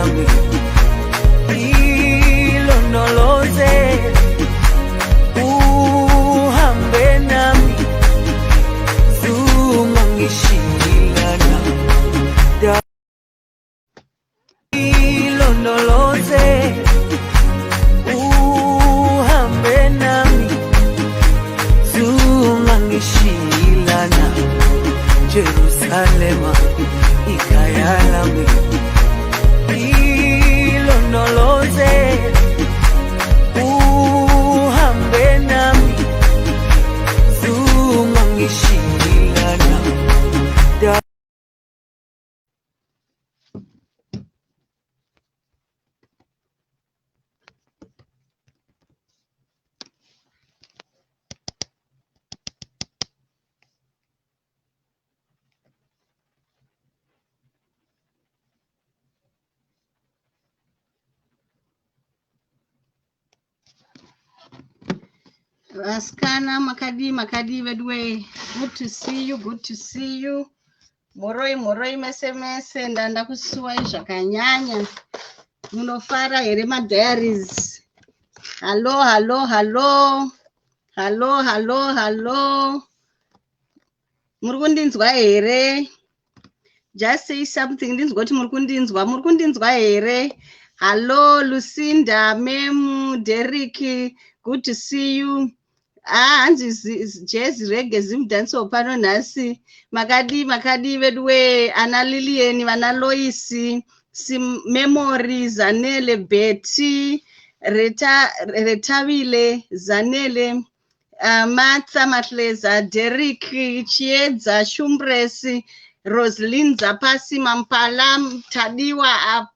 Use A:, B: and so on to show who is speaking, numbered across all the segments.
A: lami, ilondoloze, uhambe nami, zungangishilana, ilondoloze, uhambe nami, zungangishilana, Jerusalema ikhaya lami, ilondoloze, uhambe nami, zungangishilana.
B: Vasikana, makadii, makadii veduwe? Good to see you, good to see you. Mhoroi, mhoroi mese mese. Ndanda kusuwai zvakanyanya. Munofara here, madiaries? Hallo, hallo, hallo, hallo, hallo, hallo. Muri kundinzwa here? Just say something ndinzwa kuti muri kundinzwa. Muri kundinzwa here? Hallo, Lucinda, Memu, Derek, good to see you. Ah, hanzi jazz, reggae, Zim dancehall pano nhasi. Makadii, makadii veduwe? Ana Lilian, vana Loisi, Memory, Zanele, Betty, Reta, Retavile, Zanele, Martha Matleza, Derek, Chiedza, Shumbresi, Roslin, Zapasi, Mampala, Tadiwa,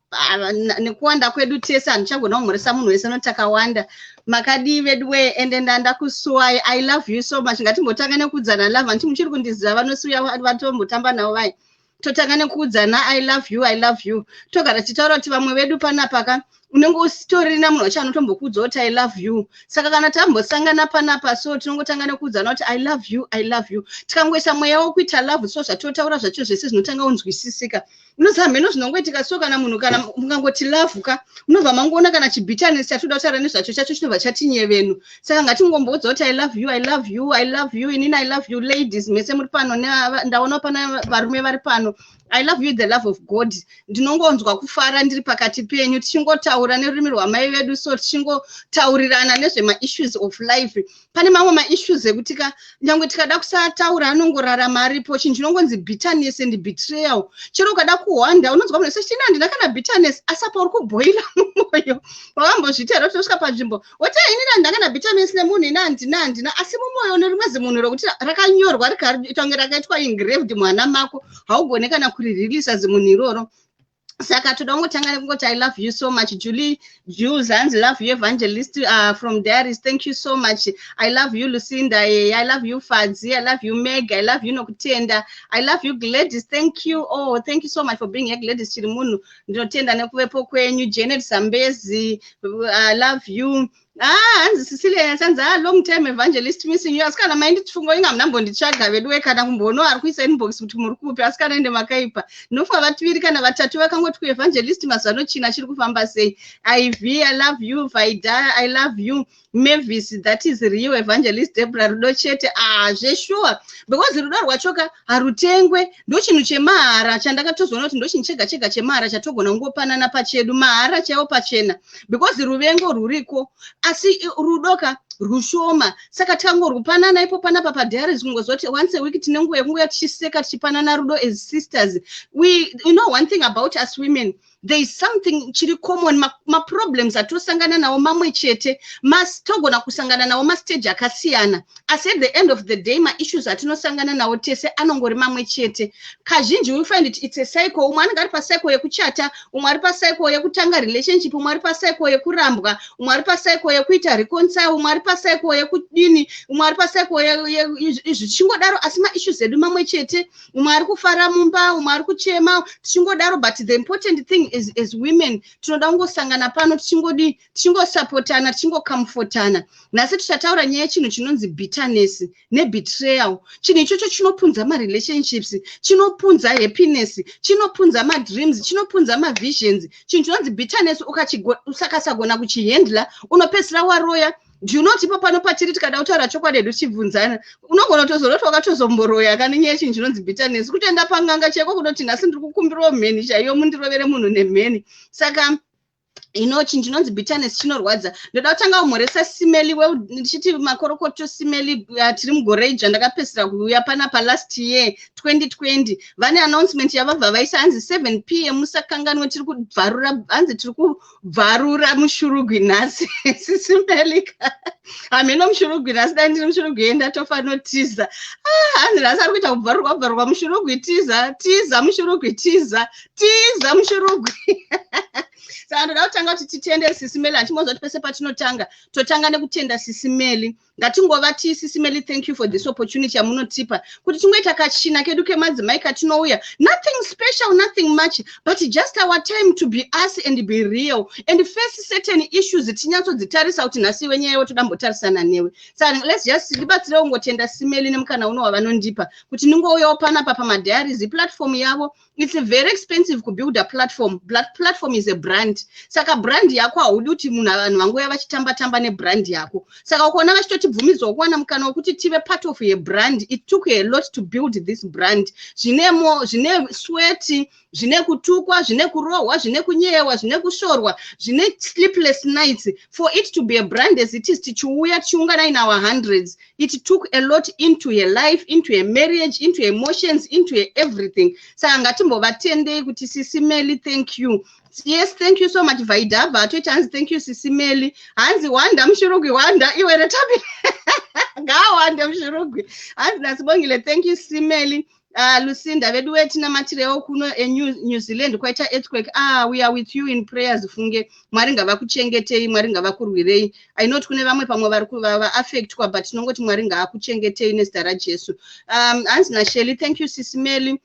B: nekuwanda kwedu tese handichagona kumhoresa munhu wese noti takawanda. Makadii veduwe? Ende ndanda kusuwai. I love you so much. Ngatimbotanga nekuudzana love. Handiti muchiri kundiziva? Vanosiuya vatombotamba navo vai. Totanga nekuudzana "I love you, I love you". Togara tichitaura kuti vamwe vedu panapa ka, unenge usitorina munhu wacho anotombokuudza kuti "I love you". Saka kana tambosangana panapa so, tinongotanga nekuudzana kuti "I love you, I love you". Tikangoisa mweya wokuita love so, zvatotaura zvacho zvese zvinotanga kunzwisisika. Unoziva, mheno zvinongoitika so, kana munhu, kana mukangoti love ka, unobva mangoona kana chibitterness chatoda kutaura nezvacho chacho chinobva chatinyevenu. Saka ngatingomboudza kuti "I love you, I love you, I love you". Inini I love you, ladies mese muri pano. Ndaona pana varume vari pano. I love you, the love of God. Ndinongonzwa kufara ndiri pakati penyu, tichingotaura nerurimi rwamai vedu so, tichingotaurirana nezvemaissues of life. Pane mamwe maissues ekuti ka, nyange tikada kusataura, anongorarama aripo. Chinhu chinongonzi bitterness and betrayal, chero ukada kuhwanda, unonzwa munhu sechini, "Handina kana bitterness," asi apa uri kubhoila mumwoyo. Wakambozviita here kuti tosvika panzvimbo woti, "Inini handina kana bitterness nemunhu, ini handina, handina," asi mumwoyo nerimwe zimunhu rokuti rakanyorwa rikaita kunge rakaitwa engraved muhana mako, haugone kana kurireleasa zimunhu iroro? Saka toda kungotanga nekungoti "I love you so much". Julie Jules hanzi, "Love you, Evangelist, from Diaries." Thank you so much. I love you, Lucinda. I love you, Fadzi. I love you, Meg. I love you, Nokutenda. I love you, Gladys. Thank you. Oh, thank you so much for being here, Gladys chiri munhu. Ndinotenda nekuvepo kwenyu. Janet Zambezi, I love you. Ah, hanzi Cecilia sanzi, "Ah, long time, Evangelist, missing you." Asi kana mainditifunga, inga munambonditsvaga veduwe, kana kumboona ari kuisa inbox kuti muri kupi. Asi kana ende makaipa, ndinofunga vativiri kana vatatu vakangoti kuEvangelist, mazuva ano china chiri kufamba sei? Iv, I love you. Vaida, I love you. Mavis, "That is real, Evangelist Debra, rudo chete." Ah, zveshuwa, because rudo rwachoka harutengwe, ndo chinhu chemahara chandakatozoona kuti ndo chinhu chega chega chemahara chatogona kungopanana pachedu, mahara chaiwo, pachena, because ruvengo rwuriko, asi rudo ka rushoma. Saka tikangorwupanana ipo panapa padiaries, kungozoti once a week tine nguva yekunguya tichiseka, tichipanana rudo as sisters. We, you know one thing about us women, there is something chiri common. Maproblems atosangana nawo mamwe chete, togona kusangana nawo mastage akasiyana, asi at the end of the day maissues atinosangana nawo tese anongori mamwe chete. Kazhinji we find it, it's a cycle. Umwe anenge ari pacycle yekuchata, umwe ari pacycle yekutanga relationship, umwe ari pacycle yekurambwa, umwe ari pacycle yekuita reconcile, umwe ari pacycle yekudini, umwe ari pacycle izvi, tichingodaro, asi maissues edu mamwe chete. Umwe ari kufara mumba, umwe ari kuchema, tichingodaro. But the important thing is, as women, tinoda kungosangana pano, tichingodi, tichingosapotana, tichingocomfortana. Nhasi tichataura nyaya yechinhu chinonzi bitterness nebetrayal. Chinhu ichocho chinopunza marelationships, chinopunza happiness, chinopunza madreams, chinopunza mavisions. Chinhu chinonzi bitterness, ukasagona kuchihandla, unopedzisira waroya. Do you know kuti ipo pano patiri, tikada kutaura chokwadi hedu, tichibvunzana, unogona kutozoroti wakatozomboroya kane nyaya yechinhu chinonzi bitterness? Kutoenda panganga cheko kunoti, "Nhasi ndiri kukumbirawo mheni chaiyo, mundirovere munhu nemheni." Saka ino chinhu chinonzi bitterness chinorwadza. Ndoda kutanga kumhoresa Simeli, ndichiti makorokoto, Simeli. Tiri mugore idzva. Ndakapedzisira kuuya panapa last year 2020. Vane announcement yavabva vaisa, hanzi 7 p.m., musakanganwe, tiri kubvarura, hanzi tiri kubvarura mushurugwi nhasi. Sisimelika, hameno mushurugwi nhasi. Dai ndiri mushurugwi, enda tofanotiza. Ah, hanzi nhasi ari kuita kubvarurwa, kubvarurwa mushurugwi. Tiza, tiza mushurugwi, tiza, tiza mushurugwi. Saka ndoda kutanga kuti titende Sisimeli. Handimbozva kuti pese patinotanga, totanga nekutenda Sisimeli. Ngatingovati, "Sisimeli, thank you for this opportunity yamunotipa kuti tingoita kachina kedu kemadzimai katinouya." Nothing special, nothing much, but just our time to be us and be real and face certain issues, tinyatsodzitarisa kuti nhasi iwe, nyaya iwe todambotarisana newe. Saka let's just ndibatsirewo ngotenda Simeli nemukana uno wavanondipa kuti ndingouyawo panapa pamadiaries platform yavo. It's very expensive kubuild a platform. Platform is a brand. Saka brand yako, haudi kuti munhu, vanhu vangouya vachitamba tamba nebrand yako. Saka ukaona vachitotibvumidzwa kuwana mukana wekuti tive part of a brand, it took a lot to build this brand. Zvinemo, zvine sweat, zvine kutukwa, zvine kurohwa, zvine kunyeyewa, zvine kushorwa, zvine sleepless nights for it to be a brand as it is. Tichiuya, tichiungana in our hundreds, it took a lot into her life, into her marriage, into emotions, into her everything. Saka ngatimbovatendei kuti, "Sisi Meli, thank you." Yes, thank you so much. Vaidhabva atoita, hanzi, "Thank you, Sisi Meli." Hanzi, "Wanda mushurugwi, wanda iwe retapi, ngaawande mushurugwi." Hanzi naSibongile, "Thank you, Simeli." Lucinda, vedu wetinamatirewo kuno eNew Zealand kwaita earthquake. Ah, we are with you in prayers. Funge Mwari ngavakuchengetei, Mwari ngavakurwirei. I know kune vamwe pamwe vari vaaffectwa, but tinongoti Mwari ngaakuchengetei nezita raJesu. Hanzi naShelly, "Thank you, Sisimeli."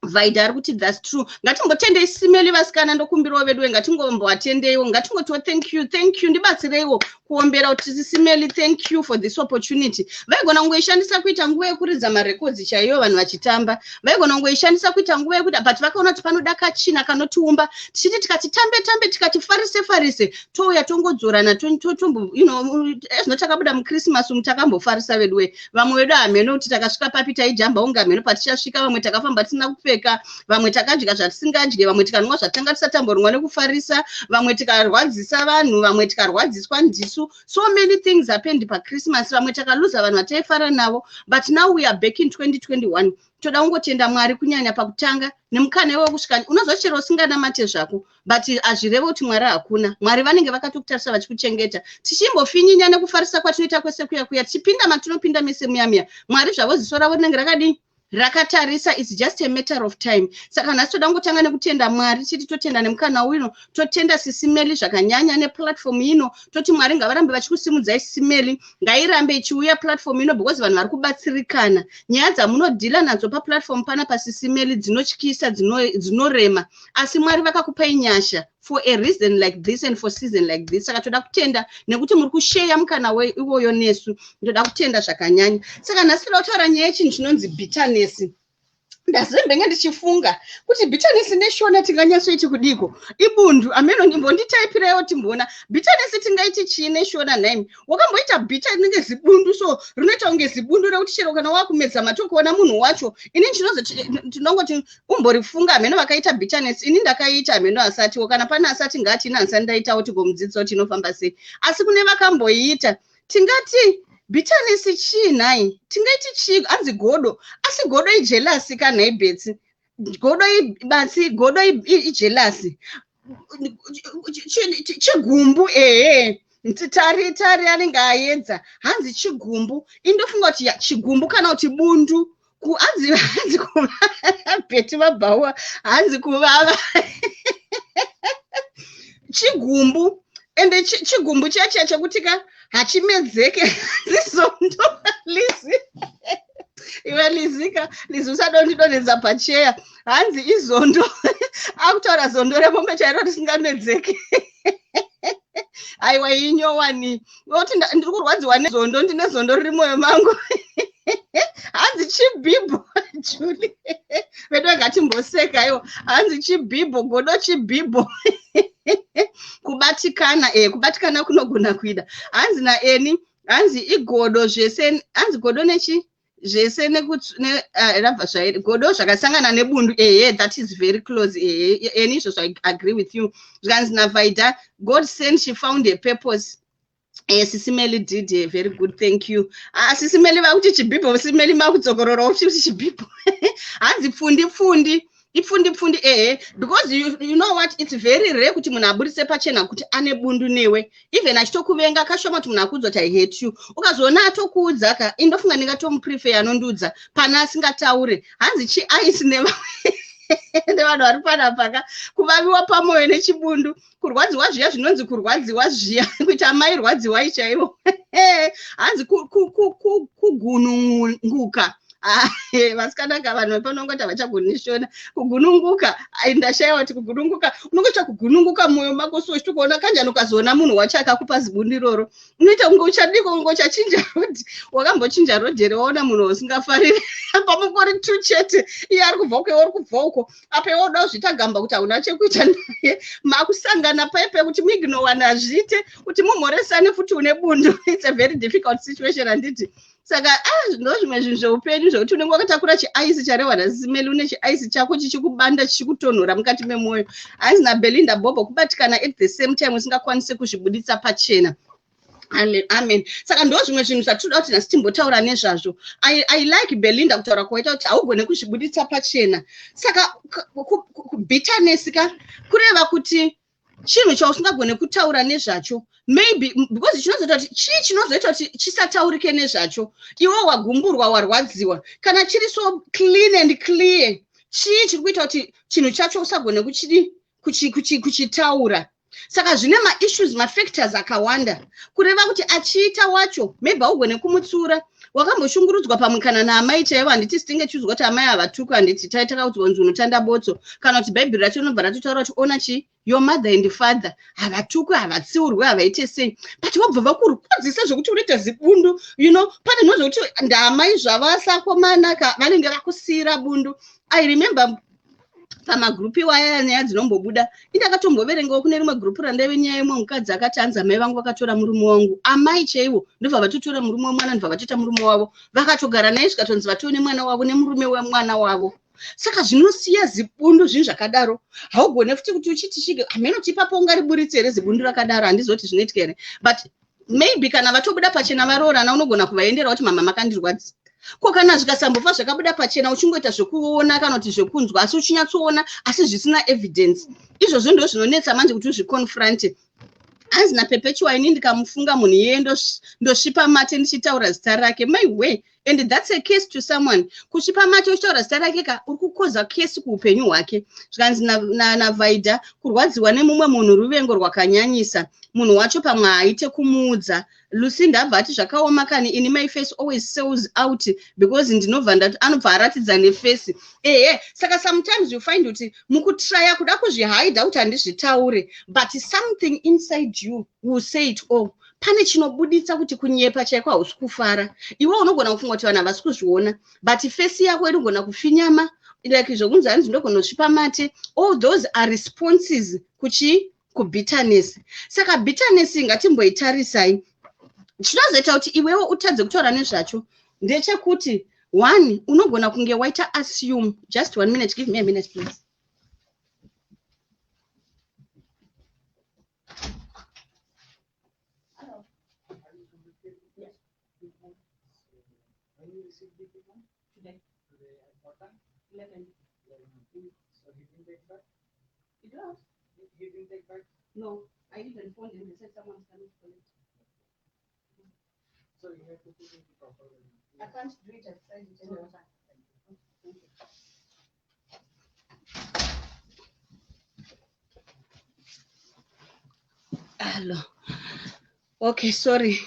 B: Vaida ari kuti, "That's true." Ngatimbotendei Simeli, vasikana. Ndokumbirawo veduwe, ngatingomboatendeiwo, ngatingotiwo, "Thank you, thank you." Ndibatsireiwo kuombera kuti, "Sisimeli, thank you for this opportunity." Vaigona kungoishandisa kuita nguva yekuridza marekodzi chaiyo, vanhu vachitamba. Vaigona kungoishandisa kuita nguva yekuita, but vakaona kuti panoda kachina kanotiumba, tichiti tikati tambe tambe, tikati farise farise, touya tongodzorana, tombo ezvino takabuda muChristmas umu, takambofarisa veduwe. Vamwe vedu hameno kuti takasvika papi, taijamba unge hameno patichasvika. Vamwe takafamba tisina kupfeka, vamwe takadya zvatisingadye, vamwe tikanwa zvatanga tisatamborumwa nekufarisa, vamwe tikarwadzisa vanhu, vamwe tikarwadziswa ndisu. So many things happened paChristmas. Vamwe takaluza vanhu vataifara navo, but now we are back in 2021. Toda kungotenda Mwari kunyanya pakutanga nemukana iwe wekusvika. Unozwa, chero usinganamate zvako, but hazvireve kuti Mwari hakuna. Mwari vanenge vakatokutarisa, vachikuchengeta. Tichimbofinyinya nekufarisa kwatinoita kwese kuya kuya, tichipinda matinopinda mese muya muya, Mwari zvavo ziso ravo rinenge rakadii? Rakatarisa. It's just a matter of time. Saka nhasi toda kungotanga nekutenda Mwari, chiti totenda nemukana uno, totenda Sisimeli zvakanyanya neplatform ino. Toti Mwari ngavarambe vachikusimudzai, Sisimeli. Ngairambe ichiuya platform ino, because vanhu vari kubatsirikana. Nyaya dzamunodhila nadzo paplatform pana paSisimeli dzinotyisa, dzinorema, asi Mwari vakakupai nyasha for a reason like this and for season like this. Saka toda kutenda nekuti muri kusheya mukana iwoyo nesu. Ndoda kutenda zvakanyanya. Saka nhasi toda kutaura nyaya yechinhu chinonzi bitterness. Ndazembenge ndichifunga kuti bitterness neShona tinganyatsoiti kudiko? Ibundu, ameno. Ndimbonditaipireiwo timboona, bitterness tingaiti chii neShona nhaimi? Wakamboita bitter rinenge zibundu, so rinoita kunge zibundu rekuti chero kana wakumedza matokuona munhu wacho. Ini ndinongoti umborifunga, hameno vakaita bitterness. Ini ndakaita, hameno asatiwo. Kana pane asati, ngati ini handisati ndaitawo, tigomudzidzisa kuti inofamba sei. Asi kune vakamboiita, tingati bitterness chii nhai? Tingaiti chii? Hanzi godo, asi godo ijealousy kanhai Betsi? Godo ibatsi, godo ijealousy. Chigumbu, ehe. Tari tari anenge aedza, hanzi chigumbu. Indofunga kuti chigumbu kana kuti bundu. Hanzi Bheti vabhawa, hanzi kuvava. Chigumbu. Ende chigumbu chiya chiya chekuti ka hachimedzeke. Zizondo Lizi, iwe Lizika, Lizi, usadondidonhedza pacheya. Hanzi izondo, akutaura zondo remombe chairo risingamedzeke. Aiwa, inyowani oti ndiri kurwadziwa nezondo, ndine zondo riri mwoyo mangu. Hanzi chibhibho, Juli vedu, ngatimboseka iwo. Hanzi chibhibho, godo chibhibho, kubatikana. Kubatikana kunogona kuida. Hanzi naeni, hanzi igodo zvese, hanzi godo nechi zvese rabva zvairi godo zvakasangana nebundu. Ehe, that is very close. Ehe, eni izvozvo I agree with you. Zvikanzi naVaida, God sent, she found a purpose. Sisimeli did a very good, thank you. Ah, Sisimeli vakuti chibhibho. Simeli makudzokororawo futi chibhibho. Hanzi pfundi pfundi, ipfundi pfundi. Ehe, because you know what, it's very rare kuti munhu aburitse pachena kuti ane bundu newe, even achitokuvenga. Kashoma kuti munhu akuudza kuti I hate you. Ukazoona atokuudza ka, indofunga ndingatomuprefer anondiudza pana asingataure. Hanzi chiice nevanhu vari panapa ka, kuvaviwa pamwoyo nechibundu, kurwadziwa zviya zvinonzi kurwadziwa zviya, kuita mai rwadziwai chaivo. Hanzi kugununguka. Ah, vasikana ka, vanhu vepanongoti havachagoni Shona. Kugununguka, ndashayiwa kuti kugununguka, unongoita kugununguka mwoyo mako so uchitokuona kanjani. Ukazoona munhu wacho akakupa zibundu iroro, unoita kunge uchadiko, kunge uchachinja road. Wakambochinja road here waona munhu usingafariri? Pamungori two chete, iye ari kubva uko, iwe uri kubva uko. Apa iwe uda kuzviita gamba kuti hauna chekuita naye, makusangana paipe kuti muignowana, hazviite kuti mumhoresane futi une bundu. It's a very difficult situation, handiti? Saka ah, ndo zvimwe zvinhu zveupenyu zvekuti unenge wakatakura chiaisi charehwa naSimeli, une chiaisi chako chichikubanda, chichikutonhora mukati memwoyo. Hanzi naBelinda Bobo, kubatikana at the same time usingakwanisi kuzvibuditsa pachena. Amen. Saka ndo zvimwe zvinhu zvatinoda kuti nhasi timbotaura nezvazvo. I like Belinda kutaura kwaita kuti haugone kuzvibuditsa pachena. Saka bitterness ka, kureva kuti chinhu chausingagone kutaura nezvacho, maybe because chinozoita kuti chii, chinozoita kuti chisataurike nezvacho? Iwe wagumburwa, warwadziwa, kana chiri so clean and clear, chii chiri kuita kuti chinhu chacho usagone kuchidi kuchitaura? Saka zvine maissues, mafactors akawanda, kureva kuti achiita wacho maybe haugone kumutsura. Wakamboshungurudzwa pamwe kana naamai chaivo, handiti? Sitinge tichizwa kuti amai havatuku, handiti? Tai takaudzwa kunzi unotanda botso, kana kuti Bhaibheri racho rinobva ratotaura kuti ona chii, your mother and father. Havatukwi, havatsiurwi, havaite sei, but vobva vakurwadzisa zvokuti unoita zibundu. Pane nhoo zvokuti ndamai zvavasakomanaka vanenge vakusiyira bundu. I remember pamagrupu iwaya nyaya dzinombobuda, indakatomboverengawo kune rimwe gurupu randaive nyaya imwe mukadzi akati, anzi amai vangu vakatora murume wangu, amai chaivo, ndobva vatotora murume wemwana, ndobva vatoita murume wavo, vakatogara naye, zvikatonzi vatone mwana wavo nemurume wemwana wavo. Saka zvinosiya zibundu zvinhu zvakadaro. Haugone futi kuti uchiti chike hameno kuti ipapo ungariburitse here zibundu rakadaro. Handizoti zvinoitika here, but maybe kana vatobuda pachena varoorana, unogona kuvaendera kuti mama makandirwadzisa. Ko kana zvikasambofa zvakabuda pachena, uchingoita zvekuona kana kuti zvekunzwa, asi uchinyatsoona, asi zvisina evidence, izvozvo ndo zvinonetsa manje kuti uzviconfronte. Hanzi naPerpetua, ini ndikamufunga munhu iyeye ndosvipa mate ndichitaura zita rake. My way, and that's a case to someone. Kusvipa mate uchitaura zita rake ka, uri kukoza kesi kuupenyu hwake. Zvikanzi naVaida, kurwadziwa nemumwe munhu, ruvengo rwakanyanyisa, munhu wacho pamwe haaite kumuudza. Lucinda abva ati zvakaoma kani, ini my face always sells out because ndinobva ndati anobva aratidza neface. Ehe, saka sometimes you find kuti mukutraya kuda kuzvihaidha kuti handizvitaure, but something inside you will say it all. Pane chinobuditsa kuti kunyepa chaiko hausi kufara. Iwe unogona kufunga kuti vanhu havasi kuzviona, but face yako inogona kufinyama, like zvokunzi hanzi ndogona kusvipa mate. All those are responses kuchi kubitterness. Saka bitterness ngatimboitarisai. Chinozoita kuti iwewo utadze kutaura nezvacho ndechekuti, one, unogona kunge waita assume. Just one minute, give me a minute, please.
C: When you received the equipment?
B: Today.
C: Today at what time?
B: 11.
C: 11. So he didn't take back?
B: It was.
C: He didn't take back?
B: No, I even phoned him. They said someone's coming to collect.
C: So you have to put it proper way.
B: I can't do it outside it anymore.
C: Thank you.
B: Thank you. Alo, okay, sorry.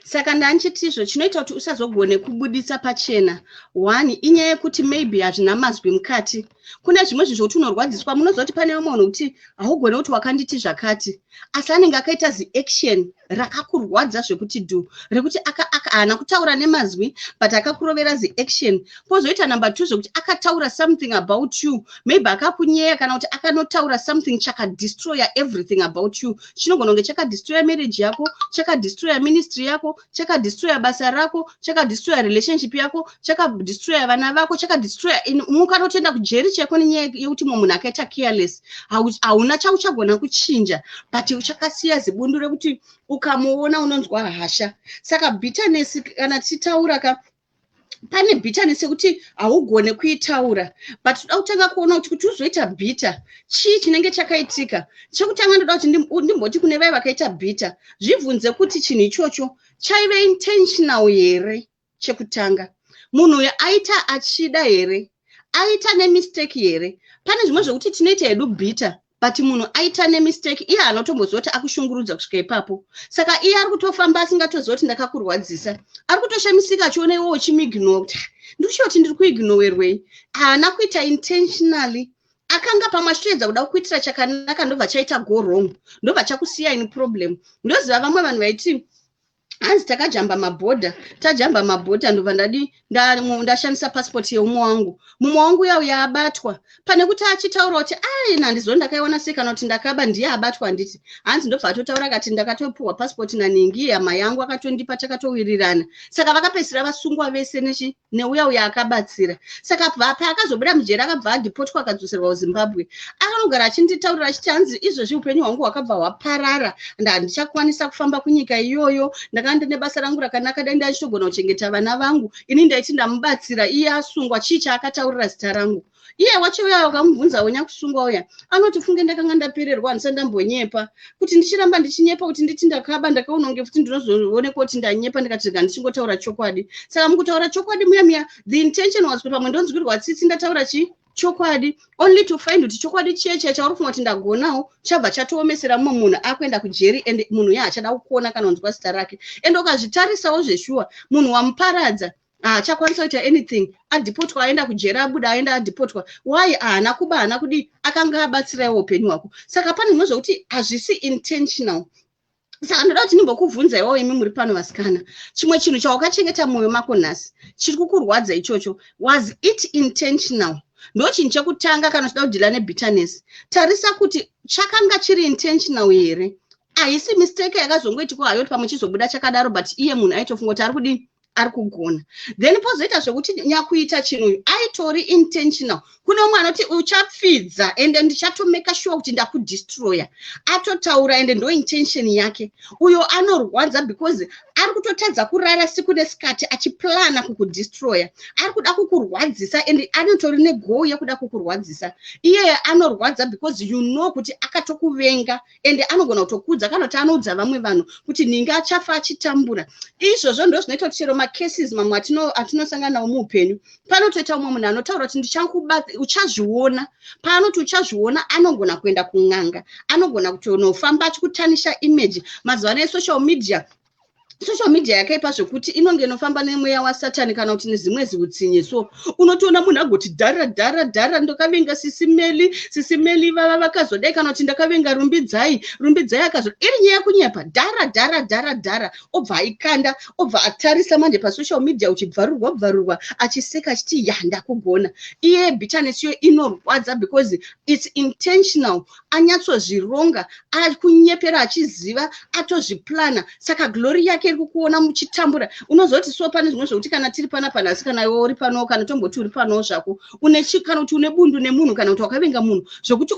B: Saka ndanchitizvo chinoita kuti usazogone kubuditsa pachena, one, inyaya yekuti maybe hazvina mazwi mukati. Kune zvimwe zvinhu zvokuti unorwadziswa, munoziva kuti pane vamwe vanhu kuti haugone kuti wakanditi zvakati, asi anenge akaita ziaction rakakurwadza zvekuti dhu, rekuti haana kutaura nemazwi, but akakurovera ziaction. Pozoita number two, zvekuti akataura something about you, maybe akakunyeya kana kuti akanotaura something chakadestroya everything about you. Chinogona kunge chakadestroya marriage yako, chakadestroya ministry yako, chakadestroya basa rako, chakadestroya relationship yako, chakadestroya vana vako, chakadestroya, mukanotoenda kujeri chaiko nenyaya yekuti mumwe munhu akaita careless. Hauna chauchagona kuchinja, but chakasiya zibundu rekuti ukamuona unonzwa hasha. Saka bitterness, kana tichitaura ka, pane bitterness yekuti haugone kuitaura, but toda kutanga kuona kuti uzoita bitter, chii chinenge chakaitika. Chekutanga, ndoda kuti ndimboti kune vai vakaita bitter, zvibvunze kuti chinhu ichocho chaive intentional here. Chekutanga, munhu uyu aita achida here? Aita nemistake here? Pane zvimwe zvekuti tinoita hedu bitter, but munhu aita nemistake, iye anotomboziva kuti akushungurudza kusvika ipapo. Saka iye ari kutofamba asingatoziva kuti ndakakurwadzisa, ari kutoshamisika achiona iwe uchimuignore, kuti ndikuchiva kuti ndiri kuignowerwei. Haana kuita intentionally, akanga pamwe achitoedza kuda kukuitira chakanaka, ndobva chaita go wrong, ndobva chakusiya in problem. Ndoziva vamwe vanhu vaiti, hanzi takajamba mabhodha, tajamba mabhodha, ndobva ndadi ndashandisa pasipoti yeumwe wangu. Mumwe wangu uya uya abatwa. Pane kuti achitaura kuti ai, handizivo ndakaiona sei, kana kuti ndakaba, ndiye abatwa, handiti? Hanzi ndobva atotaura akati, ndakatopiwa pasipoti naningi, hama yangu, akatondipa, takatowirirana. Saka vakapedzisira vasungwa vese nechi neuya uya akabatsira. Saka paakazobuda mujeri, akabva adhipotwa, akadzoserwa kuZimbabwe. Akanogara achinditaurira achiti, hanzi izvezvi upenyu hwangu hwakabva hwaparara, ndandichakwanisa kufamba kunyika iyoyo. Ndakanga ndine basa rangu rakanaka, dai ndachitogona kuchengeta vana vangu. Ini ndaiti ndamubatsira, iye asungwa. Chii chaakataurira zita rangu? Iye wacho uya wakamubvunza wenyakusungwa uya anoti, funge ndakanga ndapererwa, handisati ndambonyepa. Kuti ndichiramba ndichinyepa, kuti nditi ndakaba, ndakaona kunge futi ndinozoonekwa kuti ndanyepa. Ndikati rega ndichingotaura chokwadi. Saka mukutaura chokwadi muya muya, the intention was kuti pamwe ndonzwirwa tsitsi, ndataura chii? Chokwadi. Only to find kuti chokwadi chiye chiya chauri kufunga kuti ndagonawo, chabva chatoomesera mumwe munhu akuenda kujeri, and munhu uya achada kukuona kana kunzwa zita rake. And ukazvitarisawo zveshuwa, munhu wamuparadza haachakwanisa kuita anything. Adhipotwa, aenda kujeri, abuda, aenda, adhipotwa. Why? Haana kuba, haana kudii, akanga abatsiraiwo upenyu hwako. Saka pane zvimwe zvokuti hazvisi intentional. Saka ndoda kuti ndimbokubvunza iwawo, imi muri pano vasikana, chimwe chinhu chawakachengeta mumwoyo mako nhasi chiri kukurwadza ichocho, was it intentional? Ndo chinhu chekutanga. Kana uchida kudeala nebitterness, tarisa kuti chakanga chiri intentional here. Haisi mistake yakazongoitikwa hayo kuti pamwe chizobuda chakadaro, but iye munhu aitofunga kuti ari kudii? Ari kugona. Then pozoita zvekuti nyakuita chinhu aitori intentional. Kune umwe anoti uchapfidza, ende ndichatomeka sure kuti ndakudestroya. Atotaura, ende ndo intention yake. Uyo anorwadza because ari kutotadza kurara siku nesikati achiplana kukudestroya. Ari kuda kukurwadzisa, and anotori negoal yekuda kukurwadzisa. Iyeye anorwadza because you know kuti akatokuvenga, ende anogona kutokudza kana kuti anoudza vamwe vanhu kuti nhingi achafa achitambura. Izvozvo ndo zvinoita kuti chero macases mamwe atinosangana nawo muupenyu, panotoita umwe munhu anotaura kuti uchazviona. Paanoti uchazviona, anogona kuenda kun'anga, anogona kutonofamba achikutanisha image. Mazuva ano esocial media, social media yakaipa zvekuti inonge inofamba nemweya wasatani kana kuti nezimwe ziutsinye. So unotoona munhu agoti dhara dhara dhara, ndakavenga Sisi Meli, Sisi Meli vava vakazodai, kana kuti ndakavenga Rumbidzai, Rumbidzai akazo, iri nyaya yekunyepa, dhara dhara dhara dhara, obva aikanda, obva atarisa manje pasocial media uchibvarurwa bvarurwa, achiseka achiti, ya, ndakugona. Iye bitterness iyo inorwadza because it's intentional. Anyatsozvironga, akunyepera achiziva, atozviplana. Saka glory yake iri kukuona muchitambura. Unozoti so pane zvimwe zvokuti kana tiri panapa nhasi, kana iwe uri pano, kana tomboti uri panowo zvako, une kana kuti une bundu nemunhu, kana kuti wakavenga munhu zvokuti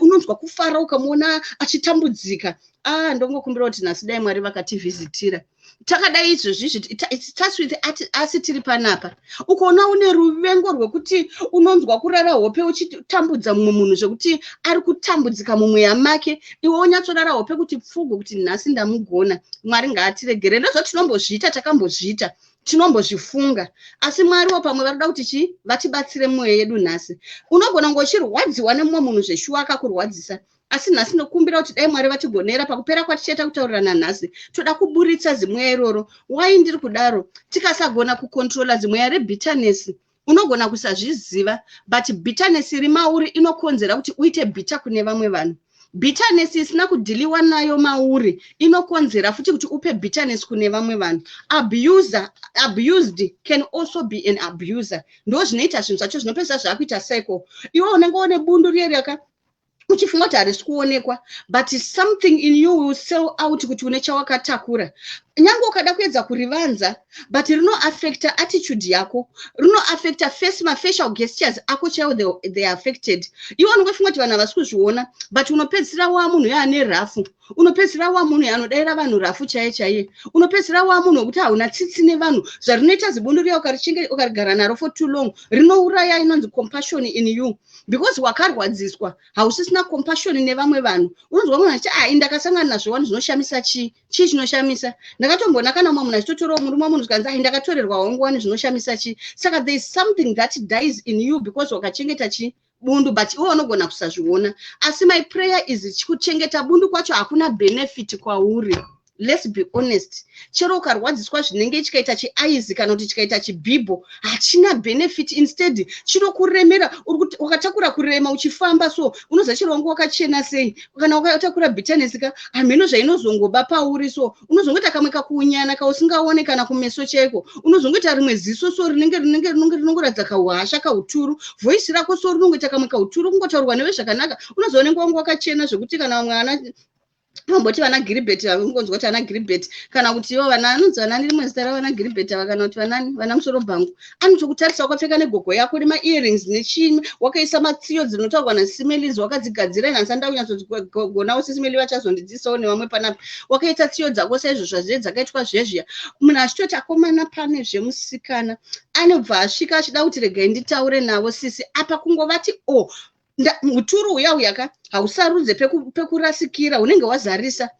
B: unonzwa kufara ukamuona achitambudzika. Ah, ndongokumbira kuti nhasi dai Mwari vakativhizitira takadai izvozvizvi. It starts with asi tiri panapa, ukaona une ruvengo rwekuti unonzwa kurara hope uchitambudza mumwe munhu, zvekuti ari kutambudzika mumweya make, iwe wonyatsorara hope kuti pfugo, kuti nhasi ndamugona. Mwari ngaatiregere. Ndozvatinombozviita, takambozviita, tinombozvifunga, asi Mwariwo pamwe vari kuda kuti chi vatibatsire mwoyo yedu nhasi. Unogona kunge uchirwadziwa nemumwe munhu zveshuwa, akakurwadzisa. Asi nhasi nokumbira kuti dai Mwari vatigonera pakupera kwatichaita kutaurirana nhasi. Toda kuburitsa zimweya iroro. Wai ndiri kudaro? Tikasagona kucontrola zimweya rebitterness, unogona kusazviziva, but bitterness iri mauri inokonzera kuti uite bitter kune vamwe vanhu. Bitterness isina kudealiwa nayo mauri inokonzera futi kuti upe bitterness kune vamwe vanhu. Abuser, abused can also be an abuser. Ndo zvinoita zvinhu zvacho zvinopedzisa zvaakuita cycle. Iwe unenge une bundu riye raka uchifunga kuti harisi kuonekwa, but something in you will sell out kuti une chawakatakura. Nyange ukada kuedza kurivanza, but rinoaffecta attitude yako, rinoaffecta face, mafacial gestures ako chaiwo, they are affected. Iwe unongofunga kuti vanhu havasi kuzviona, but unopedzisira wa munhu yaane rafu, unopedzisira wa munhu anodaira vanhu rafu chaiye chaiye, unopedzisira wa munhu wekuti hauna tsitsi nevanhu. Zvarinoita zibundu riya, ukarichinge ukarigara naro for too long, rinouraya inonzi compassion in you, because wakarwadziswa, hausisina compassion nevamwe vanhu. Unonzwa munhu achiti, "Ai, ndakasangana nazvo wani, zvinoshamisa chii? Chii chinoshamisa? Ndakatomboona kana mumwe munhu achitotorawo murume wamunhu, zvikanzi, ai, ndakatorerwa wangu wani, zvinoshamisa chii?" Saka there is something that dies in you because wakachengeta chii? Bundu. But iwe unogona kusazviona, asi my prayer is, kuchengeta bundu kwacho hakuna benefit kwauri. Let's be honest. Chero ukarwadziswa zvinenge chikaita chiaizi kana kuti chikaita chibhibho, hachina benefit. Instead chinokuremera. Wakatakura kurema uchifamba. So unoziva, chero wangu wakachena sei, kana wakatakura bitterness ka, hamheno zvainozongoba pauri. So unozongoita kamwe kakuunyana kausingaone kana kumeso chaiko. Unozongoita rimwe ziso so rinenge rinongoratidza kauhasha, kauturu. Voice rako so rinongoita kamwe kauturu, kungotaurwa newe zvakanaka. Unozoonenge wangu wakachena zvekuti kana vamwe ana vamboti vana Giribheti, vangonzwa kuti ana Giribheti, kana kuti ivo vana anonzi vanani, rimwe zita ravana Giribheti ava, kana kuti vanani, vana musoro bhangu, anotokutarisa wakapfeka negogo yako nemaearrings nechii, wakaisa matsiyo dzinotaurwa nasimelis, wakadzigadzira. Nhasi ndakunyatsogonawo, sisimeli vachazondidzisawo nevamwe panapa. Wakaita tsiyo dzako saizvo zvazviye dzakaitwa zvezviya. Munhu achitoti, "Akomana, pane zvemusikana." Anobva asvika achida kuti, "Regai nditaure navo sisi." Apa kungovati o oh, uturu uya uyaka hausarudze pekurasikira, hunenge hwazarisa.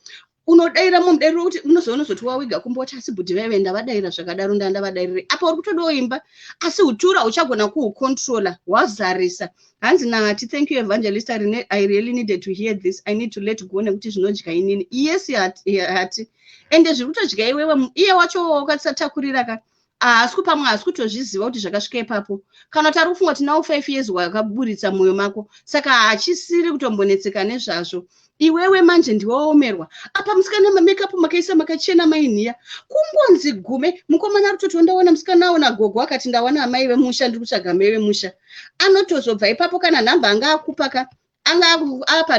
B: Unodaira mumudairiro kuti unozoona uzoti wawiga kumboti, "Asi bhudhi vaive ndavadaira zvakadaro, ndandavadairire?" Apa uri kutodawo imba, asi uturu hauchagona kuhucontrola, hwazarisa. Hanzi nahati, "Thank you, Evangelist. I really needed to hear this. I need to let go nekuti zvinodya inini." Yes, hati, ende zviri kutodya iwewe. Iye wacho wakasatakurira ka, haasi pamwe haasi kutozviziva kuti zvakasvika ipapo, kana kuti ari kufunga kuti now 5 years wakaburitsa mwoyo mako, saka hachisiri kutombonetseka nezvazvo. Iwewe manje ndiwaomerwa. Apa musikana mamakeup makaisa, makachena, mainhiya, kungonzi gume mukomana ari kutoti, "Ndaona musikana, aona gogo, akati ndawana amai vemusha, ndiri kutsvaga amai vemusha." Anotozobva ipapo, kana nhamba anga akupa ka, anga apa,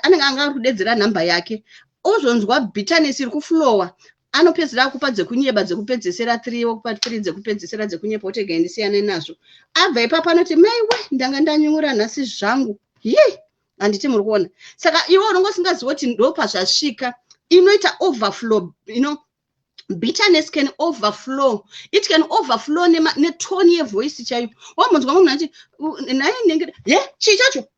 B: anenge anga ari kudedzera nhamba yake, ozonzwa bitterness iri kuflowa, anopedzisira akupa dzekunyeba dzekupedzesera 3, wokupa 3 dzekupedzesera dzekunyepa, kuti gai ndisiyane nazvo. Abva ipapo anoti, "Maiwe, ndanga ndanyura nhasi zvangu ye." Handiti muri kuona? Saka iwe unonge usingazivi kuti ndo pazvasvika. Inoita overflow. Bitterness can overflow. It can overflow netone yevoice chaiyo. Wambonzwa munhu achi naye nenge ye, "Chii chacho?"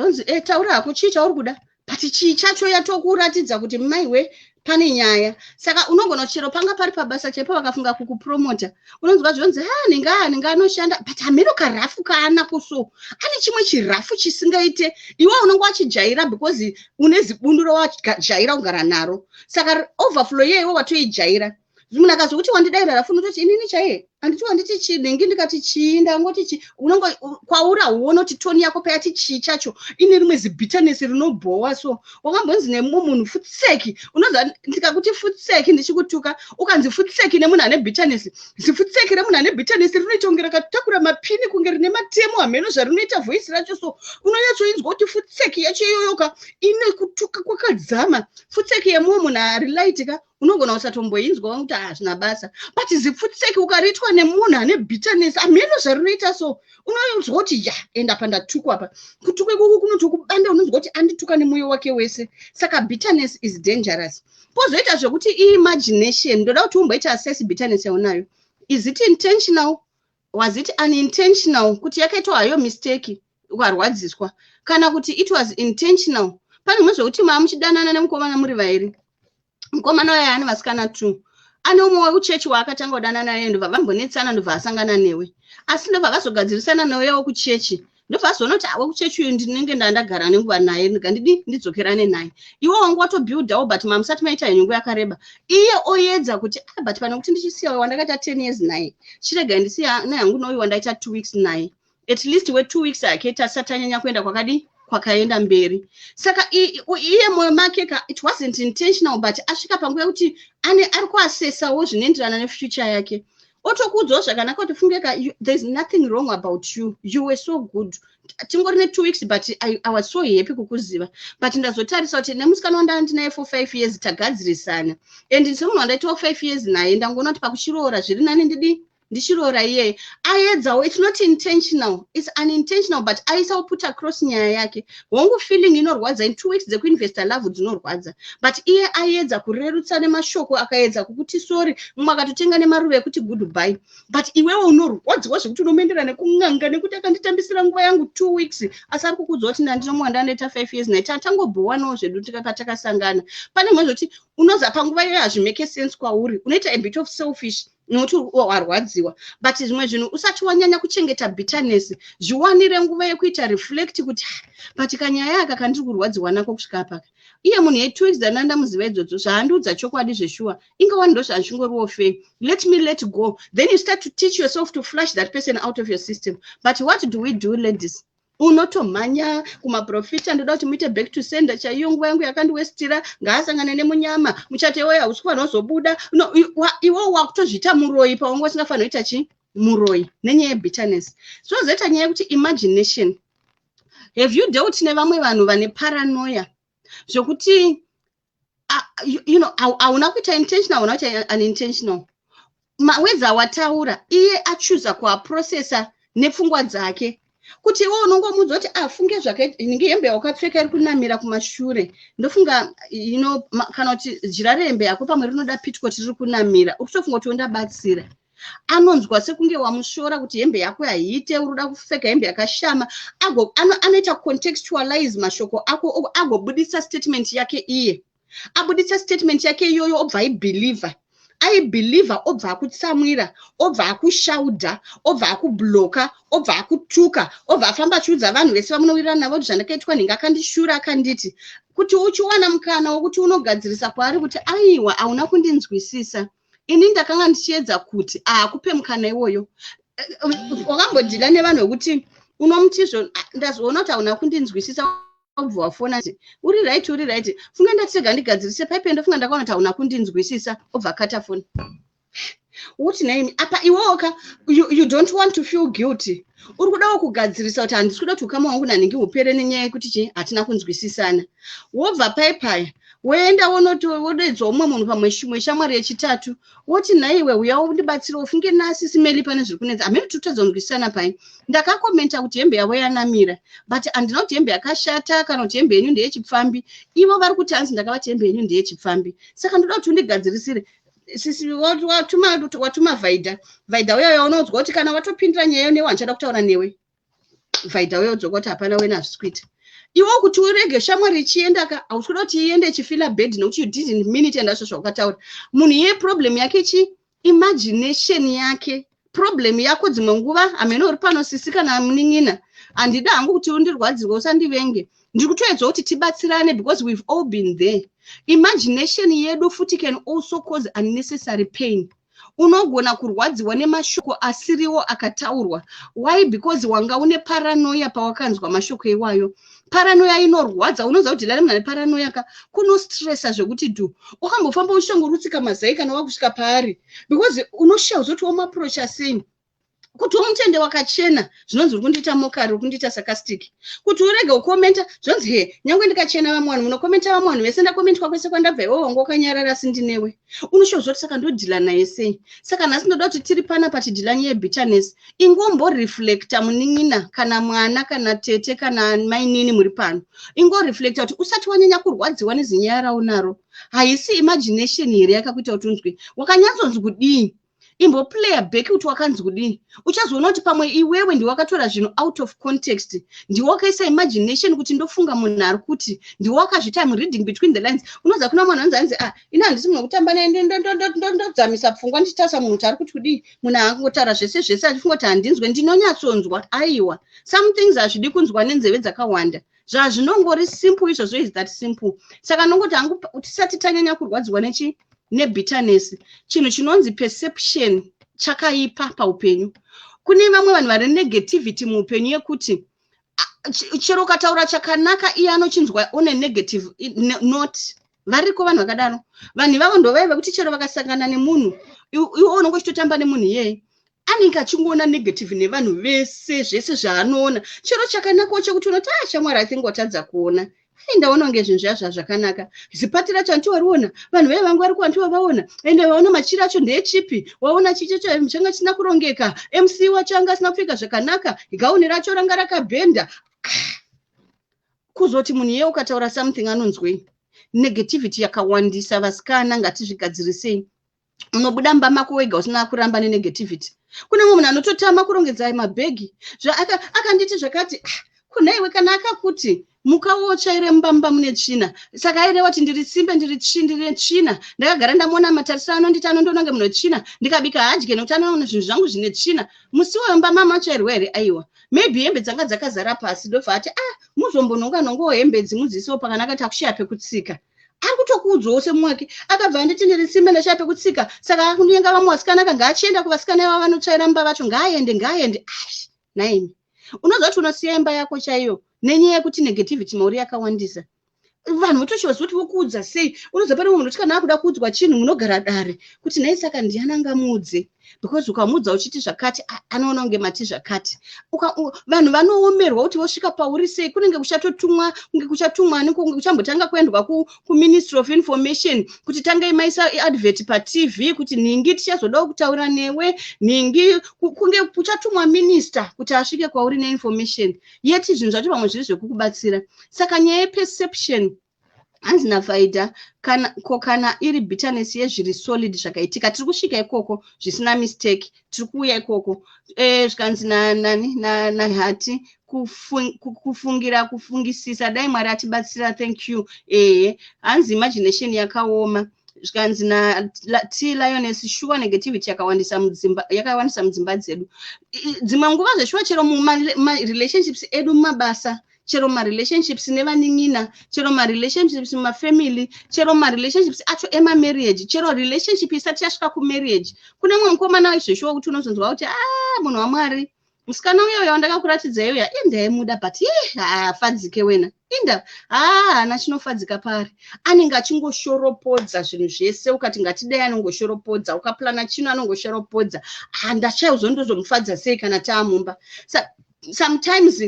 B: Onzi, "Taura hako, chii chauri kuda?" But chii chacho yatokuratidza kuti maiwe, pane nyaya. Saka unogona chero panga pari pabasa chaipo, vakafunga kukupromota, unonzwa zvonzi, "Ha, ninga anoshanda, but hameno karafu kaanako." So ane chimwe chirafu chisingaite. Iwe unonge wachijaira because une zibundu rawajaira kugara naro. Saka overflow iye iwe watoijaira. Munhu akazokuti, "Wandidaira rafu," unototi, "Inini chaiye handiti wanditi chii nhingi?" Ndikati chii? Ndangoti chii? Unonge kwauri hauona kuti tone yako payati chii chacho ine rimwe zibitterness rinobhowa. So wakambonzi nemumwe munhu futseki, unoziva ndikakuti futseki ndichikutuka, ukanzi futseki nemunhu ane bitterness, zifutseki remunhu ane bitterness rinoita kunge rakatakura mapini, kunge rine matemo, hameno zvarinoita voice racho. So unonyatsoinzwa kuti futseki yacho iyoyoka ine kutuka kwakadzama. Futseki yemumwe munhu ari light ka, unogona kusatomboinzwa kuti hazvina basa, but zipfutseki ukariitwa nemunhu ane bitterness, hameno zvarinoita. So unonzwa kuti, ya, enda pa, ndatukwa pa. Kutukwa ikoko kunotokubanda, unonzwa kuti andituka nemwoyo wake wese. Saka bitterness is dangerous. Pozoita zvekuti imagination. Ndoda kuti umboita assess bitterness yaunayo. Is it intentional? Was it unintentional, kuti yakaitwa hayo mistake ukarwadziswa, kana kuti it was intentional? Pane mwe zvekuti maa muchidanana nemukomana muri vairi. Mukomana uyo ane vasikana two. Ane umwe wekuchechi waakatanga kudanana naye, ndobva vambonetsana, ndobva asangana newe, asi ndobva vazogadzirisana newe wekuchechi. Ndobva azoona kuti awe kuchechi uyu ndinenge ndandagara nenguva naye, ngandidi ndidzokerane naye. Iwe wangu watobuildawo, but mamusati maita henyu nguva yakareba. Iye oedza kuti, ah, but pane kuti ndichisiya wandakaita 10 years naye, chiregai ndisiya nehangu nouyu wandaita 2 weeks naye. At least we2 weeks ake tasati tanyanya kuenda kwakadi kwakaenda mberi. Saka iye mwoyo make ka, it wasn't intentional, but asvika panguva yekuti ane ari kuasesawo zvinoenderana nefuture yake, otokuudzawo zvakanaka kuti, "Fungeka, there's nothing wrong about you. You were so good. Tingori ne2 weeks, but I was so happy kukuziva. But ndazotarisa kuti nemusikana wandanga ndinaye for 5 years tagadzirisana, and semunhu wandaitawo 5 years naye, ndangoona kuti pakuchiroora zviri nani ndidi ndichiroora iyeye." Aedzawo. It's not intentional, it's unintentional, but aisawo put across nyaya yake. Hongu, feeling inorwadza. In 2 weeks dzekuinvesta love dzinorwadza, but iye aiedza kurerutsa nemashoko, akaedza kukuti sorry, mumwe akatotenga nemaruva ekuti goodbye. But iwewe unorwadziwa zvekuti unomuendera nekun'anga nekuti akanditambisira nguva yangu 2 weeks, asi ari kukuudza kuti ndandinomuwa ndandaita 5 years naye, tangobhowanawo zvedu patakasangana. Pane mwe zvekuti unoza panguva iyoyo hazvimake sense kwauri, unoita a bit of selfish nokuti warwadziwa. But zvimwe zvinhu usati wanyanya kuchengeta bitterness, zviwanire nguva yekuita reflect kuti, "Ah, but kanyaya aka kandiri kurwadziwa nako kusvika apaka, iye munhu ye2 weeks dzandandamuziva idzodzo, zvaandiudza chokwadi zveshuwa, ingawani ndo zvazvingoriwo fair. Let me let go." Then you start to teach yourself to flush that person out of your system. But what do we do, ladies? Unotomhanya kumaprofita, "Ndoda kuti muite back to sender chaiyo, nguva yangu yakandiwestira, ngaasangane nemunyama, muchato iwoyo hausi kufanira kuzobuda." No, iwo wakutozviita muroyi pawangu wasingafanira kuita chi muroyi nenyaya yebitterness. So zoita nyaya yekuti imagination. Have you dealt nevamwe vanhu vane paranoia zvokuti hauna kuita intentional, hauna kuita unintentional, mawedza awataura, iye achuza kuaprocessa nepfungwa dzake, kuti iwe unongomuudza kuti afunge zvakainge hembe yakapfeka iri kunamira kumashure, ndofunga kana kuti jira rehembe yako pamwe rinoda petticoat, riri kunamira, uri kutofunga kuti undabatsira, anonzwa sekunge wamushora kuti hembe yako haiite, uri kuda kupfeka hembe yakashama. Anoita contextualize mashoko ako, agobudisa statement yake. Iye abudisa statement yake iyoyo, obva aibhilivha, aibhilivha, obva akutsamwira, obva akushaudha, obva akublocka, obva akutuka, obva afamba achiudza vanhu vese vamunowirirana navo kuti zvandakaitwa nhinge, akandishura, akanditi. Kuti uchiwana mukana wokuti unogadzirisa kwaari kuti, "Aiwa, hauna kundinzwisisa, ini ndakanga ndichiedza kuti," aakupe mukana iwoyo. Wakambodhila nevanhu vekuti unomuti izvo, "Ndazoona kuti hauna kundinzwisisa," wabva wafona, "Uri right, uri right, funga ndati rega ndigadzirise paipe, ndofunga ndakaona kuti hauna kundinzwisisa," obva akata foni. Uti naimi apa iwoka you don't want to feel guilty. Uri kudawo kugadzirisa kuti handisi kuda kuti ukama hwangu nanhingi hupere nenyaya yekuti chi hatina kunzwisisana. Wobva paipaya, woenda wodedza umwe munhu, pamwe shimwe shamwari yechitatu, woti, "Nhaiwe, uya undibatsire, ufunge nasisi Meli, pane zviri kunetsa, hamene tiri kutadza kunzwisisana pai. Ndakakomenta kuti hembe yavo yanamira, but handina kuti hembe yakashata kana kuti hembe yenyu ndeyechipfambi. Ivo vari kuti hanzi ndakavati hembe yenyu ndeyechipfambi, saka ndoda kuti undigadzirisire." Sisi watuma vhaidha. Vhaidha uya yaunoudzwa kuti kana watopindira nyaya newe, handichada kutaura newe. Vhaidha uya udzoka kuti hapana wena, hazvisi kuita. Iwe kuti urege shamwari ichienda ka, hausi kuda kuti iende ichifeela bad nekuti you didn't mean it and azvo zvawakataura. Munhu iye problem yake chi imagination yake. Problem yako dzimwe nguva hamene uri pano, sisi kana munin'ina, handida hangu kuti undirwadzirwe, usandivenge, ndiri kutoedza kuti tibatsirane because we've all been there. Imagination yedu futi can also cause unnecessary pain. Unogona kurwadziwa nemashoko asiriwo akataurwa. Why? Because wanga une paranoia pawakanzwa mashoko iwayo. Paranoia inorwadza. Unoziva kuti lare munhu ane paranoia ka, kunostressa zvekuti dhu wakambofamba uchitongorutsikwa mazai kana wakusvika paari, because unoshawa zoti womaprocha sei kuti umutende wakachena. Zvinonzi uri kundiita mockery, uri kundiita sarcastic. Kuti urege kukomenta, zvinonzi he, nyange ndikachena, vamwe vanhu munokomenta, vamwe vanhu vese ndakomentwa kwese kwandabva, iwewe wanga wakanyarara asi ndinewe. Unoshawa zoti saka ndodhila naye sei? Saka nhasi ndoda kuti tiri panapa tidhila nyaya yebitterness. Ingomboreflecta, munin'ina kana mwana kana tete kana mainini muri pano, ingoreflecta kuti usati wanyanya kurwadziwa nezinyaya raunaro, haisi imagination here yakakuita kuti unzwe wakanyatsonzi kudii? Imboplaya back kuti wakanzi kudini. Uchazoona kuti pamwe iwewe ndiwakatora zvinhu out of context, ndiwakaisa imagination kuti ndofunga munhu ari kuti, ndiwakazvita reading between the lines. Unoziva kuna munhu anzi anzi, ah, ini handisi munhu wekutamba naye, ndodzamisa pfungwa ndichitarisa munhu kuti ari kuti kudii. Munhu angotaura zvese zvese achifunga kuti handinzwe, ndinonyatsonzwa. Aiwa, some things hazvidi kunzwa nenzeve dzakawanda, zvazvinongori simple izvozvo, is that simple. Saka nongoti hangu, tisati tanyanya kurwadziwa nechi nebitterness, chinhu chinonzi perception chakaipa paupenyu. Kune vamwe vanhu vari negativity muupenyu yekuti chero ukataura chakanaka, iye anochinzwa on a negative note. Variko vanhu vakadaro. Vanhu ivavo ndovai vekuti chero vakasangana nemunhu, iwe unonge uchitotamba nemunhu iyeye, anenge achingoona negative nevanhu vese. Zvese zvaanoona, chero chakanakawo chekuti unoti, "Ah, shamwari, I think watadza kuona. Ai, ndaona kunge zvinhu zviya zvazvakanaka. Zipati racho hanti wariona? Vanhu veye vangu vari kuhanti wavaona? Ende vaona machira acho ndeechipi? Waona chicho changa chisina kurongeka? MC wacho anga asina kupfeka zvakanaka. Gauni racho ranga rakabhenda." Kuzoti munhu iye ukataura something, anonzwei? Negativity yakawandisa. Vasikana, ngatizvigadzirisei. Unobuda mumba mako wega usina kuramba nenegativity. Kune mumwe munhu anototama kurongedza mabhegi, akanditi zvakati. Ah, kunaiwe kana akakuti mukawotsvaire mumba, mumba mune tsvina, saka aireva kuti ndiri simbe, ndiri ndiri tsvina. Ndakagara ndamuona matarisiro anonditi, anondiona kunge munhu wetsvina. Ndikabika hadye nekuti anoona zvinhu zvangu zvine tsvina. Musi wayo mumba mamatsvairwa here? Aiwa, maybe hembe dzanga dzakazara pasi, ndobva ati, "Ah, muzombononga nongowo hembe dzimudzisewo pakanaka, takushaya pekutsika." Ari kutokuudzawo semumwe wake akabva anditi ndiri simbe, ndashaya pekutsika, saka akunyenga vamwe vasikana ka, ngaachienda kuvasikana ivavo vanotsvaira mumba vacho, ngaaende, ngaaende. Ai, naimi, unoziva kuti unosiya imba yako chaiyo nenyaya yekuti negativity mauri yakawandisa. Vanhu votochivaziva kuti vokuudza sei. Unoziva pane munhu kuti kana akuda kuudzwa chinhu, munogara dare kuti nhai, saka ndiani angamuudze? Because ukamuudza uchiti zvakati, anoona kunge mati zvakati. Vanhu vanoomerwa kuti vosvika pauri sei. Kunenge kuchatotumwa, kunge kuchatumwa ani, kunge kuchambotanga kuendwa kuMinistry of Information kuti tangai maisa advert paTV kuti nhingi tichazodawo kutaura newe nhingi. Kunge kuchatumwa minister kuti asvike kwauri neinformation, yeti zvinhu zvacho pamwe zviri zvekukubatsira. Saka nyaya yeperception, hanzi naFaida, kana ko kana iri bitterness yezviri solid zvakaitika? Tiri kusvika ikoko zvisina mistake, tiri kuuya ikoko. Zvikanzi nani nahati, kufungira, kufungisisa, dai Mwari atibatsira. Thank you. Ehe, hanzi imagination yakaoma. Zvikanzi na T Lioness, shuwa negativity yakawandisa mudzimba, yakawandisa mudzimba dzedu. Dzimwe nguva zveshuwa, chero mumarelationships edu mumabasa, chero marelationships nevanin'ina, chero marelationships mumafamily, chero marelationships acho emamarriage, chero relationship isati yasvika kumarriage. Kune mumwe mukomana zveshuwa kuti unozonzwa kuti, "A, munhu waMwari, musikana uya uya wandakakuratidza uya, indaimuda, but ye haafadzike wena. Inda haa, haana chinofadzika paari." Anenge achingoshoropodza zvinhu zvese. Ukati ngatidai, anongoshoropodza. Ukaplana chino, anongoshoropodza. Handachaizo, sei kana taamumba? Sometimes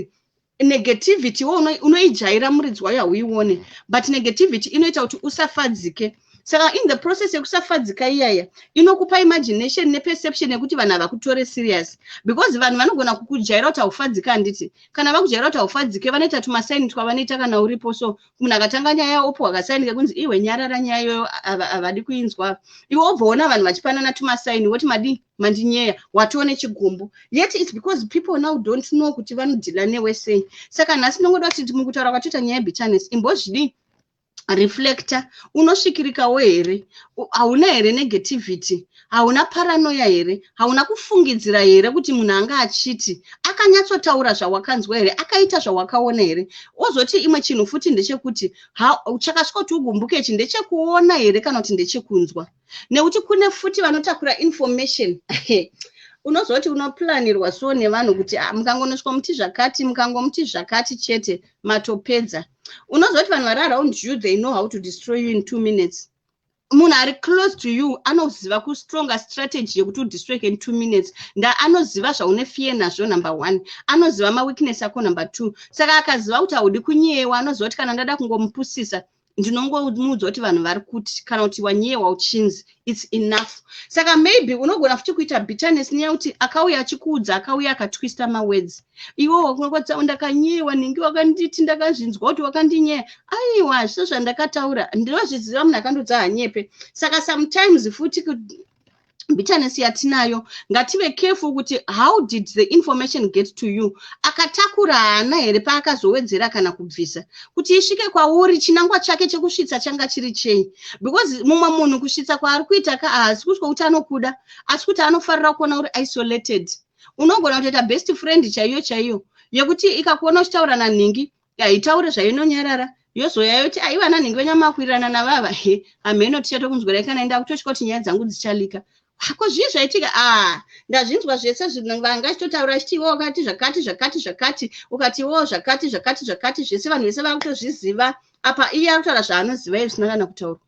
B: negativity wo unoijaira, muridzi wayo hauione, but negativity inoita kuti usafadzike. Saka in the process yekusafadzika iyaya, inokupa imagination neperception yekuti vanhu havakutore serious, because vanhu vanogona kukujaira kuti haufadzike, handiti? Kana vakujaira kuti haufadzike, vanoita tumasaini twavanoita kana uripo. So munhu akatanga nyaya, opiwa kasaini kekunzi, "Iwe nyarara, nyaya iyoyo havadi kuinzwa." Iwe wobvaona vanhu vachipanana tumasaini, woti, "Madi mandinyeya, watoo nechigumbu." Yet it's because people now don't know kuti vanodeala newe sei. Saka nhasi ndinongoda kuti mukutaura kwatoita nyaya yebitterness, imbozvidii, reflecta. Unosvikirikawo here? Hauna here negativity? Hauna paranoia here? Hauna kufungidzira here kuti munhu anga achiti akanyatsotaura zvawakanzwa here? Akaita zvawakaona here? Ozoti imwe chinhu futi ndechekuti, chakasvika kuti ugumbuke ichi ndechekuona here kana kuti ndechekunzwa? Nekuti kune futi vanotakura information. Unozoti unoplanirwa so nevanhu kuti, "Ah, mukangonosvika muti zvakati, mukangomuti zvakati chete, matopedza." Unozoti vanhu vari around you, they know how to destroy you in 2 minutes. Munhu ari close to you anoziva kustronga strategy yekuti udestroy in 2 minutes. Nda anoziva zvaune fear nazvo, number one. Anoziva maweakness ako, number two. Saka akaziva kuti haudi kunyewa, anoziva kuti kana ndada kungomupusisa, ndinongomuudza kuti vanhu vari kuti, kana kuti wanyewa uchinzi, it's enough. Saka maybe unogona futi kuita bitterness nenyaya yekuti akauya achikuudza, akauya akatwista mawords. Iwe ndakanyewa, ningi wakanditi, ndakazvinzwa kuti wakandinyeya. Aiwa, hazviso zvandakataura, ndinozviziva, munhu akandodza hanyepe. Saka sometimes futi Bitterness yatinayo, ngative careful kuti how did the information get to you? Akatakura haana here paakazowedzera kana kubvisa kuti isvike kwauri? Chinangwa chake chekusvitsa changa chiri chei? Because mumwe munhu kusvitsa kwaari kuita ka, haasi kusvika kuti anokuda, asi kuti anofarira kuona uri isolated. Unogona kutoita best friend chaiyo chaiyo yekuti ikakuona uchitaura nanhingi, haitaure zvainonyarara, yozoya yoti, "Aiva nanhingi venyamakuwirirana navava." He, hamheno, tichatokunzwirai kana enda kutotya kuti nyaya dzangu dzichalika hako. Zvii zvaitika? A, ndazvinzwa zvese, vanga achitotaura achiti iwo wakati zvakati zvakati zvakati, ukati iwo zvakati zvakati zvakati, zvese vanhu vese vakutozviziva. Apa iye ari kutaura zvaanoziva iye zvisina kana kutaurwa.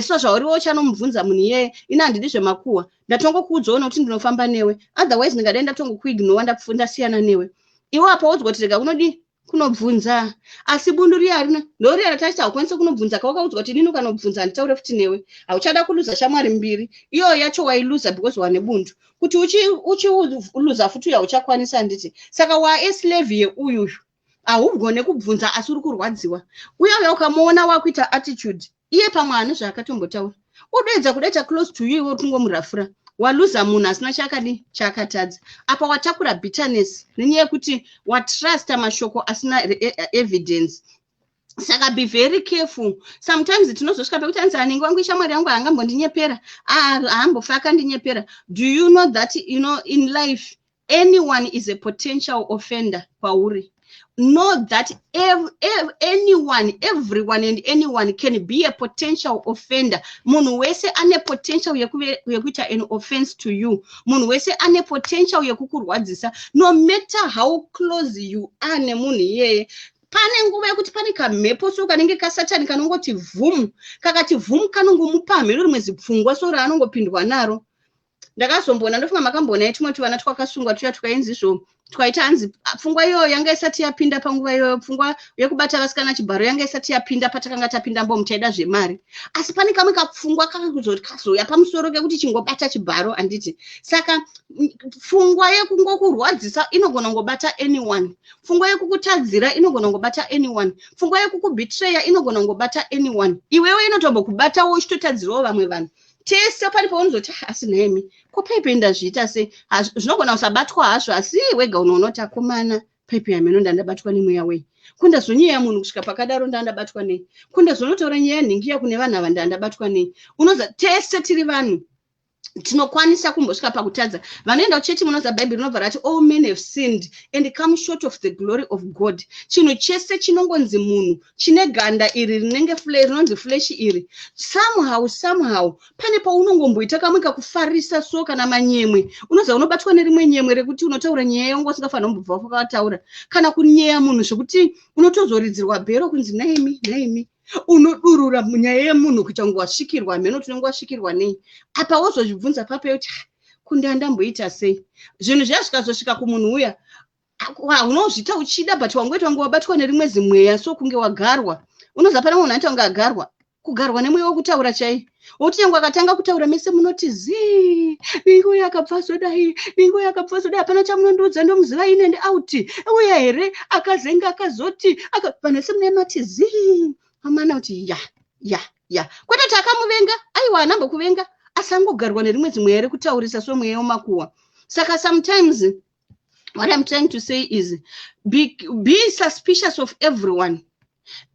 B: So zvauriwo uchanomubvunza munhu iyeye, ini handidi zvemakuhwa, ndatongokuudzawo nokuti ndinofamba newe, otherwise ndingadai ndatongokuignora, ndasiyana newe. Iwe apa waudzwa kuti rega kunodii, kunobvunza, asi bundu riya rina ndoriya ratachiti haukwanisi kunobvunza. Kawakaudzwa kuti inini ukanobvunza handitaure futi newe, hauchada kuluza shamwari mbiri. Iyoyo yacho wailuza because wane bundu, kuti uchiluza futi uyo hauchakwanisa, handiti? Saka waaslave yeuyuyu, haugone kubvunza asi uri kurwadziwa. Uye uya ukamuona wakuita attitude, iye pamwe ane zvaakatombotaura, udoedza kudaita close to you, iwe uri kungomurafura. Waluza munhu asina chaakadi chaakatadza. Apa watakura bitterness nenyaya yekuti watrusta mashoko asina evidence. Saka be very careful. Sometimes tinozosvika pekuti anzi, "Anenge wangu, ishamwari yangu, haangambondinyepera, haambofa akandinyepera." Do you know that in life anyone is a potential offender kwauri? Know that anyone, everyone and anyone can be a potential offender. Munhu wese ane potential yekuita an offense to you. Munhu wese ane potential yekukurwadzisa, no matter how close you are nemunhu iyeye. Pane nguva yekuti pane kamhepo so kanenge kasatani kanongoti vhum, kakati vhum, kanongomupa mheno rimwe zipfungwa so raanongopindwa naro. Ndakazomboona, ndofunga makamboonai tumwe tuvana twakasungwa tuya twainzizvo twaita hanzi pfungwa iyoyo yanga isati yapinda panguva iyoyo. Pfungwa yekubata vasikana chibharo yanga isati yapinda patakanga tapinda mbomu, taida zvemari, asi pane kamwe kapfungwa kakazouya pamusoro kekuti chingobata chibharo, handiti? Saka pfungwa yekungokurwadzisa inogona kungobata anyone, pfungwa yekukutadzira inogona kungobata anyone, pfungwa yekukubetreya inogona kungobata anyone. Iwewe inotombokubatawo uchitotadzirawo vamwe vanhu. Tese pane paunozoti, "Ah, asi nhaimi, ko paipe ndazviita sei?" Zvinogona kusabatwa hazvo, asi wega unoona kuti, "Akomana, paipe yameno ndandabatwa nemweya wei? Ko ndazonyeya munhu kusvika pakadaro, ndandabatwa nei? Ko ndazonotaura nyaya nhingiya kune vanhu ava, ndandabatwa nei?" Unoza tese tiri vanhu, tinokwanisa kumbosvika pakutadza. Vanoenda kuchechi, munoza Bhaibheri rinobva rati, "All men have sinned and come short of the glory of God." Chinhu chese chinongonzi munhu chine ganda iri rinenge rinonzi flesh iri, somehow somehow pane paunongomboita kamwe kakufarisa so kana manyemwe. Unoza unobatwa nerimwe nyemwe rekuti unotaura nyaya yangu usingafanira kumbobva wakataura, kana kunyeya munhu zvekuti unotozoridzirwa bhero kunzi, "Naimi, naimi, unodurura nyaya yemunhu kuita kunge wasvikirwa." Mheno tinenge wasvikirwa nei? Apa wozozvibvunza papo yekuti, "Ah, kunde andamboita sei?" Zvinhu zviya zvikazosvika kumunhu uya, unozviita uchida, but wangoita kunge wabatwa nerimwe zimweya so, kunge wagarwa. Unoziva pane munhu anoita kunge agarwa, kugarwa nemweya wokutaura chai, wokuti nyange akatanga kutaura mese munoti zii, "Ningo yakabva zodai, ningo yakabva zodai, hapana chamunondiudza, ndomuziva in and out uya here, akazenga akazoti." Vanhu vese mune mati zii, amana kuti ya ya ya, kwete kuti akamuvenga, aiwa, anambokuvenga, asi angogarwa nerimwe zimweya rekutaurisa, so mweya wemakuhwa. Saka sometimes what I'm trying to say is be suspicious of everyone.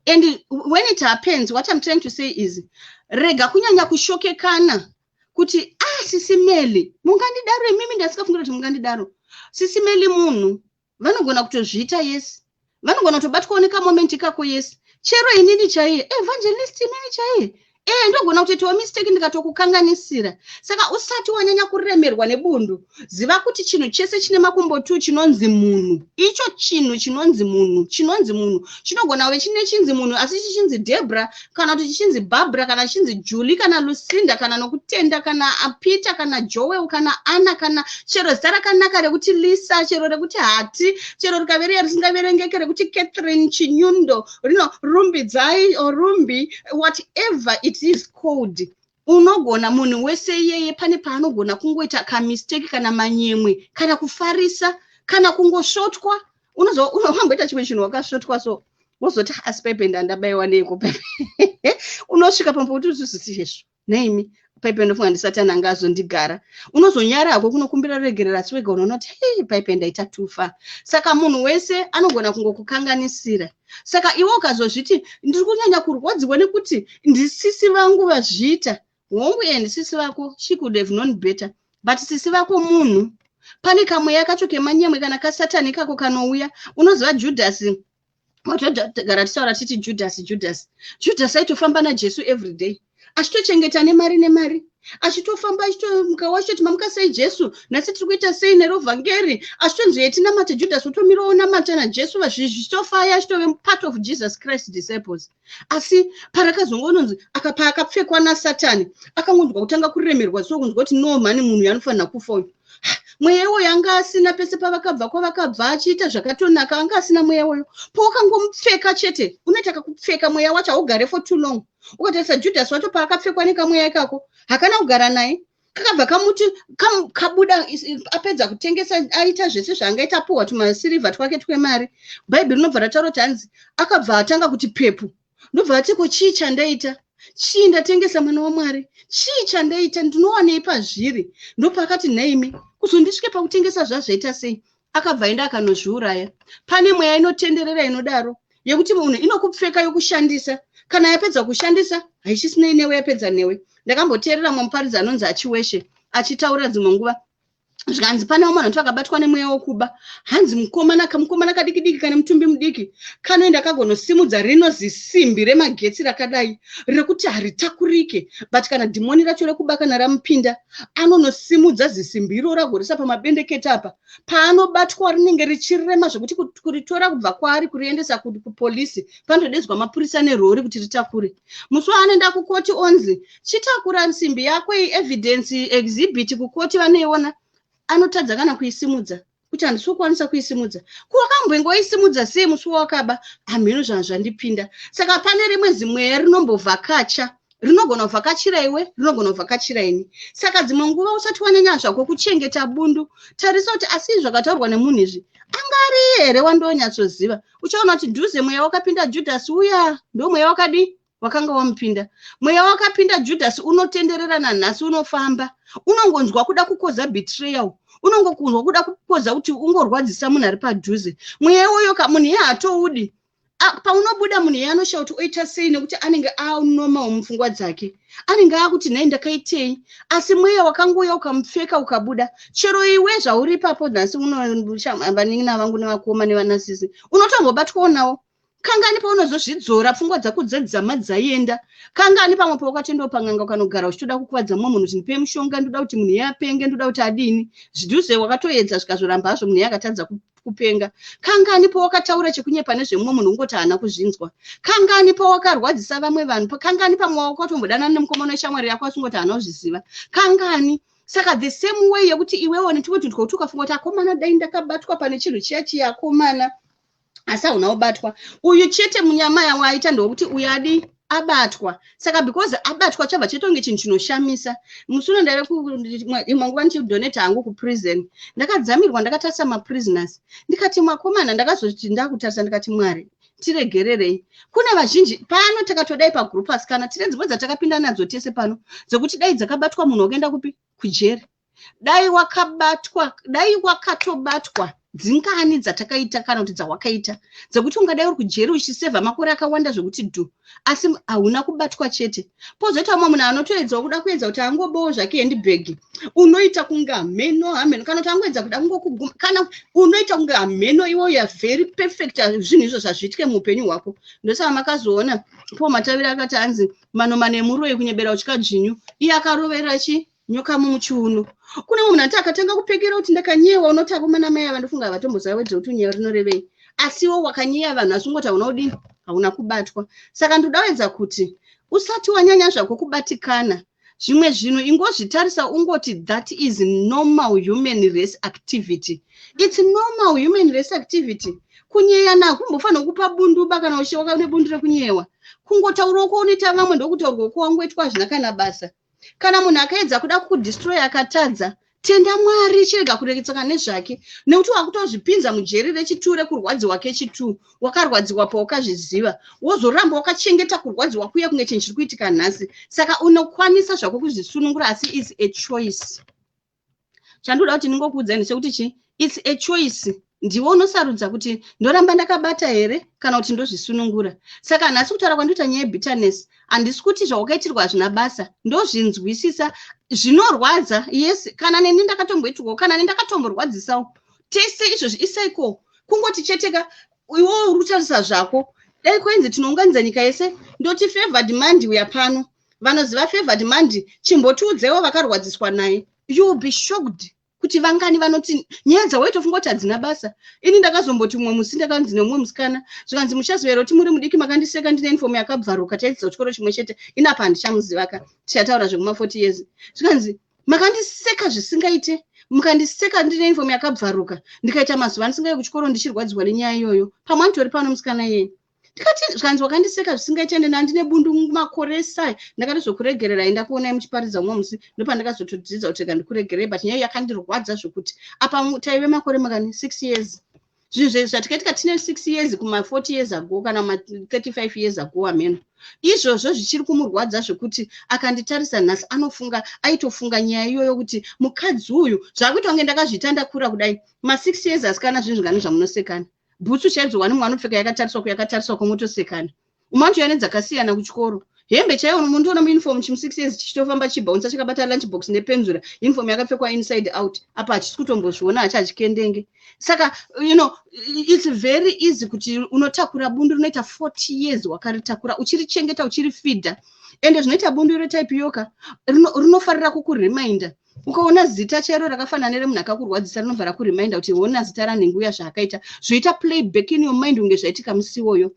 B: And when it happens, what I'm trying to say is rega kunyanya kushokekana kuti, "Ah, Sisi Meli, mungandidaro imimi? Ndasikafungira kuti mungandidaro." Sisi Meli munhu, vanogona kutozviita, yes, vanogona kutobatwawo nekamoment kako, yes. Chero inini chaiye, evangelist, inini chaiye, ee, ndogona kutoitawo mistake ndikatokukanganisira. Saka usati wanyanya kuremerwa nebundu, ziva kuti chinhu chese chine makumbo tu chinonzi munhu, icho chinhu chinonzi munhu, chinonzi munhu chinogona kuve chine chinzi munhu, asi chichinzi Debra, kana kuti chichinzi Barbara, kana chichinzi Julie, kana Lucinda, kana Nokutenda, kana Peter, kana Joel, kana Anna, kana chero zita rakanaka rekuti Lisa, chero rekuti Hati, chero rikave riya risingaverengeke rekuti Catherine Chinyundo, rino Rumbidzai or Rumbi, whatever it is called, unogona munhu wese iyeye pane paanogona kungoita kamistake, kana manyemwe, kana kufarisa, kana kungosvotwa. Unowamboita chimwe chinhu wakasvotwa, so wozoti, "Asi paipe ndandabayiwa neiko paipe?" Unosvika pambo kuti uzvizvisi izvo naimi. Paipe ndofunga ndisatani anga azondigara. Unozonyara hako kunokumbira ruregerero, asi wega unoona kuti hei, paipe ndaita tufa. Saka munhu wese anogona kungokukanganisira. Saka iwe ukazozviti ndiri kunyanya kurwadziwa nekuti ndisisi vangu vazviita, hongu, iye ndisisi vako, she could have known better, but sisi vako munhu. Pane kamweya kacho kemanyemwe kana kasatani ikako kanouya. Unoziva Judhasi, watogara tichitaura titi Judhasi, Judhasi, Judhasi aitofamba naJesu every day, achitochengeta nemari nemari, achitofamba, achitomuka, achitoti, "Mamuka sei Jesu? Nhasi tiri kuita sei nerovhangeri?" Achitonzi yetinamate, Judhasi otomirawo namata naJesu, zvichitofaya, achitove part of Jesus Christ disciples. Asi parakazongononzi paakapfekwa nasatani, akangonzwa kutanga kuremerwa, so kunzwa kuti, "No mhani, munhu yanofanira kufa uyu." Mweya iwoyo anga asina. Pese pavakabva, kwavakabva, achiita zvakatonaka, anga asina mweya iwoyo. Pawakangomupfeka chete, unoita kakupfeka, mweya wacho haugare for too long. Ukatarisa Judhasi wacho, paakapfekwa nekamweya ikako, hakana kugara naye, kakabva kamuti kabuda. Apedza kutengesa, aita zvese zvaangaita, apuhwa tumasirivha twake twemari, Bhaibheri rinobva rataura kuti hanzi akabva atanga kuti pepu. Ndobva ati, "Ko chii chandaita? Chii? Ndatengesa mwana waMwari. Chii chandaita? Ndinowanei pazviri?" Ndopaakati, "Nhaimi, kuzondisvike pakutengesa, zvazvaita sei?" Akabva aenda akanozviuraya. Pane mweya inotenderera inodaro, yekuti munhu inokupfeka, yokushandisa. Kana yapedza kushandisa, haichisinei newe, yapedza newe. Ndakamboteerera mumwe muparidzi anonzi Achiweshe achitaura dzimwe nguva, zvikanzi pane vamwe vanhu vakabatwa nemweya wokuba. Hanzi mukomana, kamukomana kadiki diki kane mutumbi mudiki, kanoenda kagonosimudza rino zisimbi remagetsi rakadai rekuti haritakurike, but kana dhimoni racho rekuba kana ramupinda, anonosimudza zisimbi iro ragorisa pamabendekete apa. Paanobatwa, rinenge richirema zvekuti kuritora kubva kwaari kuriendesa kupolisi, panotodedzwa mapurisa nerori kuti ritakure. Musi waanoenda kukoti, onzi, "Chitakura simbi yako iyi, evidence exhibit kukoti vanoiona." Anotadza kana kuisimudza, kuti, "Handisi kukwanisa kuisimudza." Kuwakamboingoisimudza sei musi wawakaba? "Hamhino zvandipinda." Saka pane rimwe zimweya rinombovhakacha, rinogona kuvhakachira iwe, rinogona kuvhakachira ini. Saka dzimwe nguva usati wanyanya zvako kuchengeta bundu, tarisa kuti asi zvakataurwa nemunhu izvi angari here wandonyatsoziva. Uchaona kuti dhuze mweya wakapinda Judhasi uya ndo mweya wakadii wakanga wamupinda. Mweya wakapinda Judhasi unotenderera nanhasi, unofamba, unongonzwa kuda kukoza betrayal, unongokunzwa kuda kukoza kuti ungorwadzisa munhu ari padhuze. Mweya iwoyo munhu iye hatoudi. Paunobuda, munhu iye anoshaya kuti oita sei, nekuti anenge anomawo mupfungwa dzake, anenge akuti, "Nhai, ndakaitei?" Asi mweya wakangouya ukamupfeka, ukabuda. Chero iwe zvauri ipapo nhasi, vanin'ina vangu nevakoma nevanasisi, unotombobatwawo nawo. Kangani paunozozvidzora, pfungwa dzako dzadzama dzaienda? Kangani pamwe pawakatoendawo pang'anga, ukanogara uchitoda kukuvadza mumwe munhu, kuti, "Ndipe mushonga, ndoda kuti munhu iye apenge, ndoda kuti adini?" Zvidhuze wakatoedza, zvikazoramba hazvo, munhu iye akatadza kupenga. Kangani pawakataura chekunyepa nezvemumwe munhu, ungoti haana kuzvinzwa? Kangani pawakarwadzisa vamwe vanhu? Kangani pamwe wakatombodanana nemukomana weshamwari yako, asi ungoti haana kuzviziva? Kangani? Saka the same way yekuti iwewo netumwe tunhu twekuti ukafunga kuti, "Akomana, dai ndakabatwa pane chinhu chiya chiya, akomana," asi hauna kubatwa. Uyu chete munyama yawaita ndewekuti uyu adi abatwa. Saka because abatwa, chabva chaita chinhu chinoshamisa. Musi uno ndaive imwe nguva ndichidonata hangu kuprison, ndakadzamirwa, ndakatarisa maprisoners, ndikati, "Mwakomana." Ndakazoti ndakutarisa, ndikati, "Mwari, tiregererei." Kune vazhinji pano, takatodai pagroup, asikana, tine dzimwe dzatakapinda nadzo tese pano, dzekuti dai dzakabatwa, munhu wakaenda kupi? Kujeri. Dai wakabatwa, dai wakatobatwa, dzingani dzatakaita kana kuti dzawakaita dzekuti ungadai uri kujeri uchisevha makore akawanda zvekuti dhu, asi hauna kubatwa chete. Pozoita mumwe munhu anotoedzawo kuda kuedza kuti angobowo zvake handbag, unoita kunge hameno hameno, kana kuti angoedza kuda kungokuguma, kana unoita kunge hameno. Iwe you are very perfect, zvinhu izvo zvazviitike muupenyu hwako. Ndosaka makazoona Paul Mataviri akati hanzi manomano emuroyi kunyebera utya dzvinyu, iye akarovera chi nyoka mumuchiuno. Kune mumwe munhu ati akatanga kupfekera kuti, "Ndakanyewa." Unoti, "Akomana, mai ava ndofunga havatomboziva wedze kuti unyewa rinorevei." Asiwo wakanyeya vanhu, asi ungoti hauna kudini, hauna kubatwa. Saka ndoda kuti usati wanyanya zvako kubatikana, zvimwe zvinhu ingozvitarisa, ungoti that is normal human race activity. It's normal human race activity. Kunyeyana hakumbofanira kupa bunduba kana uchiwaka nebundu rekunyewa. Kungotaurawo kwaunoita vamwe, ndokutaurwa kwangoitwa, hazvina kana basa. Kana munhu akaedza kuda kudestroy akatadza, Tenda Mwari, chirega kureketsana nezvake, nekuti wakutozvipinza mujeri rechitu rekurwadziwa kechitu. Wakarwadziwa pawakazviziva, wozoramba wakachengeta kurwadziwa kuya kunge chinhu chiri kuitika nhasi. Saka unokwanisa zvako kuzvisunungura, asi is a choice. Chandinoda kuti ndingokuudzai ndechekuti chi it's a choice. Ndiwe unosarudza kuti ndoramba ndakabata here kana kuti ndozvisunungura. Saka nhasi kutaura kwandinoita nyaya yebitterness, handisi kuti zvawakaitirwa hazvina basa. Ndozvinzwisisa, zvinorwadza, yes. Kana neni ndakatomboitirwawo, kana neni ndakatomborwadzisawo. Tese izvozvi isaiko kungoti cheteka iwe uri kutarisa zvako. Dai kwainzi tinounganidza nyika yese, ndoti Favored Mandi uya pano. Vanoziva Favored Mandi, chimbotiudzewo vakarwadziswa naye. You will be shocked kuti vangani vanoti nyaya dzawaitofunga kuti hadzina basa. Ini ndakazomboti mumwe musi ndakanzi nemumwe musikana, zvikanzi, "Muchaziva here kuti muri mudiki makandiseka ndine uniform yakabvaruka?" Taidzidza kuchikoro chimwe chete. Ini apa handichamuziva ka, tichataura zvekuma 40 years. Zvikanzi, "Makandiseka zvisingaite, mukandiseka ndine uniform yakabvaruka, ndikaita mazuva ndisingai kuchikoro ndichirwadziwa nenyaya iyoyo." Pamwe anitori pano musikana iyeye. Ndikati, zvikanzi, "Wakandiseka zvisingaite, ende nandine bundu makore esai. Ndakatizokuregererai ndakuonai muchiparidza mumwe musi, ndopandakazotodzidza kuti rega ndikuregerei, but nyaya yakandirwadza zvokuti." Apa taive makore makani? 6 years. Zvinhu zvatikaitika tine 6 years kuma40 years ago kana ma35 years ago, ameno izvozvo zvichiri kumurwadza zvekuti akanditarisa nhasi anofunga, aitofunga nyaya iyoyo kuti mukadzi uyu zvakuita kunge ndakazviita ndakura kudai. Ma6 years, asikana, zvinhu zvingani zvamunosekana? Bhutsu chaidzo wani mumwe anopfeka yakatariswa kuyakatariswa, kwomotosekana. Umwe anotoya nedzakasiyana kuchikoro. Hembe chaiwo mundoona muuniform chimu6 years chichitofamba chibhaunsa chakabata lunch box nepenzura, uniform yakapfekwa inside out. Apa hachisi kutombozviona, hachi hachikendenge. Saka it's very easy kuti unotakura bundu rinoita 40 years wakaritakura, uchirichengeta, uchirifidha. Ende zvinoita bundu retype yoka rinofarira kukureminder. Ukaona zita chairo rakafanana neremunhu akakurwadzisa, rinobva rakureminder kuti ona zita ranhinguya zvaakaita. Zvoita play back in your mind kunge zvaitika musi iwoyo.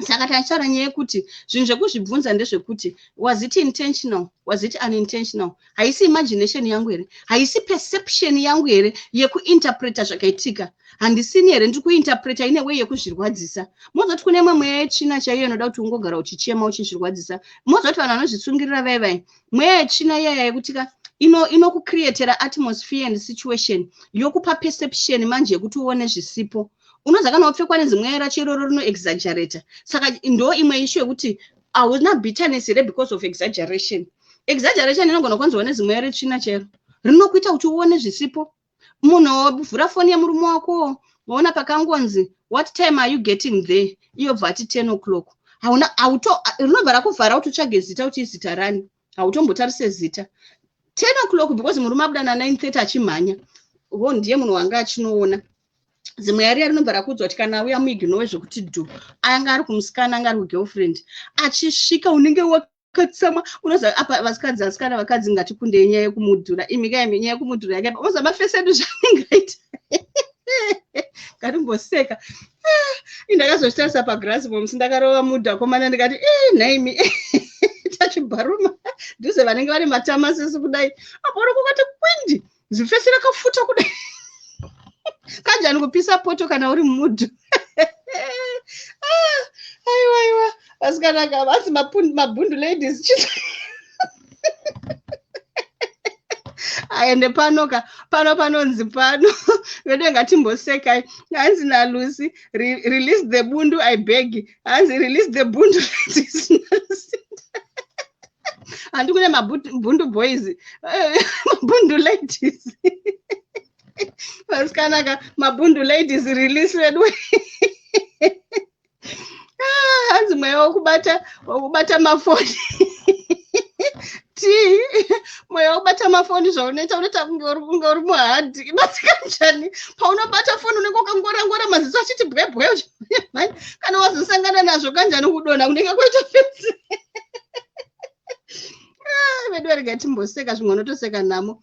B: Saka tachitaura nyaya yekuti zvinhu zvekuzvibvunza ndezvekuti, was it intentional, was it unintentional? Haisi imagination yangu here? Haisi perception yangu here yekuinterpreta zvakaitika? Handisini here ndiri kuinterpreta ine way yekuzvirwadzisa? Mozoti kune imwe mweya yetsvina chaiyo inoda kuti ungogara uchichema uchizvirwadzisa. Mozoti vanhu vanozvisungirira vai vai, mweya yetsvina iyaya yekutika inokucreatera atmosphere and situation yokupa perception manje yekuti uone zvisipo. Unoza kana wapfekwa nezimweya racho iroro rinoexaggerata. Saka ndo imwe issue yekuti hauna bitterness here because of exaggeration. Exaggeration inogona kukonzerwa nezimweya retsvina chairo rinokuita kuti uone zvisipo. Munhu wavhura foni yemurume wako, waona pakangonzi, "What time are you getting there?" Iyo bva ati 10 o'clock. Hauna auto rinobva rakuvhara kuti utsvage zita kuti izita rani. Hautombotarise zita. 10 o'clock because murume abuda na9:30 achimhanya ho, ndiye munhu wanga achinoona. Zimweya riya rinobva rakuudzwa kuti kana auya muignore zvekuti dhu anga ari kumusikana, anga ari kugirlfriend. Achisvika unenge wakatsamwa. Unoziva apa vasikadzi, asikana, vakadzi, ngatikundei nyaya yekumudhura. Imi kaimi, nyaya yekumudhura yakaipa. Unoziva mafesi edu zvaanenge aita, ngatimboseka. Ah, indakazozvitarisa pagirasi momusi ndakarova mudhu akomana, ndikati, "E, nhaimi, tachibharuma dhuze." Vanenge vane matama sesu kudai, apo uri kukati kwindi, zifesi rakafuta kudai, kanjani kupisa poto kana uri mudhu? Ah, aiwa, aiwa, vasikana ka, vanzi mabhundu ladies. Aende pano ka, pano panonzi pano vedu, ngatimbosekai. Hanzi naLucy, "Release the bundu, I beg." Hanzi, "Release the bundu ladies." Handi kune mabhundu boys, mabhundu ladies, vasikana ka, mabhundu ladies, release vedu. Ah, hanzi mweya wokubata mafoni t mweya wokubata mafoni zvaunoita, unoita kunge uri muhadhi. Bati kanjani paunobata foni unenge wakangorangora, maziso achiti bwebwe. Kana wazosangana nazvo kanjani, kudonha kunenge kwaita fesi. Ah, vedu, rega timboseka, zvimwe unotoseka namo.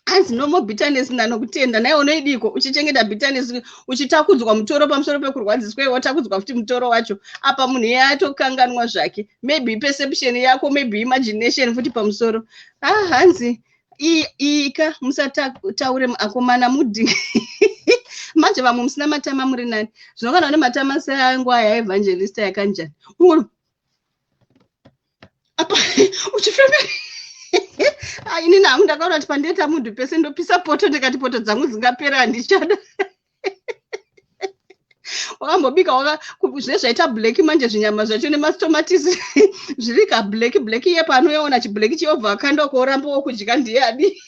B: Hanzi, "No more bitterness." Nanokutenda naiwe unoidiko uchichengeta bitterness, uchitakudzwa mutoro pamusoro pekurwadziswa, iwe watakudzwa futi mutoro wacho. Apa munhu iye atokanganwa zvake. Maybe perception yako, maybe imagination futi pamusoro. Ah, hanzi ika musataure akomana mudhi manje. Vamwe musina matama muri nani zvino kana une matama seangu aya evangelista yakanjani, apa uchifemera. Ah, inini hangu ndakaona kuti pandoita munhu pese ndopisa poto, ndikati poto dzangu dzingapera, handichada. Wakambobika zve zvaita black manje, zvinyama zvacho nematomatisi zviri kablack black. Iye paanoona chiblack chiyobva akanda kuoramba wokudya, ndiye adi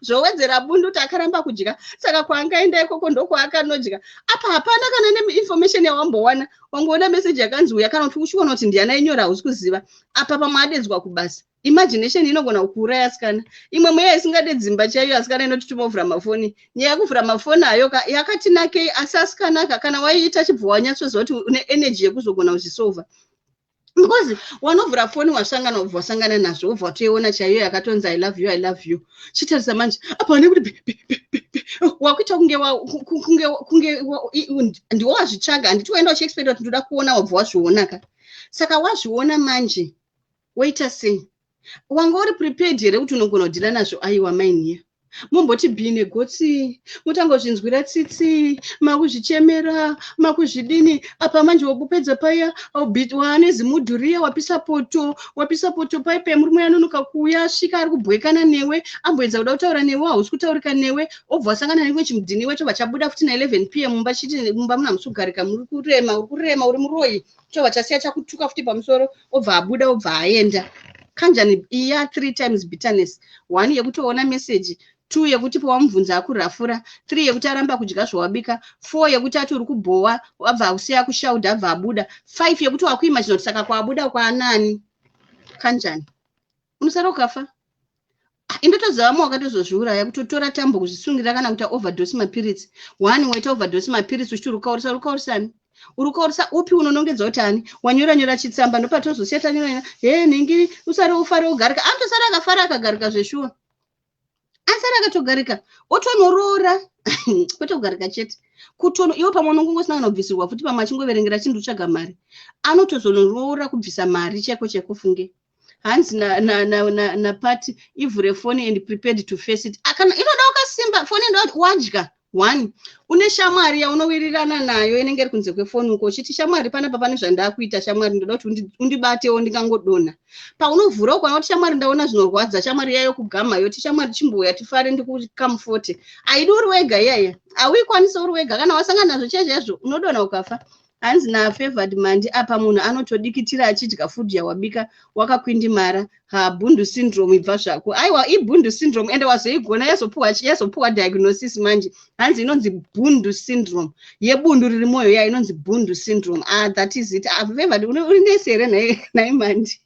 B: zvowedzera bundu kuti akaramba kudya. Saka kwaangaenda ikoko ndokwaakanodya. Apa hapana kana neinformation yawambowana. Wangoona meseji yakanzi uya, kana kuti uchiona kuti ndiana inyora, hausi kuziva. Apa pamwe adedzwa kubasa. Imagination inogona kukuuraya, asikana. Imwe mweya isingade dzimba chaiyo, asikana, inotituma kuvhura mafoni. Nyaya yekuvhura mafoni ayo yakati nakei, asi asikanaka, kana waiita chibva wanyatsoziva kuti une energy yekuzogona kuzvisolva, because wanovhura foni wasangana, ubva wasangana nazvo, ubva watoiona chaiyo yakatonzi "I love you, I love you". Chitarisa manje apa nekuti wakuita kunge ndiwo wazvitsvaga. Handiti waenda uchiexpecta kuti ndoda kuona? Wabva wazvionaka. Saka wazviona manje, woita sei? Wanga uri prepared here kuti unogona kudhila nazvo? Aiwa, mainiya, mumboti bhine gotsi, mutangozvinzwira tsitsi, makuzvichemera, makuzvidini. Apa manje wopedza paya, waane zimudhuriya, wapisa poto, wapisa poto paipe. Murume yanonoka kuuya, asvika ari kubwekana newe, amboedza kuda kutaura newe, hausi kutaurika newe. Obva wasangana newe chimudhini wecho, vachabuda futi na11 p.m. mumba, chiti mumba muna musi kugarika, muri kurema, uri kurema, uri muroyi. Chobva chasiya chakutuka futi pamusoro, obva abuda, obva aenda. Kanjani iya? Three times bitterness: one, yekutoona meseji; two, yekuti pawamubvunza akurafura; three, yekuti aramba kudya zvawabika; four, yekuti ati uri kubhowa, abva akusiya kushaudha, abva abuda; five, yekuti wakuimagina kuti saka kwaabuda kwaanani. Kanjani unosara ukafa? Indotoziva vamwe wakatozozviuraya, kutotora tambo kuzvisungira, kana kuita overdose mapiritsi. One, waita overdose mapiritsi uchiti uri kukaurisa. Uri kukaurisani? Uri kukaurisa upi? Unonongedza kuti ani wanyora nyora chitsamba? Ndopatozosiya tanyora he nhingi, usare ufare ugarika. Anotosara akafara akagarika zveshuwa, asara akatogarika, otonoroora, kwete kugarika chete. Kutono iwo pamwe unongongosina kana kubvisirwa futi, pamwe achingoverengera chindu tsvaga mari, anotozonoroora kubvisa mari chaiko chaiko. Funge hanzi napati ivhure foni and prepared to face it. Ah, kana inoda ukasimba foni inoda wadya. One, une shamwari yaunowirirana nayo inenge iri kunze kwefoni uko, uchiti, "Shamwari, panapa pane zvandakuita. Shamwari, ndoda kuti undibatewo ndingangodonha." Paunovhura ukaona kuti, "Shamwari, ndaona zvinorwadza," shamwari yayo kugama yoti, "Shamwari, chimbouya tifare, ndikukamfote." Haidi uri wega iyaya, hauikwanisi uri wega. Kana wasangana nazvo chaizvaizvo, unodonha ukafa. Hanzi nafavored Mandi, apa munhu anotodikitira achidya food yawabika wakakwindimara. Habhundu syndrome, ibva zvako. Aiwa, ibhundu syndrome, ende wazoigona, yazopuwa diagnosis manje. Hanzi inonzi bhundu syndrome, yebundu riri mwoyo ya inonzi bhundu syndrome. Ah, that is it. Ah, Favored, uri nesi here nhai Mandi?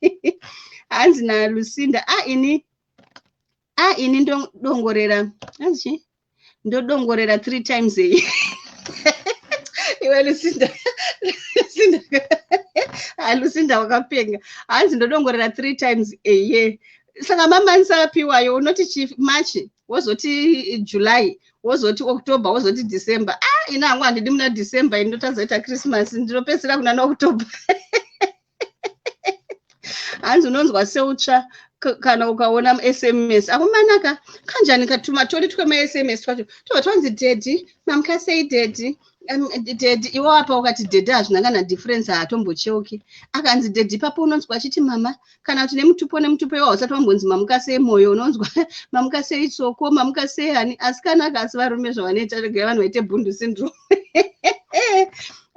B: Hanzi naLucinda, a ini, a ini ndodongorera. Hanzi chii? Ndodongorera three times a year. Iwe Lucinda, Lucinda, ah, Lucinda wakapenga. Hanzi ndodongorera three times a year. Saka mamonths apiwayo, unoti chi March, wozoti July, wozoti October, wozoti December. Ah, ina hangu handidi muna December, ini ndotazoita Christmas, ndinopedzisira kuna naOctober. Hanzi unonzwa seutsva kana ukaona SMS. Akumanaka kanjani? Katumatori twemaSMS twacho tobva twanzi, "Daddy, mamuka sei daddy? Daddy." Iwo apa ukati daddy, hazvina kana difference, haatombocheuki. Akanzi daddy ipapo unonzwa achiti mama, kana kuti nemutupo nemutupo. Iwo hausati wambonzi mamuka sei moyo, unonzwa mamuka sei tsoko, mamuka sei hani. Asi kanaka, asi varume zvavanoita, regai vanhu vaite bhundu syndrome.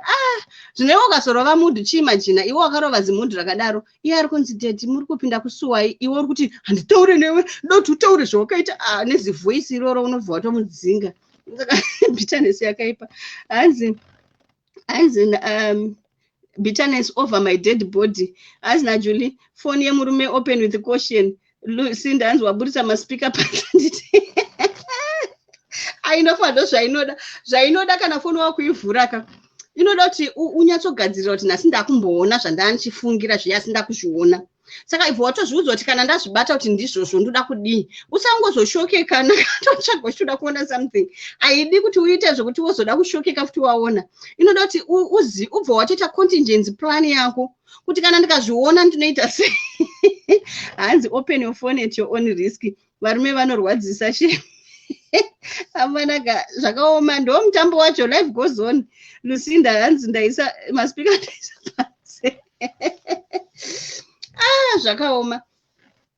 B: Ah, zvino iwe ukazorova mudhu, chiimagina iwe wakarova zimudhu rakadaro, iye ari kunzi, "Daddy, muri kupinda kusuwai." Iwe uri kuti, "Handitaure newe, doti utaure zvawakaita." Ah, nezivhoisi iroro unobva watomudzinga. Saka bitterness yakaipa. Hanzi "Bitterness over my dead body." Hanzi naJulie, foni yemurume open with caution. Lucinda, hanzi waburitsa maspeaker panze. Nditi ainofa, ndo zvainoda, zvainoda. Kana foni wakuivhura ka, inoda kuti unyatsogadzirira kuti nhasi ndakumboona zvandandichifungira zviya, asi ndakuzviona. Saka ibva watozviudza kuti kana ndazvibata kuti ndizvozvo, ndoda kudii. Usangozoshokekana totsvaga uchitoda kuona something. Haidi kuti uite zvokuti wozoda kushokeka futi waona. Inoda kuti ubva watoita contingency plan yako kuti kana ndikazviona ndinoita sei. Hanzi, "Open your phone at your own risk." Varume vanorwadzisa she amanaka, zvakaoma, ndo mutambo wacho. Life goes on. Lucinda, hanzi ndaisa maspeaker, ndaisa panze. Ah, zvakaoma.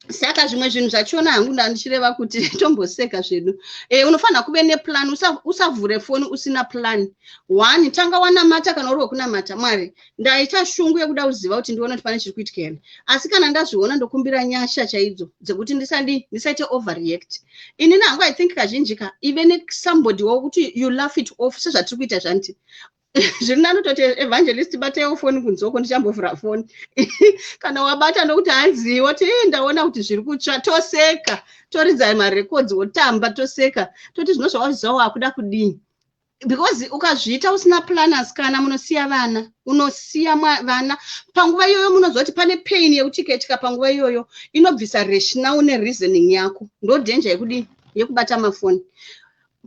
B: Saka zvimwe zvinhu zvachona hangu ndandichireva kuti tomboseka zvedu. Unofanira kuve neplan. Usavhure foni usina plan. One, tanga wanamata kana uri wekunamata. Mwari, ndaita shungu yekuda kuziva kuti ndione kuti pane chiri kuitika here, asi kana ndazviona, ndokumbira nyasha chaidzo dzekuti ndisadi ndisaite overreact. Inini hangu, I think kazhinji ka, ive nesomebody wokuti you laugh it off, sezvatiri kuita zvanti zviri nani kutoti, "Evangelist, bataiwo foni kunzoko, ndichambovhura foni." Kana wabata nokuti hanzi woti, "Ndaona kuti zviri kutsva," toseka, toridza marekodzi, wotamba, toseka, toti zvino zvawazviziva, wakuda kudini? Because ukazviita usina planners, kana munosiya vana, unosiya vana panguva iyoyo. Munoziva kuti pane pain yekuti ikaitika panguva iyoyo inobvisa rational nereasoning yako. Ndo danger yekudii, yekubata mafoni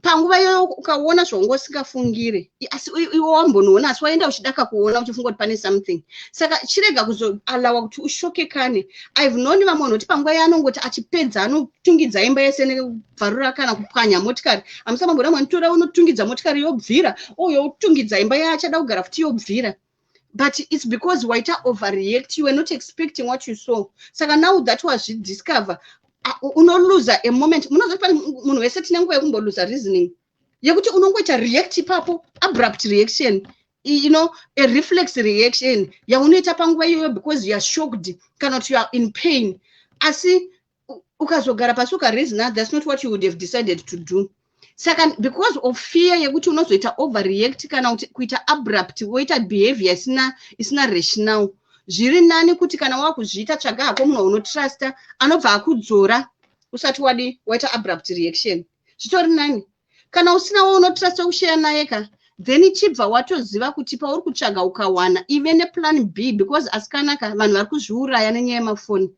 B: panguva iyoyo. Ukaona zvaunga usingafungire, asi iwe wambonoona, asi waenda uchidaka kuona, uchifunga kuti pane something, saka chirega kuzoallowa kuti ushokekane. I've known vamwe vanhu kuti panguva yaanongoti achipedza, anotungidza imba yese nekubvarura kana kupwanya motikari. Hamusamamboda mwanitora, unotungidza motikari yobvira, oyotungidza imba yaachada kugara futi yobvira. But it's because waita overreact. You were not expecting what you saw. Saka now that wazvidiscover, unoluza a moment. Munozoti pane munhu wese tine nguva yekumboluza reasoning, yekuti unongoita react ipapo, abrupt reaction, a reflex reaction yaunoita panguva iyoyo because you are shocked kana kuti you are in pain. Asi ukazogara pasi ukareasona, that's not what you would have decided to do. Saka because of fear yekuti unozoita overreact kana kuti kuita abrupt, woita behavior isina rational, zviri nani kuti kana wakuzviita, tsvaga hako munhu waunotrusta anobva akudzora usati wadi waita abrupt reaction. Zvitori nani. Kana usina waunotrusta kushare naye ka, then chibva watoziva kuti pauri kutsvaga, ukawana, ive neplan B, because asikanaka, vanhu vari kuzviuraya nenyaya yemafoni.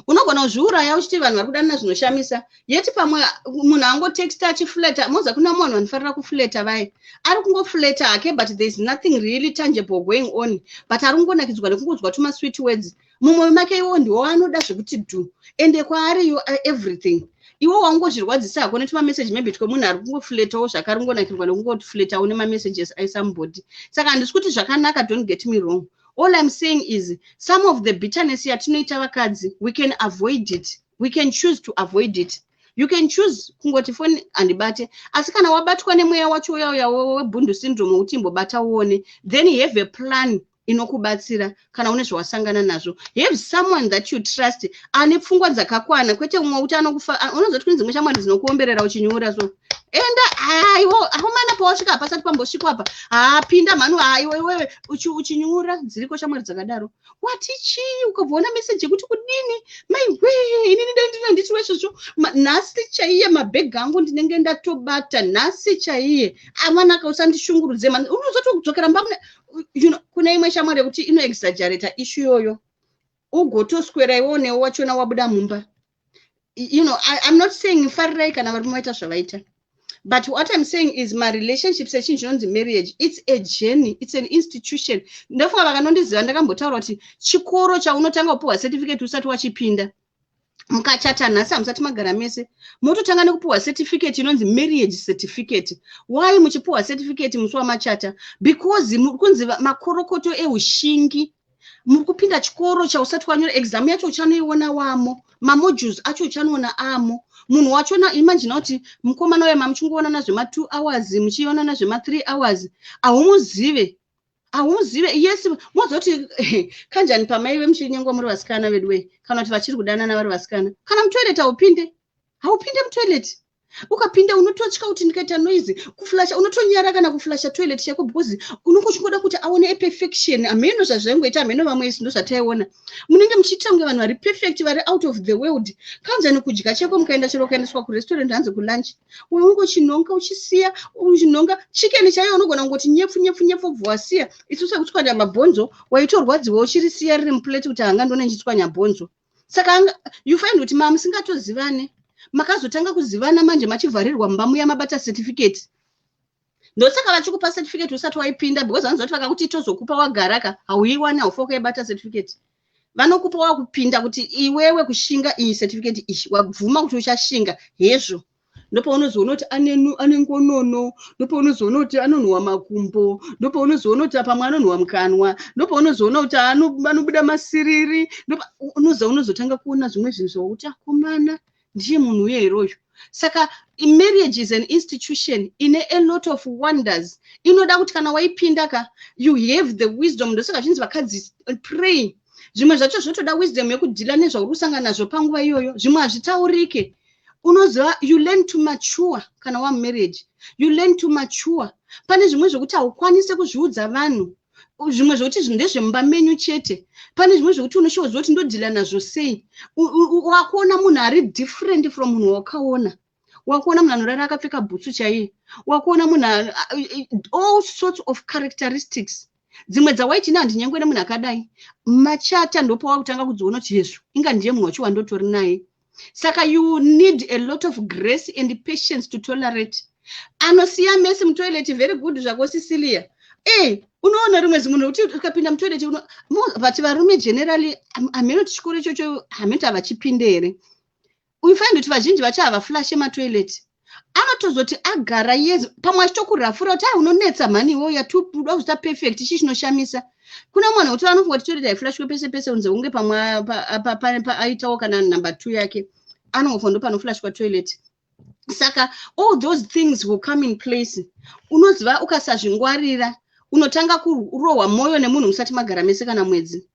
B: Unogona kuzviuraya uchiti vanhu vari kudanana zvinoshamisa, yeti pamwe munhu angotexta achiflirta. Moza kuna munhu vanofarira kuflirta vaye, ari kungoflirta hake, but there is nothing really tangible going on, but ari kungonakidzwa nekungonzwa tumasweet words. Mumwe make iwo ndiwo anoda zvekuti dhu, ende kwaari you are everything. Iwo wangozvirwadzisa hako netumameseji maybe twemunhu ari kungoflirtawo zvakari kungonakirwa nekungoflirtawo nemamessages aisomebody. Saka handisi kuti zvakanaka, don't get me wrong. All I'm saying is some of the bitterness yatinoita vakadzi, we can avoid it. We can choose to avoid it. You can choose kungoti foni handibate, asi kana wabatwa nemweya wacho uya uya webhundu syndrome wekuti imbobata uone, then have a plan inokubatsira kana une zvawasangana nazvo. Have someone that you trust, ane pfungwa dzakakwana, kwete umwe kuti anokufa. Unozoti kune dzimwe shamwari dzinokuomberera uchinyura, so enda, aiwo aumana, pawasvika hapasati pambosvikwa apa, hapinda mhanu, haiwe iwewe uchinyura. Dziriko shamwari dzakadaro. Wati chii ukabvaona meseji yekuti kudini? Maiwe, inini dai ndina nditiwe izvozvo nhasi chaiye, mabhegi angu ndinenge ndatobata nhasi chaiye. Amanaka, usandishungurudze. Unozotokudzokera mba kune imwe shamwari yekuti inoexaggerata issue iyoyo, ugotoswera iwewo newe wachona wabuda mumba. I'm not saying farirai kana varume vaita zvavaita, but what I'm saying is marelationships, echinhu chinonzi marriage, it's a journey, it's an institution. Ndofunga vakanondiziva, ndakambotaura kuti chikoro chaunotanga kupiwa certificate usati wachipinda. Mukachata nhasi, hamusati magara mese, mototanga nekupiwa certificate inonzi marriage certificate. Why muchipiwa certificate musi wamachata? Because muri kunzi makorokoto eushingi, muri kupinda chikoro chausati wanyora exam yacho. Uchanoiona wamo, mamodules acho uchanoona amo munhu wachona. Imagina kuti mukomana uyo mamuchingoonana zvema2 hours, muchionana zvema3 hours, haumuzive, haumuzive. Yes, mozoti kanjani pamaive muchinyengwa muri vasikana vedu wei, kana kuti vachiri kudanana vari vasikana, kana mutoilet haupinde, haupinde mutoilet. Ukapinda unototya kuti ndikaita noise, kuflusha unotonyara kana kuflusha toilet chako, because unonge uchingoda kuti aone aperfection. Hameno zvazvaingoita, hameno vamwe isi ndozvataiona. Munenge muchiita kunge vanhu vari perfect, vari out of the world. Kanzani kudya chako, mukaenda chero ukaendeswa kurestaurant, hanzi kulunch, unenge uchinhonga, uchisiya, uchinhonga chicken chaiyo, unogona kungoti nyepfu nyepfu nyepfu, ubva wasiya. Isu sekutswanya mabhonzo, waitorwadziwa uchirisiya riri muplate kuti hanga ndone ndichitswanya bhonzo. Saka you find kuti mamusingatozivane, makazotanga kuzivana manje machivharirwa mumba muya, mabata certificate. Ndosaka vachikupa certificate usati waipinda, because vanozoti vakakuti tozokupa wagaraka, hauiwani, haufa ukaibata certificate. Vanokupa wakupinda kuti iwewe kushinga iyi certificate iyi, wabvuma kuti uchashinga hezvo. Ndopaunozoona kuti ane ngonono, ndopaunozoona kuti anonhuhwa makumbo, ndopaunozoona kuti pamwe anonhuhwa mukanwa, ndopaunozoona kuti anobuda masiriri. Unozotanga kuona zvimwe zvinhu zvokuti, akomana, ndiye munhu uye here uyu? Saka marriage is an institution ine a lot of wonders. Inoda kuti kana waipinda ka, you have the wisdom. Ndosaka zvinzi vakadzi, pray. Zvimwe zvacho zvotoda wisdom yekudhila nezvauri kusangana nazvo panguva iyoyo. Zvimwe hazvitaurike. Unoziva, you learn to mature kana wamumarriage. You learn to mature. Pane zvimwe zvokuti haukwanisi kuzviudza vanhu, zvimwe zvokuti zvinhu ndezvemumba menyu chete. Pane zvimwe zvokuti unoshoziva kuti ndodhila nazvo sei. Wakuona munhu ari different from munhu wakaona. Wakuona munhu anorara akapfeka bhutsu chaiye. Wakuona munhu all sorts of characteristics. Dzimwe dzawaiti, "Ina handinyengwe nemunhu akadai," machata ndopawakutanga kudziona kuti, "Yezvo, inga ndiye munhu wacho wandotori naye." Saka you need a lot of grace and patience to tolerate anosiya mess mutoilet. Very good zvako, Cecilia. E, unoona rimwe zimunhu rekuti ukapinda mutoilet, but varume generally, hameno kuti chikoro ichocho hameno kuti havachipinde here. You find kuti vazhinji vacho havaflashe matoilet. Anotozoti agara years, pamwe achitokurafura kuti, "A, unonetsa mhani iwo, yatuda kuzoita perfect." Chii chinoshamisa? Kuna mwana wekuti anofunga kuti toilet haiflashwe pese pese, unze kunge pamwe aitawo kana number 2 yake, anongofa ndo panoflashwa toilet. Saka all those things will come in place. Unoziva, ukasazvingwarira, unotanga kurohwa mwoyo nemunhu musati magara mese kana mwedzi.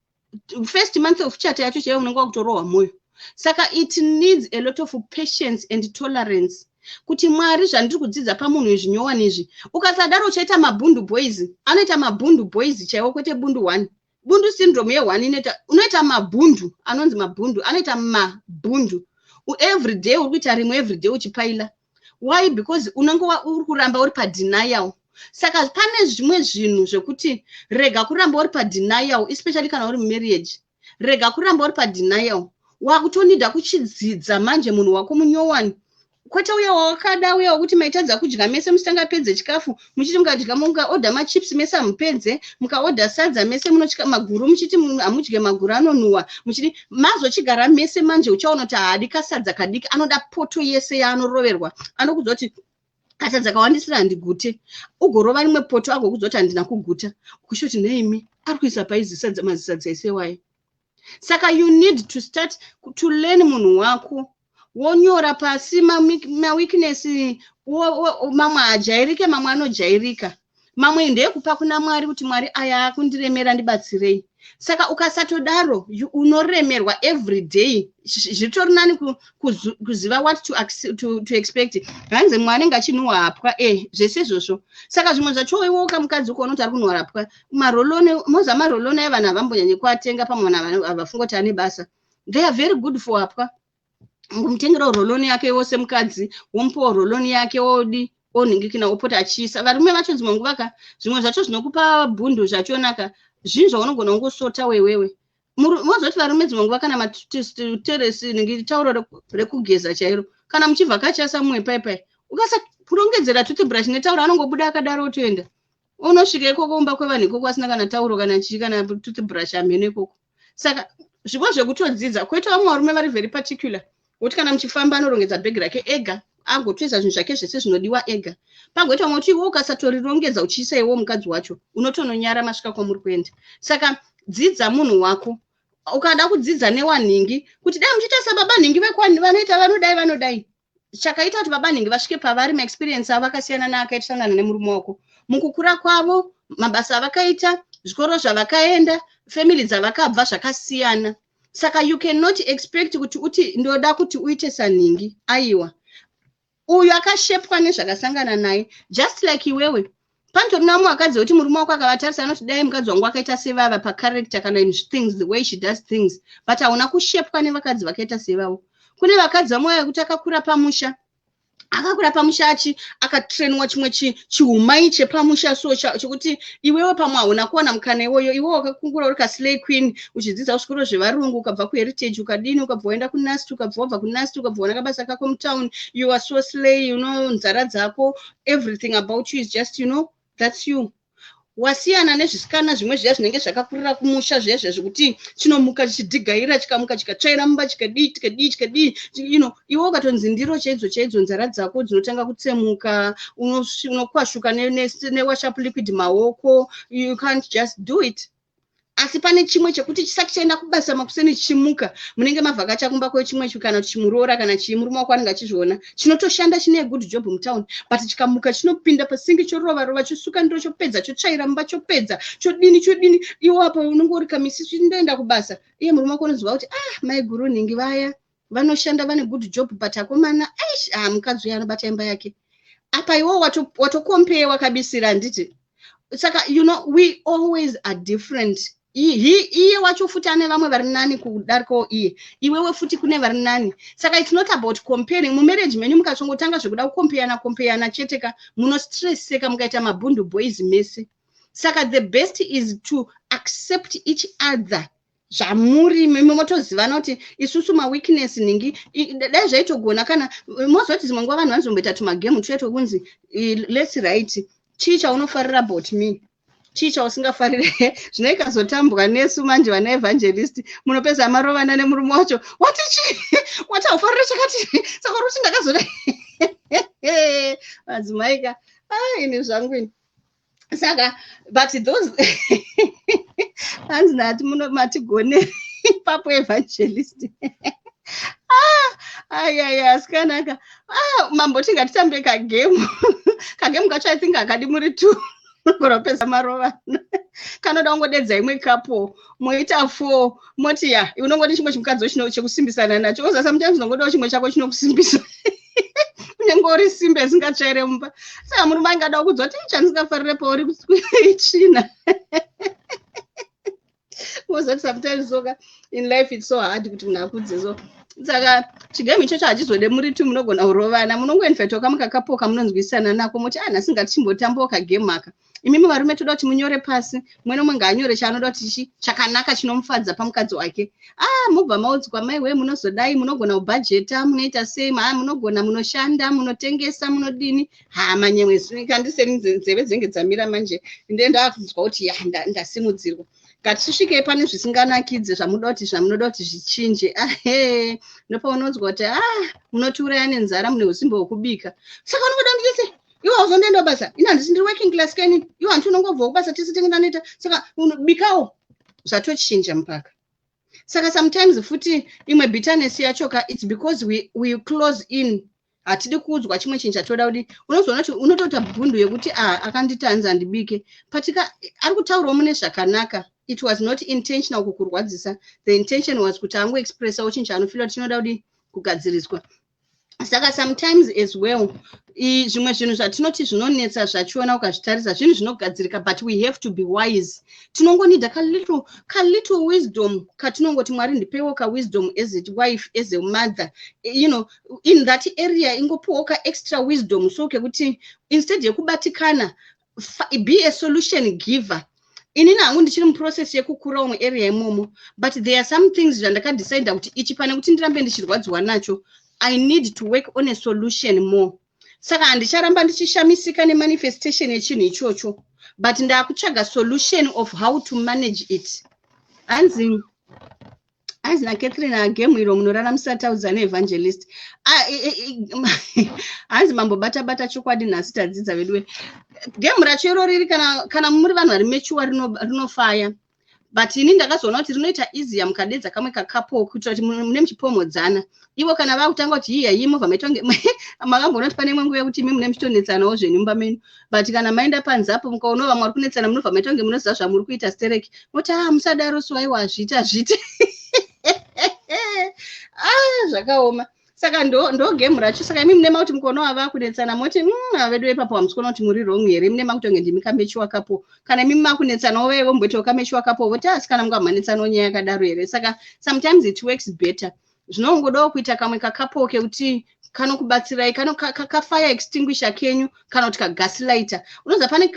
B: First month of chata yacho chaiyo, unenge wakutorohwa mwoyo. Saka it needs a lot of patience and tolerance kuti, "Mwari, zvandiri kudzidza pamunhu izvi nyowani izvi." Ukasadaro, uchaita mabhundu boys. Anoita mabhundu boys chaiwo, kwete bundu one. Bundu syndrome ye1 inoita, unoita mabhundu anonzi mabhundu, anoita mabhundu every day. Uri kuita rimwe every day uchipaila. Why? Because unenge uri kuramba uri padenial. Saka pane zvimwe zvinhu zvekuti rega kuramba uri padenial, especially kana uri mumarriage. Rega kuramba uri padenial. Wakutonida kuchidzidza manje munhu wako munyowani, kwete uya wawakada, uya wekuti maitadza kudya mese musitangapedze chikafu, muchiti mukadya, mukaodha machips mese hamupedze, mukaodha sadza mese munotya maguru, muchiti hamudye maguru, anonhuhwa, muchiti mazochigara mese manje, uchaona kuti haadi kasadza kadiki, anoda poto yese yaanoroverwa. Anokudza kuti, "Kasadza kawandisira, handigute." Ugorova rimwe poto, agokudza kuti, "Handina kuguta." Kuchoti, "Neimi, ari kuisa paizisadza mazisadza ese wayo?" Saka you need to start to learn munhu wako, wonyora pasi maweakness. Mamwe hajairike, mamwe anojairika, mamwe ndeyekupa kuna Mwari kuti, "Mwari, aya akundiremera, ndibatsirei." Saka ukasatodaro, unoremerwa every day. Zvitori nani kuziva what to expect. Hanzi mumwe anenge achinhuhwa hapwa, e, zvese izvozvo. Saka zvimwe zvacho, iwe ukamukadzi ukaona kuti ari kunhuhwa hapwa, maroll-on, moza maroll-on aya, vanhu havambonyanyi kuatenga. Pamwe vanhu havafunga kuti ane basa. They are very good for hapwa. Mutengerawo roll-on yake wose, mukadzi womupawo roll-on yake, wodi onhingikina, opota achiisa. Varume vacho dzimwe nguva ka, zvimwe zvacho zvinokupa bhundu zvachonaka, zvinhu zvaunogona kungosota wewewe. Mozoti varume dzimwe nguva, kana materesi, tauro rekugeza chairo, kana muchivhakacha samumwe paipai, ukasakurongedzera toothbrush netauro, anongobuda akadaro, otoenda, unosvika ikoko kumba kwevanhu ikoko asina kana tauro, kana chii, kana toothbrush, hamheno ikoko. Saka zvimwe zvekutodzidza. Kwoita vamwe varume vari very particular, woti kana muchifamba, anorongedza bhegi rake ega, agotoisa zvinhu zvake zvese zvinodiwa ega. Pagoita vamwe kuti iwe ukasatorirongedza uchiisa iwo mukadzi wacho, unotononyara masvika kwamuri kuenda. Saka dzidza munhu wako. Ukada kudzidza newanhingi, kuti dai muchiita sababa nhingi vanoita, vanodai, vanodai. Chakaita kuti baba nhingi vasvike pavari, maexperience avo akasiyana neakaitisangana nemurume wako mukukura kwavo, mabasa avakaita, zvikoro zvavakaenda, family dzavakabva zvakasiyana. Saka you cannot expect kuti uti, "Ndoda kuti uite sanhingi." Aiwa, uyu akashepwa nezvakasangana naye, just like iwewe. Panotori namwe vakadzi vekuti murume wako akavatarisa, anoti, "Dai mukadzi wangu akaita sevava pacharacter kana in things, the way she does things." But hauna kushepwa nevakadzi vakaita sevavo. Kune vakadzi vamwe vekuti akakura pamusha, akakura pamusha achi akatrenwa chimwe chihumai chepamusha, so chekuti iwewe pamwe hauna kuwana mukana iwoyo. Iwewe wakakungura uri kaslay queen, uchidzidza kuzvikoro zvevarungu, ukabva kuHeritage, ukadini, ukabva waenda kuNUST, ukabva wabva kuNUST, ukabva wana kabasa kako mutown. You are so slay, you know, nzara dzako, everything about you is just, you know, that's you. Wasiyana nezvisikana zvimwe zviya zvinenge zvakakurira kumusha, zvezve zvekuti chinomuka chichidhigaira, chikamuka chikatsvaira mumba, chikadii, chikadii, chikadii. Iwe ukatonzi ndiro chaidzo chaidzo, nzara dzako dzinotanga kutsemuka, unokwashuka newash up liquid maoko. You can't just do it. Asi pane chimwe chekuti chisati chaenda kubasa makuseni, chichimuka, munenge mavhakacha kumba kwechimwe, kana kuti chimuroora kana chii, murume wako anenge achizviona, chinotoshanda, chine good job mutown, but chikamuka chinopinda pasingi, chorova rova, chosuka ndiro, chopedza, chotsvaira mumba, chopedza, chodini, chodini. Iwo apo unenge uri kamisi, chindoenda kubasa. Iye murume wako unoziva kuti, "Ah, maiguru nhingi vaya vanoshanda, vane good job, but akomana, aish, ah, mukadzi uyo anobata imba yake." Apa iwo watocompare, wakabisira, handiti? Saka we always are different. Iye wacho futi ane vamwe vari nani kudarikawo iye, iwewe futi kune vari nani. Saka it's not about comparing. Mumarriage menyu mukachongotanga zvekuda kucompeyana compeyana chete ka, munostresseka, mukaita mabhundu boys mese. Saka the best is to accept each other zvamuri. Motozivana kuti isusu maweakness nhingi. Dai zvaitogona, kana mozoti dzimwe nguva vanhu vanozomboita tumagame tuya tokunzi, "Let's write, chii chaunofarira about me, chii chausingafarire?" Zvino ikazotambwa nesu manje vana evangelist, munopedza marovana nemurume wacho. "Wati chii? Wati haufarire chakati? Saka uri kuti ndakazoda." Madzimai ka, ini zvangu ini. Saka but those, hanzi nati matigone ipapo, evangelist. Ah, ayaya, asikanaka. Ah, mamboti ngatitambe kagame. Kagame kacho, I think hakadi muri two, munogona marovana. Kanoda kungodedza imwe couple, moita four, moti ya unongoti chimwe chimukadzi chekusimbisana nacho. Oza sometimes unongodawo chimwe chako chinokusimbisa, unenge uri simba isingatsvaire mumba. Saka murume angada kudzwa kuti, "Chandingafarire pauri itsvina." Mozoti sometimes soka in life it's so hard kuti munhu akudze. So saka chigame ichocho hachizode muri two, munogona kurovana. Munongoinvitawo kamwe kacouple kamunonzwisana nako, moti, "Ah, nhasi ngatichimbotambawo kagame aka." Imimi varume, toda kuti munyore pasi, mumwe nomwe ngaanyore chaanoda kuti chi chakanaka chinomufadza pamukadzi wake. Ah, mubva maudzwa, "Mai wee, munozodai, munogona kubhajeta, munoita sei, ma munogona, munoshanda, munotengesa, munodini." Ha, manyemwe kandiseni, nzeve dzinenge dzamira manje. Nde ndakunzwa kuti ya ndasimudzirwa. Ngatisvikei pane zvisinganakidze zvamunoda kuti zvichinje. Ahe, ndopaunonzwa kuti, "Ah, munotiuraya nenzara, mune usimbe hwekubika." Saka unongoda ndise iwe hauzondoenda basa? Ini handisi, ndiri working class keni. Iwe handiti unongobvawo kubasa? Tisi tenge ndanoita. Saka bikawo, zvatochinja mupaka. Saka sometimes futi imwe bitterness yacho ka, it's because we close in, hatidi kuudzwa chimwe chinhu chatoda kudi. Unozoona kuti unotoita bhundu yekuti, "A, akanditi handibike." Patika ari kutaurawo mune zvakanaka. It was not intentional kukurwadzisa. The intention was kuti angoexpressawo chinhu chaanofeela kuti chinoda kudi kugadziriswa. Saka sometimes as well, zvimwe zvinhu zvatinoti zvinonetsa zvachiona, ukazvitarisa, zvinhu zvinogadzirika, but we have to be wise. Tinongonida kalittle wisdom katinongoti, "Mwari, ndipewo kawisdom as a wife, as a mother," in that area. Ingopiwawo kaextra wisdom, so kekuti instead yekubatikana, be a solution giver. Inini hangu ndichiri muprocess yekukura umwe area imomo, but there are some things zvandakadecida kuti ichi, pane kuti ndirambe ndichirwadziwa nacho, I need to work on a solution more. Saka handicharamba ndichishamisika nemanifestation yechinhu ichocho, but ndakutsvaga solution of how to manage it. Hanzi naCatherine, "Agame iro munoraramisa taudzana." Evangelist, hanzi mambobata bata chokwadi nhasi, tadzidza veduwe. Game racho iro riri, kana muri vanhu vari mature, rinofaya, but ini ndakazoona kuti rinoita easier mukadedza kamwe kacouple, kuitira kuti mune muchipomhodzana. Ivo kana vakutanga kuti hiya hii, movha maita kunge makamboona kuti pane imwe nguva yekuti imi mune muchitonetsanawo zvenyu mumba menyu, but kana maenda panze apo, mukaona vamwe vari kunetsana, munobva maita kunge munoziva zvamuri kuita stereki, moti, "A, musadaro." So aiwa, hazviiti, hazviiti. Ah, zvakaoma. Saka ndo game racho. Saka imi mune makuti mukaona wava kunetsana, moti, vedu ipapo hamusi kuona kuti muri wrong here?" Mune makutonge ndimi kamature couple. Kana imi makunetsanawo, veve vomboitawo kamature couple, voti, "Asi kana mungamhanetsanawo nyaya yakadaro here?" Saka sometimes it works better. Zvinongodawo kuita kamwe kacouple kekuti Kanokubatsirai kano kafire extinguisher kenyu kana kuti kagaslighter. Unoziva, pane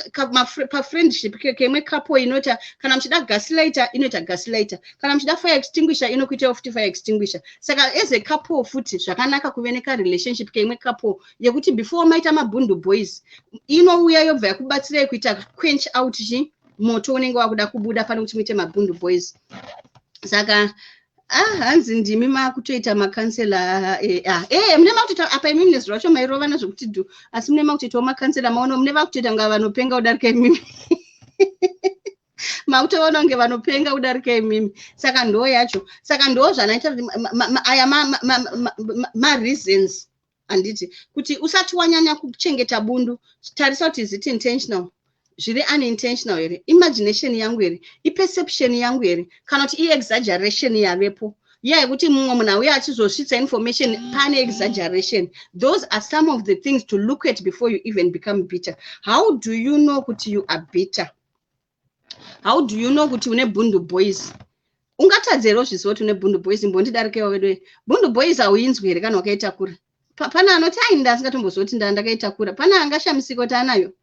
B: pafriendship kemwe couple inoita, kana muchida gaslighter, inoita gaslighter, kana muchida fire extinguisher, inokuitawo futi fire extinguisher. Saka as a couple futi, zvakanaka kuve nekarelationship keimwe couple yekuti before maita mabhundu boys, inouya yobva yakubatsirai kuita quench out chi moto unenge wakuda kubuda, pane kuti muite mabhundu boys. Saka, ah, hanzi ndimi makutoita macounsellor. Ah, mune makutoita apa imimi, nezuro racho mairovana zvokuti dhu, asi mune makutoitawo macounsellor. Maona, mune vakutoita kunga vanopenga kudarika imimi, makutoona kunge vanopenga kudarika imimi. Saka ndo yacho, saka ndo zvanaita kuti aya mareasons, handiti, kuti usati wanyanya kuchengeta bundu, tarisa kuti is it intentional, zviri unintentional here, imagination yangu here, iperception yangu here, kana kuti iexaggeration yavepo iya yekuti mumwe munhu auya achizosvitsa information, pane exaggeration. Those are some of the things to look at before you even become bitter. How do you know kuti you are bitter? How do you know kuti une bundu boys? Ungatadza here uzviziva kuti une bundu boys? Imbondidarikewo vedu. Bundu boys hauinzwi here kana wakaitakura? Pane anoti, "Ai, ndasingatomboziva kuti ndakaitakura"? Pane angashamisika kuti anayo?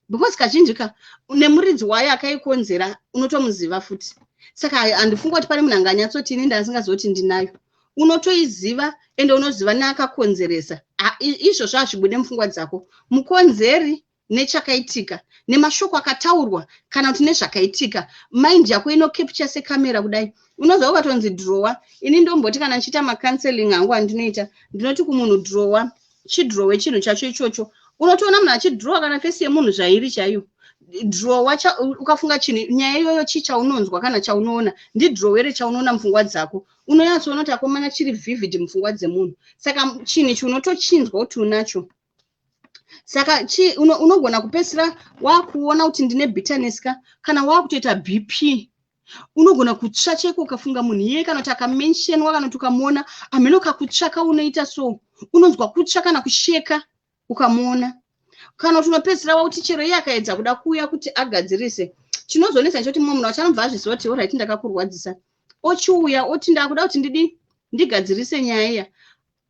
B: Because kazhinji ka nemuridzi wayo akaikonzera unotomuziva futi. Saka handifunga kuti pane munhu anganyatsoti, "Ini ndasingaziva kuti ndinayo." Unotoiziva, ende unoziva neakakonzeresa. Izvozvo hazvibude mupfungwa dzako, mukonzeri nechakaitika nemashoko akataurwa kana kuti nezvakaitika. Mind yako inocapture sekamera kudai. Unozva ukatonzi drawa. Ini ndomboti kana ndichiita macounselling hangu andinoita, ndinoti kumunhu, "Drawa, chidrowe chinhu chacho ichocho." Unotoona munhu achidrowa kana face yemunhu zvairi chaiyo. Drowa, ukafunga chinhu, nyaya iyoyo, chii chaunonzwa kana chaunoona? Ndidrowere chaunoona mupfungwa dzako. Unonyatsoona kuti, akomana, chiri vivid mupfungwa dzemunhu. Saka chinhu ichi unotochinzwa kuti unacho. Saka unogona kupedzisira wakuona kuti ndine bitterness ka kana wakutoita BP. Unogona kutsva cheko ukafunga munhu iyeye, kana kuti akamentionwa, kana kuti ukamuona hameno kakutsvaka unoita so, unonzwa kutsva kana kusheka ukamuona, kana kuti unopedzisira wakuti chero iye akaedza kuda kuuya kuti agadzirise, chinozonetsa nechekuti mumwe munhu achanobva azviziva kuti, "Alright, ndakakurwadzisa," ochiuya oti, "Ndakuda kuti ndidi ndigadzirise nyaya iya."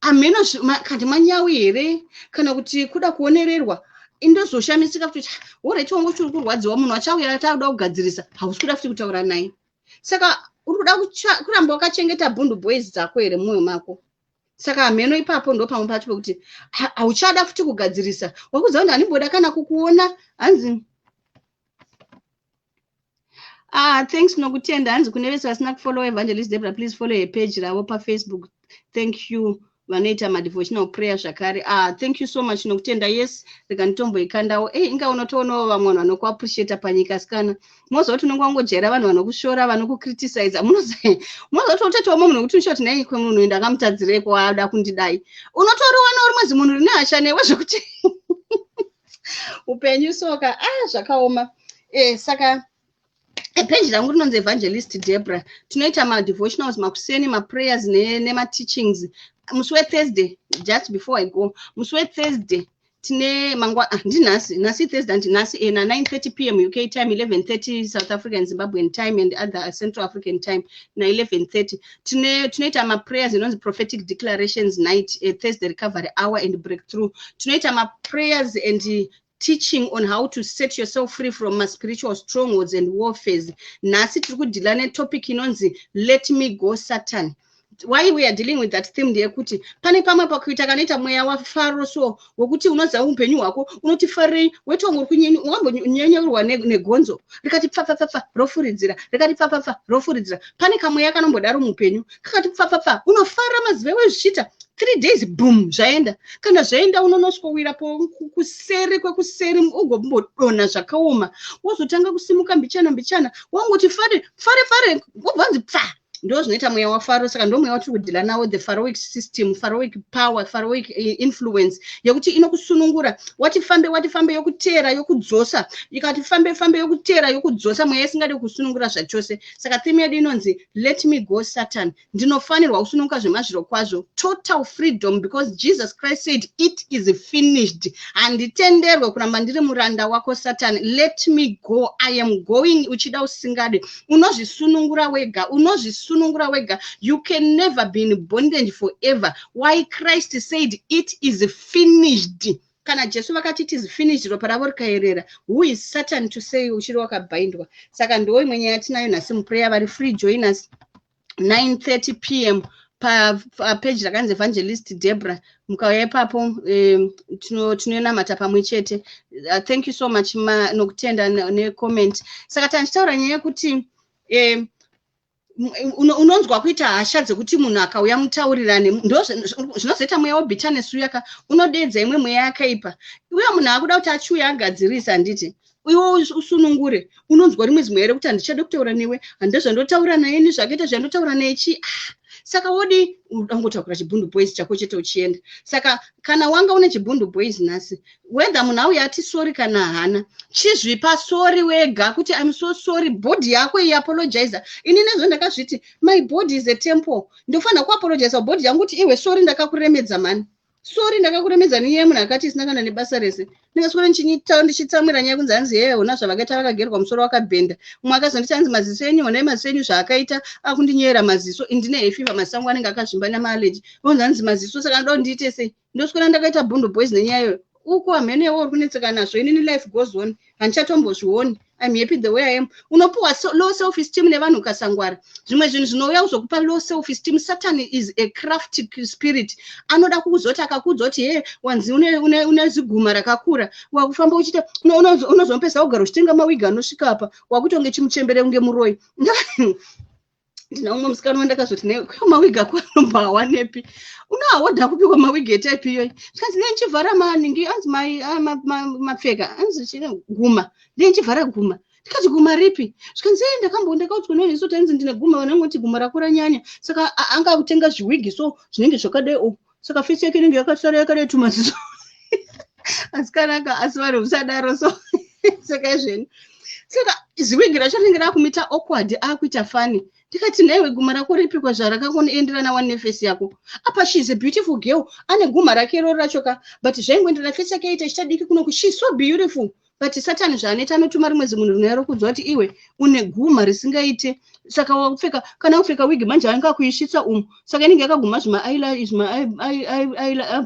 B: Hameno kandi manyawi here kana kuti kuda kuonererwa. Indozoshamisika kuti, alright, wanga uchiri kurwadziwa, munhu achauya atakuda kugadzirisa, hausi kuda futi kutaura naye. Saka uri kuda kuramba wakachengeta bhundu boys dzako here mumwoyo mako? Saka hameno ipapo ndo pamwe pacho pekuti hauchada futi kugadzirisa, wakuziva kuti handimboda kana kukuona. Hanzi, ah, thanks, nokutenda. Hanzi kune vese vasina kufollow Evangelist Debra, please follow her page ravo paFacebook. Thank you. Vanoita madevotional prayer zvakare. Ah, thank you so much, nokutenda. Yes, rega nditomboikandawo. Ei, inga unotoonawo vamwe vanhu vanokuappreciata panyika sikana. Moziva kuti unonge wangojaira vanhu vanokushora, vanokucriticiza. Munoziva kuti utoitawo munhu wekuti ushoti, "Nai kwemunhu ndakamutadzireko ada kundidai?" Unotoriwanawo rimwe zimunhu rine hasha newe zvekuti upenyu soka, ah, zvakaoma. Saka peji rangu rinonzi Evangelist Debra. Tinoita madevotionals makuseni, maprayers nemateachings. Musi weThursday, just before I go, musi weThursday tine mangwa, ah, ndinhasi, nhasi Thursday, ndinhasi na9:30 p.m. UK time, 11:30 South African, Zimbabwean time and other Central African time, na11:30 tine tinoita maprayers inonzi Prophetic Declarations Night, Thursday Recovery Hour and Breakthrough. Tinoita maprayers and teaching on how to set yourself free from spiritual strongholds and warfares. Nhasi tiri kudeala netopic inonzi "Let Me Go, Satan." Why we are dealing with that theme ndeyekuti pane pamwe pakuita kanoita mweya wafaro so, wekuti unoziva upenyu hwako unoti farei, wambonyenyeurwa negonzo rikati pfapfapfapfa, rofuridzira, rikati pfapfapfa, rofuridzira. Pane kamweya kanombodaro muupenyu, kakati pfapfapfa, unofara mazuva wezvichiita 3 days, boom, zvaenda. Kana zvaenda, unonoswowira kuseri kwekuseri, ugombodonha zvakaoma, wozotanga kusimuka mbichana mbichana, wangoti fare fare fare, wobva wanzi pfa. Ndo zvinoita mweya wafaro. Saka ndo mweya watiri kudeala nawo, the pharaohic system, pharaohic power, pharaohic influence, yekuti inokusunungura, wati fambe, wati fambe, yokuteera, yokudzosa, ikati fambe fambe, yokuteera, yokudzosa. Mweya isingadi kusunungura zvachose. Saka theme yedu inonzi "Let Me Go, Satan." Ndinofanirwa kusununguka zvemazviro kwazvo, total freedom, because Jesus Christ said, "It is finished." Handitenderwe kuramba ndiri muranda wako, Satan. Let me go. I am going, uchida usingade. Unozvisunungura wega, unozvisunungura. Unozvisunungura wega. You can never be in bondage forever. Why Christ said, "It is finished." Kana Jesu vakati, "It is finished," ropa ravo rikayerera, who is Satan to say uchiri wakabhaindwa? Saka ndo imwe nyaya yatinayo nhasi muprayer. Vari free, join us 9:30 p.m. Papeji rakanzi Evangelist Debra. Mukauya ipapo, tinonamata pamwe chete. Thank you so much nokutenda necomment. Saka tandichitaura nyaya yekuti unonzwa kuita hasha dzekuti munhu akauya mutaurirane. Ndo zvinozoita mweya webitterness uyaka unodedza imwe mweya yakaipa. Uye munhu akuda kuti achiuya agadzirisa, handiti? Iwe usunungure. Unonzwa rimwe zimwe here kuti handichade kutaura newe, handezvandotaura naye ni zvakaita zvandotaura naye chi. Ah, saka wodi udangotakura chibhundu boys chako chete uchienda. Saka kana wanga une chibhundu boys nhasi, whether munhu auya ati sorry kana hana, chizvipa sorry wega kuti, "I'm so sorry." Body yako iapologiza. Ini nezvo ndakazviti, my body is a temple. Ndofanira kuapologiza body yangu kuti, "Iwe, sorry, ndakakuremedza mani. Sorry, ndakakuremedza." Nenyaya munhu akati isina kana nebasa rese, ndingaswera ndichitsamwira nyaya kunzi hanzi, "Heye, hona zvavakaita, vakagerwa musoro wakabhenda." Umwe akazonditi hanzi, "Maziso enyu, honai maziso enyu zvaakaita, akundinyera maziso." Ndine hay fever, maziso angu anenge akazvimba nemaallergy. Onzi hanzi maziso. Saka ndoda ndiite sei? Ndoswera ndakaita bhundu boys nenyaya iyoyo. Uko hamene iwo uri kunetseka nazvo. Inini life goes on, handichatombozvioni. I'm happy the way I am. Unopuwa low self esteem nevanhu ukasangwara. Zvimwe zvinhu zvinouya kuzokupa low self esteem. Satan is a crafty spirit. Anoda kuzoti akakuudza kuti, "He, wanzi une ziguma rakakura," wakufamba uchiita unozomupesa kugara uchitenga mawigi anosvika apa, wakutonge chimuchembere kunge muroi. Ndina umwe musikana wandakazoti, "Ne mawigi ako anomboawanepi? Unoahodha kupikwa mawigi etype iyoyi?" Zvikanzi, "Ne ndichivhara maningi." Anzi mapfeka, anzi chine guma, "Ndiye ndichivhara guma." Ndikati, "Guma ripi?" Zvikanzi, "E, ndakambo ndakaudzwa neneso kuti anzi ndine guma, vanangoti guma rako ranyanya." Saka anga kutenga zviwigi so zvinenge zvakadai o, saka face yake inenge yakasara yakadai, tumaziso. Asikanaka, asi vanhu musadaro so. Saka izveni, saka ziwigi racho rinenge rakumita awkward, akuita funny. Ndikati, "Nhaiwe, guma rako ripikwa zvarakakuenderana wani neface yako apa?" She is a beautiful girl, ane guma rake iroro racho ka, but zvaingoenderana face yake yaita chichadiki kunoku. She is so beautiful, but Satani zvaanoita, anotuma rimwe zimunhu rinouya rokudzwa kuti, "Iwe une guma risingaite." Saka wakupfeka, kana kupfeka wigi manje anga kuisvitsa umu, saka inenge yakaguma zvima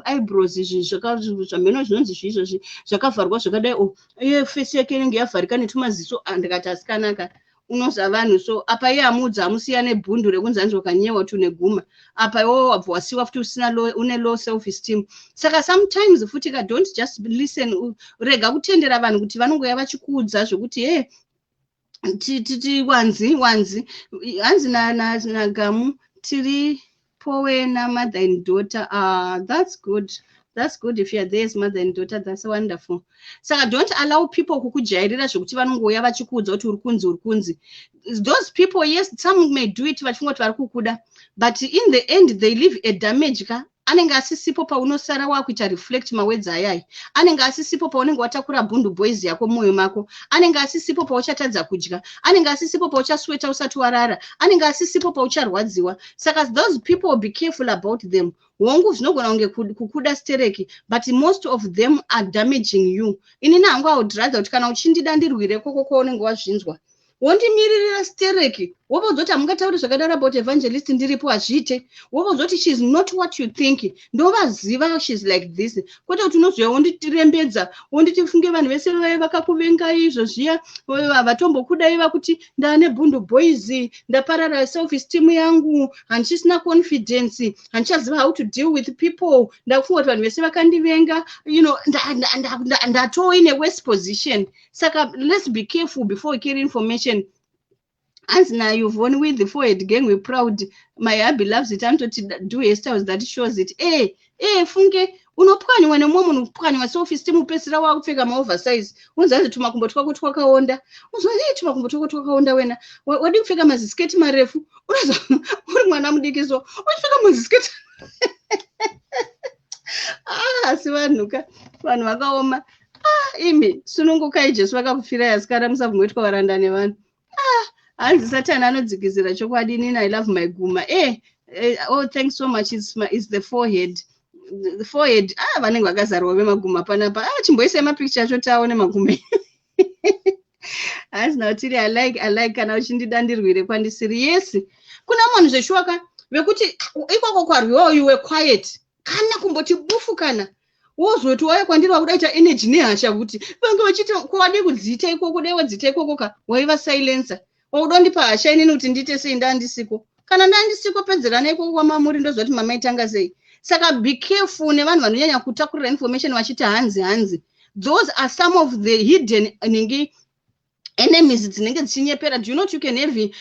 B: eyebrows izvi zvamheno zvinonzi zviizvozvi zvakavharwa zvakadai o, iye face yake inenge yavharika netumaziso. Ah, ndikati, "Asikanaka, unoza vanhu so." Apa iye amuudza, amusiya nebhundu rekunzi hanzi wakanyewa kuti une guma. Apa iwo wabva wasiwa futi usina une low self esteem. Saka sometimes futi ka, don't just listen. Rega kutendera vanhu kuti vanongouya vachikuudza zvokuti, "He, wanzi wanzi hanzi nagamu tiri powe namother and daughter." Ah, that's good, that's good. If you are there as mother and daughter, that's wonderful. Saka don't allow people kukujairira zvekuti vanongouya vachikuudza kuti uri kunzi, uri kunzi. Those people, yes, some may do it vachifunga kuti vari kukuda, but in the end they leave a damage ka. Anenge asisipo paunosara wakuita reflect mawords ayai. Anenge asisipo paunenge watakura bhundu boys yako mumwoyo mako. Anenge asisipo pauchatadza kudya. Anenge asisipo pauchasweta usati warara. Anenge asisipo paucharwadziwa. Saka those people, be careful about them. Hongu, zvinogona kunge kukuda stereki, but most of them are damaging you. Inini hangu, I would rather kuti kana uchindida, ndirwire koko kwaunenge wazvinzwa, wondimiririra stereki, wobva kuti, "Hamungatauri zvakadaro about Evangelist ndiripo, hazviite." Wobva kuti, "She is not what you think, ndovaziva, she is like this." Kwete kuti unozouya wonditirembedza, wonditi funge vanhu vese vaiva vakakuvengai izvo zviya, havatombokudai, vakuti ndaane bhundu boys, ndaparara self esteem yangu, handichisina confidence, handichaziva how to deal with people, ndakufunga kuti vanhu vese vakandivenga, ndatoo in a worse position. Saka let's be careful before we carry information. Hanzi naYvonne, "With the forehead gang, we proud. My hubby loves it, anototi do hairstyles that shows it." E funge unopwanywa nemumwe munhu, kupwanywa self esteem, upedzisira wakupfeka maoversize. Unzi hanzi tumakumbo twako twakaonda. Unzwa, "E, tumakumbo twako twakaonda wena. Wadi kupfeka mazisiketi marefu?" Unoza uri mwana mudiki so uchipfeka mazisiketi. Ah, asi vanhu ka, vanhu vakaoma. Ah, imi sunungukai, Jesu vakakufirai. Asikana, musabvumboitwa varanda nevanhu. Ah, hanzi Satani anodzikisira chokwadi. Inini I love my guma. Oh, thanks so much. It's the forehead, the forehead. Ah, vanenge vakazarwa vemaguma panapa. Ah, chimboisai mapicture acho taone maguma. Hanzi nautiri, "I like, I like. Kana uchindida, ndirwire kwandisiri." Yes, Kuna vanhu zveshuwa ka vekuti ikoko kwarwiwawo, you were quiet, kana kumboti bufu. Kana wozoti wauya kwandiri, wakudaita energy nehasha kuti vange vachiti kwadi kudziita ikoko. Dai wadziita ikoko ka, waiva silencer. Wakuda kundipa hasha inini kuti ndiite sei? Ndandisiko. Kana ndandisiko, pedzerana ikoko kwamamuri, ndozvati mamaitanga sei. Saka be careful nevanhu vanonyanya kutakurira information vachiti hanzi hanzi. Those are some of the hidden ningi enemies dzinenge dzichinyepera. Do you know you can have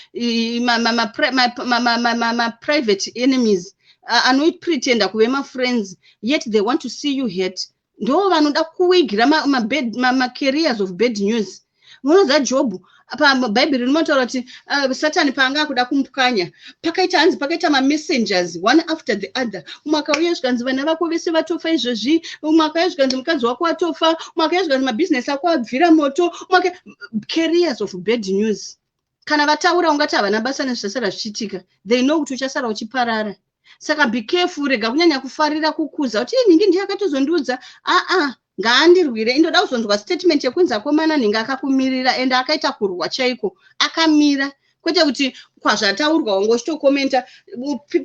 B: ma-private enemies anopretenda kuve mafriends, yet they want to see you hurt? Ndo vanoda kuwigira macarriers of bad news. Munoziva Jobhu, pabhaibheri rinotaura kuti Satani paanga akuda kumupwanya, pakaita hanzi pakaita mamessengers one after the other. Umwe akauya zvikanzi, "Vana vako vese vatofa izvozvi." Umwe akauya zvikanzi, "Mukadzi wako watofa." Umwe akauya zvikanzi, "Mabhizinesi ako abvira moto." Umwe, carriers of bad news. Kana vataura, ungati havana basa nezvichasara zvichiitika. They know kuti uchasara uchiparara. Saka be careful. Rega kunyanya kufarira kukuza kuti nhingi ndiye akatozondiudza. Aa, ngaandirwire. Indoda kuzonzwa statement yekunzi, "Akomana, nhingi akakumirira, ende akaita kurwa chaiko, akamira," kwete kuti kwazvataurwa wange uchitokomenta.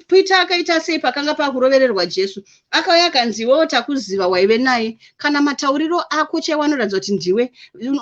B: Peter akaita sei pakanga pakurovererwa Jesu? Akauya akanzi, "Iwewo takuziva, waive naye. Kana matauriro ako chaiwo anoratidza kuti ndiwe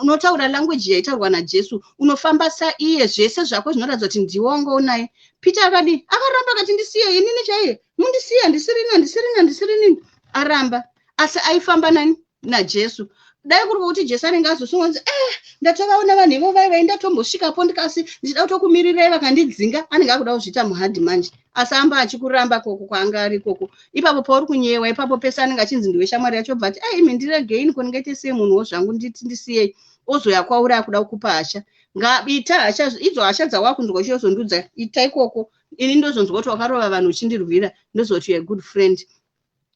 B: unotaura language yaitaurwa naJesu, unofamba saiye, zvese zvako zvinoratidza kuti ndiwe wanga unaye." Peter akadii? Akaramba akati, "Ndisiye inini chaiye, mundisiye, handisirini, handisirini, handisirini." Aramba, asi aifamba nani? NaJesu. Dai kuri kwokuti Jesu anenge azosungwa, nzi, "Eh, ndatovaona vanhu ivo vai ndatombosvikapo, ndikasi ndichida kutokumirirai, vakandidzinga." Anenge akuda kuzviita muhadhi manje, asi amba achikuramba koko kwaanga ari ikoko. Ipapo pauri kunyewa ipapo pese, anenge achinzi ndiwe shamwari yacho, bva ati, "Ai, imi ndiregei, ko ndingaite sei munhuwo zvangu? Nditi ndisiyei." Ozoya kwauri akuda kukupa hasha. Ngaita hasha idzo, hasha dzawakunzwa uchiyozondudza, ita ikoko. Ini ndozonzwa kuti wakarova vanhu uchindirwira, ndozoti you a good friend.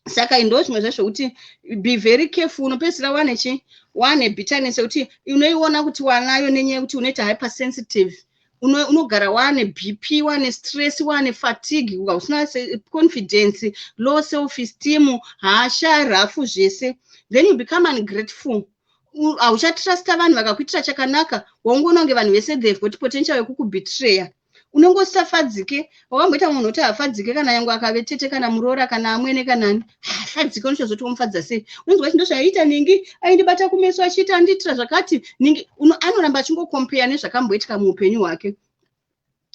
B: Saka ndo zvimwe zvacho kuti be very careful. Unopedzisira wane chi wane bitterness yekuti unoiona kuti wanayo nenyaya yekuti unoita hypersensitive. Unogara wane BP, wane stress, wane fatigue, usina confidence, low self esteem, hasha, rafu, zvese. Then you become ungrateful. Hauchatrusta vanhu vakakuitira chakanaka. Waungoona kunge vanhu vese, they've got potential yekukubetreya. Unenge usisafadzike. Wakamboita munhu kuti hafadzike, kana yangu akave tete, kana muroora, kana amwene, kanani, hafadzike. Unochozoti womufadza sei? Unonzwa kuti, "Ndozvaiita ningi, aindibata kumeso achiita, andiitira zvakati ningi." Anoramba achingokompeya nezvakamboitika muupenyu hwake.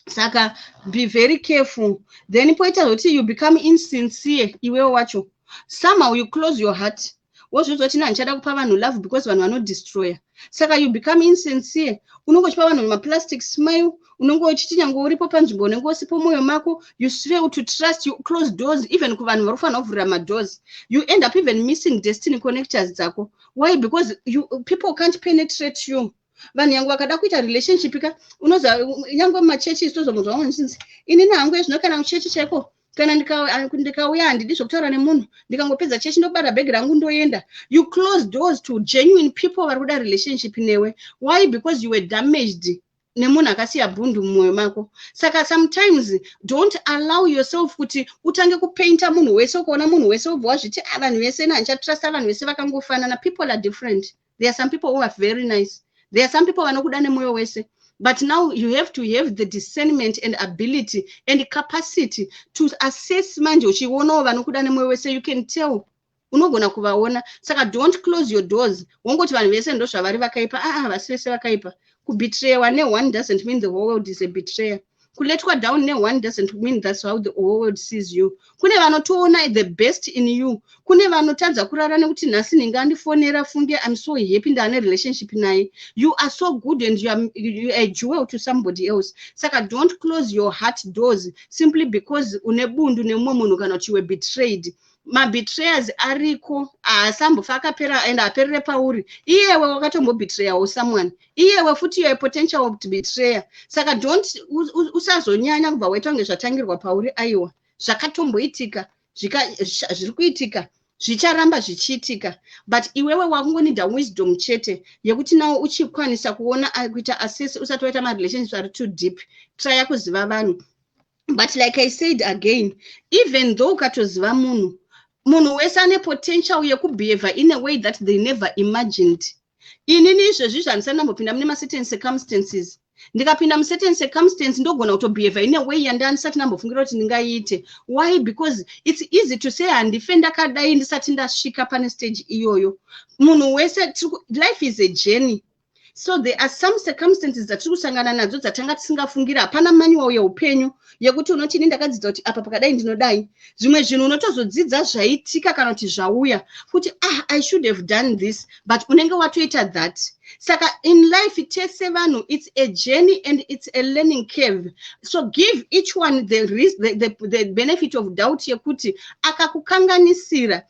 B: Saka be very careful. Then poita zvokuti you become insincere iwewo wacho. Somehow you close your heart, wozviudza kuti, "Handichada kupa vanhu love because vanhu vanodestroya." Saka you become insincere. Unonge uchipa vanhu maplastic smile. Unonge uchiti nyange uripo panzvimbo, unenge usipo mwoyo mako. You fail to trust, you close doors even kuvanhu vari kufanira kuvhurira madoors. You end up even missing destiny connectors dzako. Why? Because people can't penetrate you. Vanhu yangu vakada kuita relationship ka, unoziva nyange mumachechi tozobvunzwa vamwe, "Inini hangu ezvino kana muchechi chaiko, kana ndikauya handidi zvokutaura nemunhu. Ndikangopedza chechi, ndobata bhegi rangu, ndoenda." You close doors to genuine people vari kuda relationship newe. Why? Because you were damaged nemunhu akasiya bhundu mumwoyo mako. Saka sometimes don't allow yourself kuti utange kupainta munhu wese. Ukaona munhu wese, ubva wazviti, "Ah, vanhu vese handichatrusta, vanhu vese vakangofanana." People are different. There are some people who are very nice. There are some people vanokuda nemwoyo wese. But now you have to have the discernment and ability and capacity to assess. Manje uchionawo vanokuda nemwoyo wese, you can tell, unogona kuvaona. Saka don't close your doors wongoti vanhu vese ndo zvavari vakaipa. Aa, vasi vese vakaipa. Kubetreyiwa neone doesn't mean the whole world is a betrayer. Kuletwa down neone doesn't mean that's how the whole world sees you. Kune vanotoona the best in you. Kune vanotadza kurara nekuti, "Nhasi nhinge andifonera, funge I'm so happy, ndaane relationship naye." You are so good and you are a jewel to somebody else. Saka don't close your heart doors simply because une bundu nemumwe munhu kana kuti you were betrayed. Mabetrayers ariko, haasambofa akapera and aperere pauri. Iyewe wakatombobetreyawo someone, iyewe futi you are potential to betrayer. Saka don't usazonyanya kubva waita kunge zvatangirwa pauri. Aiwa, zvakatomboitika, zviri kuitika, zvicharamba zvichiitika, but iwewe wakungonida wisdom chete yekuti nawo uchikwanisa kuona, kuita assess usati waita marelationships ari too deep. Trya kuziva vanhu. But like I said again, even though ukatoziva munhu, munhu wese ane potential yekubehave in a way that they never imagined. Inini izvezvi zvandisati ndambopinda mune macertain circumstances. Ndikapinda mucertain circumstance, ndogona kutobehave in a way yandandisati ndambofungira kuti ndingaite. Why? Because it's easy to say handife ndakadai ndisati ndasvika pane stage iyoyo. Munhu wese, life is a journey, so there are some circumstances dzatiri kusangana nadzo dzatanga tisingafungira. Hapana manual yeupenyu yekuti unoti, "Ini ndakadzidza kuti apa pakadai ndinodai." Zvimwe zvinhu unotozodzidza zvaitika kana kuti zvauya, kuti, "Ah, I should have done this," but unenge watoita that. Saka in life, tese vanhu, it's a journey and it's a learning curve. So give each one the benefit of doubt yekuti akakukanganisira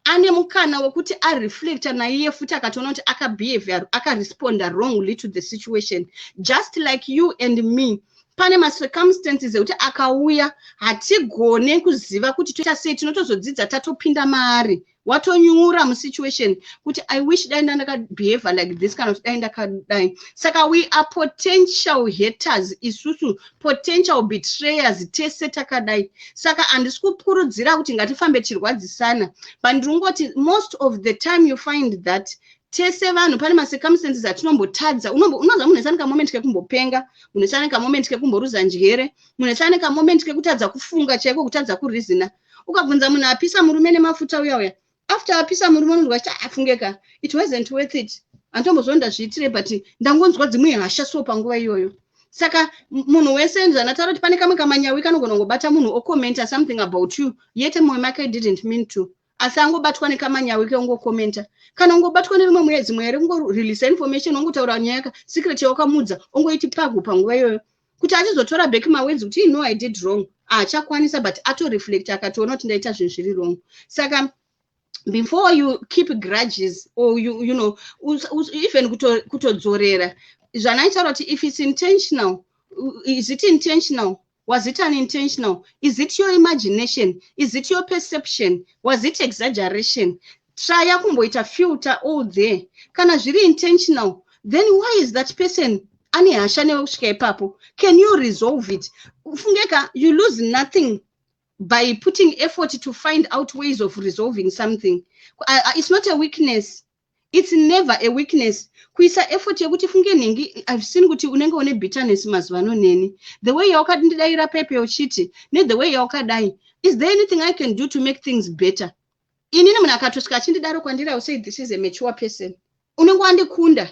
B: ane mukana wekuti areflecta naiye futi, akatoona kuti akabehave, akaresponda wrongly to the situation, just like you and me. Pane macircumstances ekuti akauya, hatigone kuziva kuti toita sei. Tinotozodzidza tatopinda maari, watonyura musituation, kuti, "I wish dai ndandakabehave like this," kana kuti, "Dai ndakadai." Saka we are potential haters isusu, potential betrayers, tese takadai. Saka handisi kukurudzira kuti ngatifambe tichirwadzisana, but ndiri most of the time you find that tese vanhu pane macircumstances atinombotadza. Unoza munhu ese ane kamoment kekumbopenga, munhu ese ane kamoment kekumboruza njere, munhu ese ane kamoment kekutadza kufunga chaiko, kutadza kureasona. Ukabvunza munhu apisa murume nemafuta uya uya, after apisa murume, unonzwa achiti, "Afungeka, it wasn't worth it. Handitombozonda zviitire, but ndangonzwa dzimwe hasha." So panguva iyoyo, saka munhu wese, zvanataura kuti pane kamwe kamanyawi kanogona kungobata munhu, ocommenta something about you, yete mwoyo make didn't mean to, asi angobatwa nekamanyawi keungocommenta, kana ungobatwa nerimwe mwedzi mwe kungoreleasa information, ongotaura nyaya yaka secret yawakamudza, ongoiti pagu panguva iyoyo, kuti achizotora back mawords kuti, "No, I did wrong," haachakwanisa, but atoreflect, akatoona kuti ndaita zvinhu zviri wrong. Saka before you keep grudges or even kutodzorera, zvanaitaura kuti if it's intentional, is it intentional? Was it unintentional? Is it your imagination? Is it your perception? Was it exaggeration? Trya kumboita filter all there. Kana zviri intentional, then why is that person ane hasha newe kusvika ipapo? Can you resolve it? Fungeka, you lose nothing by putting effort to find out ways of resolving something. It's not a weakness, it's never a weakness kuisa effort yekuti, "Funge nhingi, I've seen kuti unenge une bitterness mazuva ano neni, the way yaukandidayira pepe uchiti nethe way yaukadai. Is there anything I can do to make things better?" Inini munhu akatosvika achindidaro kwandiri, I say, "This is a mature person." Unenge wandikunda,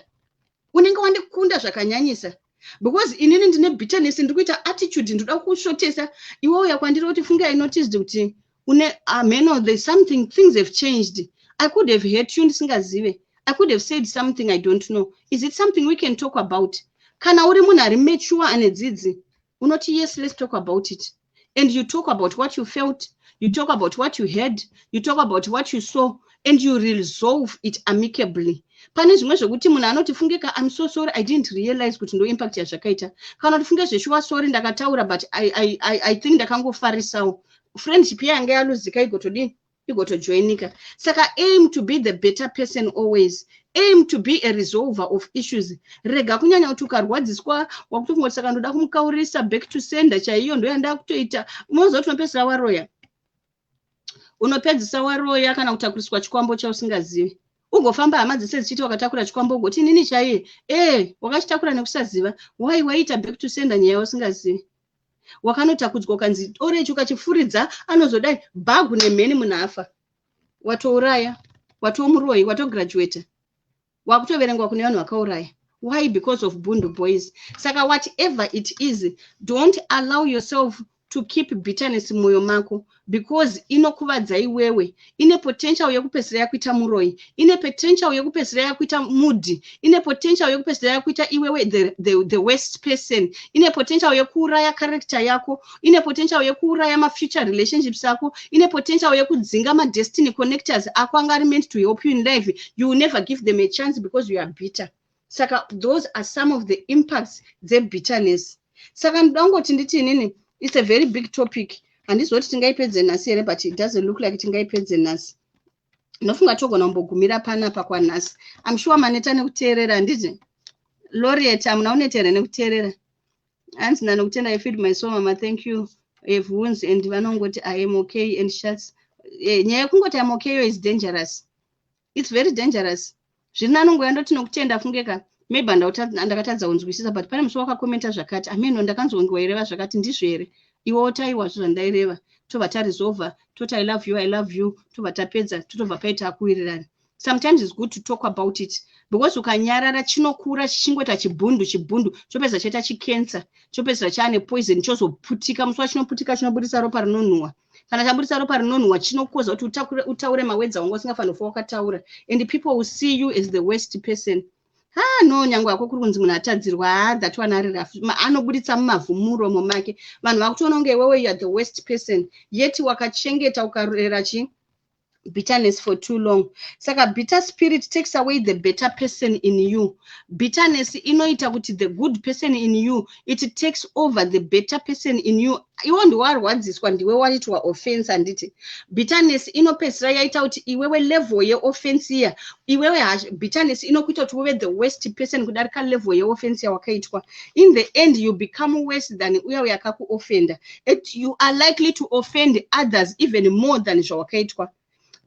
B: unenge wandikunda zvakanyanyisa, because inini ndine bitterness, ndiri kuita attitude, ndinoda kushotesa. Iwe uya kwandiri kuti, "Funge, I noticed kuti une ameno, there's something, things have changed. I could have hurt you ndisingazive. I could have said something, I don't know. Is it something we can talk about?" Kana uri munhu ari mature, ane dzidzi, unoti, "Yes, let's talk about it." And you talk about what you felt, you talk about what you heard, you talk about what you saw, and you resolve it amicably. Pane zvimwe zvokuti munhu anoti, "Fungeka, I'm so sorry, I didn't realize kuti ndo impact yazvakaita," kana kuti, "Funge zveshuwa, sorry, ndakataura, but I think ndakangofarisawo." Friendship yanga yaluzika igotodini, igotojoinika. Saka aim to be the better person always. Aim to be a resolver of issues. Rega kunyanya kuti ukarwadziswa wakutongoti, "Saka ndoda kumukaurisa back to sender chaiyo, ndoyandaa kutoita." Unoziva kuti unopedzisira waroya, unopedzisa waroya kana kutakuriswa chikwambo chausingazivi. Ugofamba hama dzese dzichiti wakatakura chikwambo, ugoti, "Inini chaiye?" E, wakachitakura nekusaziva. Wai waiita back to sender nyaya yausingazivi? Wakanotakudzwa, ukanzi orechi, ukachifuridza, anozodai bhagu nemheni, munhu afa, watouraya, watomuroyi, watograduata, wakutoverengwa kune vanhu vakauraya. Why? Because of bundu boys. Saka whatever it is, don't allow yourself to keep bitterness mumwoyo mako, because inokuvadza iwewe. Ine potential yekupedzisira yakuita muroyi, ine potential yekupedzisira yakuita mudhi, ine potential yekupedzisira yakuita iwewe the worst person, ine potential yekuuraya character yako, ine potential yekuuraya mafuture relationships ako, ine potential yekudzinga madestiny connectors ako anga ari meant to help you in life. You will never give them a chance because you are bitter. Saka those are some of the impacts dzebitterness. Saka ndoda kungoti nditi inini, it's a very big topic. Handizoti tingaipedze nhasi here, but it doesn't look like tingaipedze nhasi. Ndinofunga togona kumbogumira panapa kwanhasi. I'm sure maneta nekuteerera, handiti? Laureate, hamuna kuneta here nekuteerera? Hanzi nanokutenda, "I feed my soul, mama, thank you. Have wounds and vanongoti, 'I am okay,' and shuts." Nyaya yekungoti 'I'm okay' is dangerous, it's very dangerous. Zviri nanongoya ndoti, "Nokutenda, fungeka." Maybe ndakatadza kunzwisisa, but pane musi wakakomenta zvakati, ameno ndakanzwa kunge waireva zvakati. Ndizvo here? Iwe wotaiwazvo zvandaireva. Tobva taresolva, toti, "I love you, I love you." Tobva tapedza, totobva paita akuwirirana. Sometimes it's good to talk about it, because ukanyarara chinokura chichingoita chibhundu chibhundu, chopedza chaita chikensa, chopedzisira chaane poison, chozoputika. Musi wachinoputika chinobudisa ropa rinonhuhwa. Kana chabudisa ropa rinonhuhwa, chinokoza kuti utaure mawords awanga usingafaniri kufa wakataura, and people will see you as the worst person. Ah, no, nyange hako kuri kunzi munhu atadzirwa, ha, that one ari rafu, anobuditsa mumavhu muromo make. Vanhu vakutoona kunge iwewe you are the worst person, yet wakachengeta, ukarera chi bitterness for too long. Saka bitter spirit takes away the better person in you. Bitterness inoita kuti the good person in you, it takes over the better person in you. Iwo ndiwarwadziswa, ndiwe waitwa offense, handiti? Bitterness inopedzisira yaita kuti iwewe level yeoffense iya, iwewe bitterness inokuita kuti uve the worst person kudarika level yeoffense yawakaitwa. In the end you become worse than uya uya akakuoffenda, and you are likely to offend others even more than zvawakaitwa.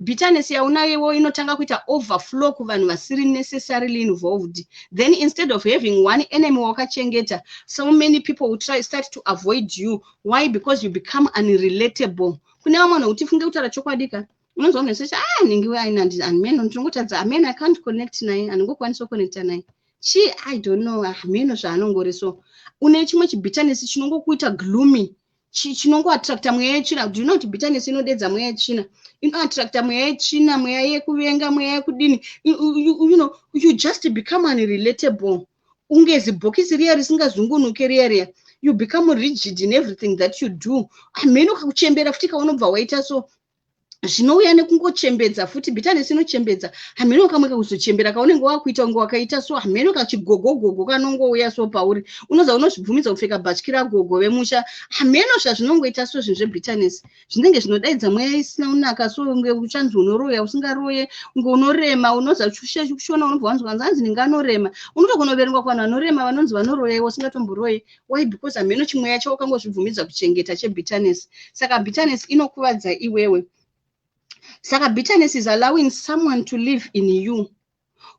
B: Bitterness yaunayowo inotanga kuita overflow kuvanhu vasiri necessarily involved. Then instead of having one enemy wakachengeta, so many people will try start to avoid you. Why? Because you become unrelatable kune vamwe vanhu. Kuti funge kutaura chokwadi ka, unonzwa munhu sechi, "Ah, ningiwe aina ameno, ndinongotadza ameno, I can't connect naye, handingokwanisa kuconnecta naye chi, I don't know, ameno zvaanongori." So une chimwe chibitterness chinongokuita gloomy, chinongoattracta mweya yetsvina. Do you know kuti bitterness inodedza mweya yetsvina? Inoattracta mweya yetsvina, mweya yekuvenga, mweya yekudini. You just become unrelatable, unge zibhokisi riya risingazungunuke riya riya. You become rigid in everything that you do. Hameno kakuchembera futi kaunobva waita. So zvinouya nekungochembedza futi. Bitterness inochembedza. Hameno kamwe kakuzochembera kaunenge wakuita kunge wakaita so, hameno kachigogogogo kanongouya so pauri. Unoza unozvibvumidza kupfeka bhatyi ragogo vemusha. Hameno zvazvinongoita so. Zvinhu zvebitterness zvinenge zvinodaidza mweya isina kunaka. So unge uchanzi unoroya usingaroye, unge unorema. Unoza kushona unobva wanzwa anzi ninge anorema. Unotogona kuverengwa kuvanhu vanorema, vanonzi vanoroya, iwe usingatomboroye. Why? Because hameno chimweya chawakangozvibvumidza kuchengeta chebitterness. Saka bitterness inokuvadza iwewe. Saka bitterness is allowing someone to live in you.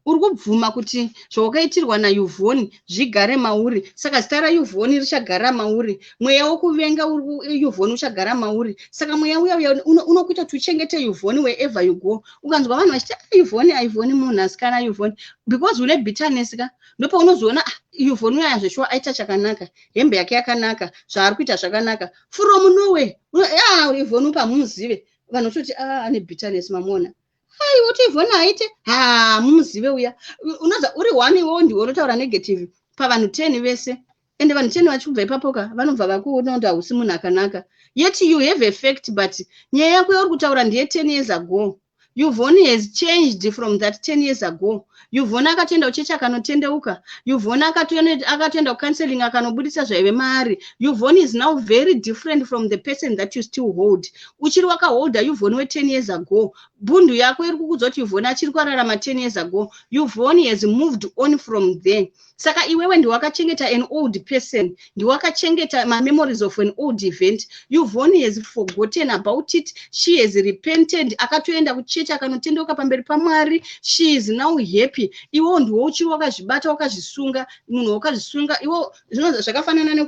B: Uri kubvuma kuti zvawakaitirwa naYvonne zvigare mauri. Saka zita raYvonne richagara mauri, mweya wokuvenga Yvonne uchagara mauri. Saka mweya uya uya unokuita kuti uchengete Yvonne wherever you go. Ukanzwa vanhu vachiti, "Ah, Yvonne, Yvonne, munhu asikana Yvonne," because une bitterness ka, ndopaunozoona, "Ah, Yvonne uya zveshuwa aita chakanaka, hembe yake yakanaka, zvaari kuita zvakanaka." From nowhere, "Ah, Yvonne upamuzive." Vanhu vototi, "Ah, ane bitterness, mamuona?" Ai, woti Yvonne haite ha, mumuzive uya. Unoza uri one, iwewo ndiwe unotaura negative pavanhu 10 vese, ende vanhu 10 vachikubva ipapo ka, vanobva vakuona kuti hausi munhu akanaka. Yet you have a fact, but nyaya yako yauri kutaura ndeye 10 years ago. Yvonne has changed from that 10 years ago. Yvonne akatoenda kuchechi akanotendeuka. Yvonne akatoenda kucounseling akanobudisa zvaive maari. Yvonne is now very different from the person that you still hold. Uchiri wakaholda Yvonne we10 years ago. Bundu yako iri kukudza kuti Yvonne achiri kurarama 10 years ago. Yvonne has moved on from there. Saka iwewe ndiwakachengeta an old person, ndiwakachengeta mamemories of an old event. Yvonne has forgotten about it. She has repented, akatoenda kuchechi akanotendeuka pamberi paMwari. She is now happy. Iwewo ndiwo uchiri wakazvibata, wakazvisunga, munhu wakazvisunga iwo. Zvino zvakafanana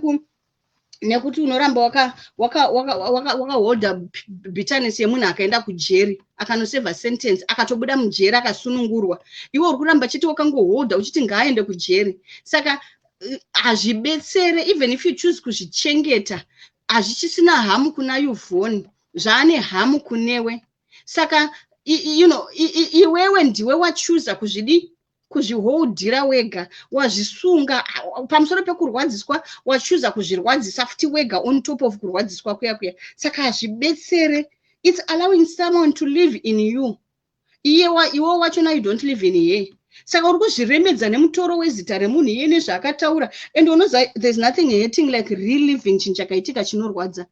B: nekuti unoramba wakaholda bitterness yemunhu akaenda kujeri, akanosevha sentence, akatobuda mujeri, akasunungurwa. Iwe uri kuramba chete wakangoholda uchiti ngaaende kujeri. Saka hazvibetsere. Even if you choose kuzvichengeta, hazvichisina hamu kuna Yvonne, zvaane hamu kunewe. Saka iwewe ndiwe wachuza kuzvidi, kuzviholdira wega. Wazvisunga pamusoro pekurwadziswa, wachuza kuzvirwadzisa futi wega on top of kurwadziswa kuya kuya. Saka hazvibetsere. It's allowing someone to live in you. Iye iwe wachona, you don't live in here. Saka uri kuzviremedza nemutoro wezita remunhu iye nezvaakataura. And unoziva, there's nothing hating like reliving chinhu chakaitika chinorwadza.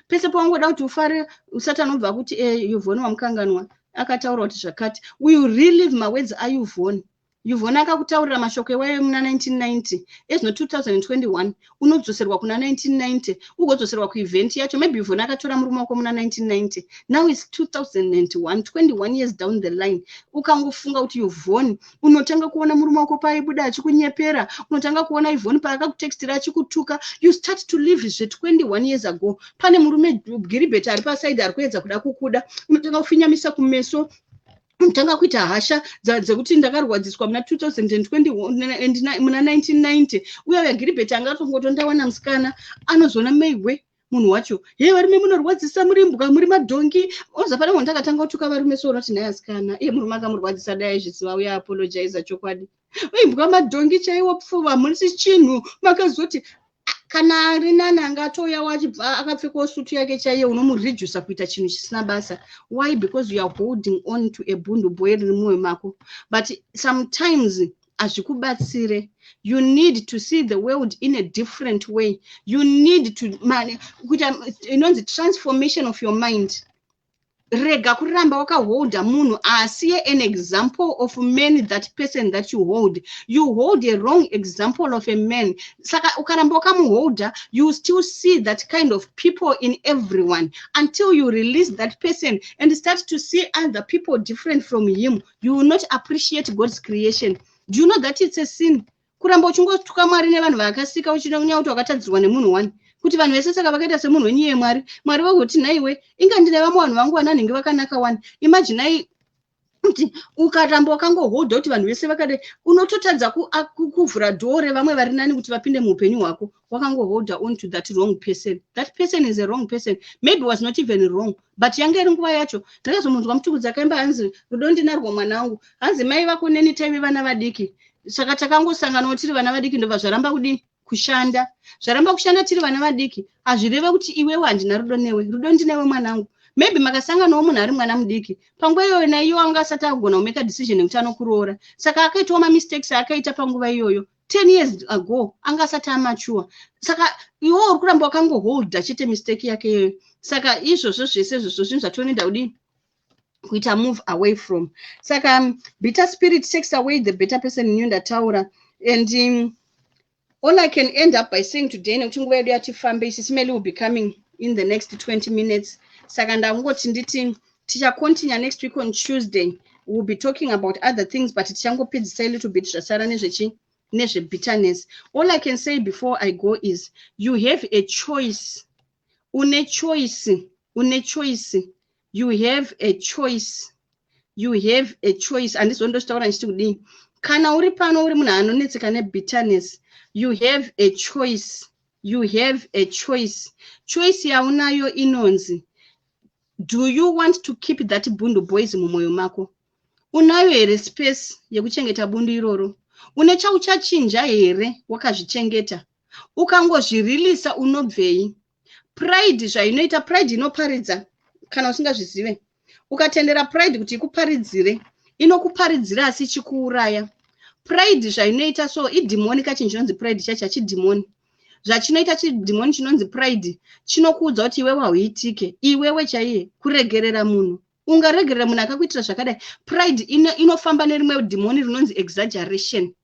B: Pese pawangoda kuti ufare, usati anobva kuti, "E, Yvonne wamukanganwa, akataura kuti zvakati." We will relive mawords aYvonne. Yvonne akakutaurira mashoko iwayo muna 1990. Ezvino 2021, unodzoserwa kuna 1990, ugodzoserwa kuevent yacho. Maybe Yvonne akatora murume wako muna 1990. Now it's 2001, 21 years down the line. Ukangofunga kuti Yvonne, unotanga kuona murume wako paaibuda achikunyepera, unotanga kuona Yvonne paakakutextira achikutuka. You start to live zve21 years ago. Pane murume Giribet ari paside ari kuedza kuda kukuda. Unotanga kufinyamisa kumeso, unotanga kuita hasha dzekuti ndakarwadziswa muna 2020, muna 1990. Uya uya Giribet anga atongotondawana musikana, anozoona meigwe munhu wacho. He, varume munorwadzisa, muri mbwa, muri madhongi. Oza pane munhu ndakatanga kutuka varume. So unoti, "Nhai asikana, iye murume akamurwadzisa, dai aizviziva uye apologiza chokwadi. Imbwa, madhongi chaiwo, pfuva, munisi chinhu." Makazoti kana ari nani anga atouyawo achibva akapfekawo sutu yake chaiye, unomuredusa kuita chinhu chisina basa. Why? Because you are holding on to a bundu boy riri mumwoyo mako. But sometimes hazvikubatsire. You need to see the world in a different way. You need to kuita inonzi transformation of your mind. Rega kuramba wakaholda munhu asiye an example of man. That person that you hold, you hold a wrong example of a man. Saka ukaramba wakamuholda, you still see that kind of people in everyone until you release that person and start to see other people different from him. You will not appreciate God's creation. Do you know that it's a sin kuramba uchingotuka Mwari nevanhu vaakasika, uchinyanya kuti wakatadzirwa nemunhu one, kuti vanhu vese saka vakaita semunhu wenyu iye Mwari? Mwari vakuti, "Nhaiwe, inga ndine vamwe vanhu vangu vananhingi vakanaka wani." Imaginai kuti ukaramba wakangohodha kuti vanhu vese vakadai, unototadza kuvhura dhoo revamwe vari nani kuti vapinde muupenyu hwako. Wakangoholda on to that wrong person. That person is a wrong person. Maybe was not even wrong, but yange iri nguva yacho. Ndakazomunzwa Mutukudzi akaimba, hanzi, "Rudo ndinarwo mwana wangu." Hanzi, "Mai vako neni taive vana vadiki, saka takangosanganawo tiri vana vadiki, ndobva zvaramba kudii kushanda. Zvaramba kushanda tiri vana vadiki hazvireve kuti iwewe handina rudo newe. Rudo ndinewe, mwanangu." Maybe makasanganawo munhu ari mwana mudiki panguva iyoyo, naiyo anga asati agona kumeka decision yekuti anokuroora, saka akaitawo mamistakes aakaita panguva iyoyo 10 years ago, anga asati amature. Saka iwo uri kuramba wakangoholda chete mistake yake iyoyo. Saka izvozvo zvese izvozvo zvinhu zvatinoenda kudii kuita move away from. Saka bitter spirit takes away the better person in you. Ndataura. And all I can end up by saying today, nekuti nguva yedu yatifambe, Sis Melly will be coming in the next 20 minutes, saka ndangoti nditi tichacontinue next week on Tuesday. We'll be talking about other things, but tichangopedzisa a little bit zvasara nezvechi nezvebitterness. All I can say before I go is you have a choice. Une choice, une choice. You have a choice, you have a choice. Handizondochitaura ndichiti kudii. Kana uri pano uri munhu anonetseka nebitterness, you have a choice, you have a choice. Choice yaunayo inonzi, do you want to keep that bundu boys mumwoyo mako? Unayo here space yekuchengeta bundu iroro? Une chauchachinja here wakazvichengeta? Ukangozvirilisa, unobvei? Pride zvainoita, pride inoparidza. Kana usingazvizive, ukatendera pride kuti ikuparidzire, inokuparidzira asi ichikuuraya. Pride zvainoita so, idhimoni. Kachinhu chinonzi pride chacho hachidhimoni. Zvachinoita chidhimoni chinonzi pride, chinokuudza kuti iwewe hauitike, iwewe chaiye kuregerera munhu. Ungaregerera munhu akakuitira zvakadai? Pride inofamba nerimwe dhimoni rinonzi exaggeration.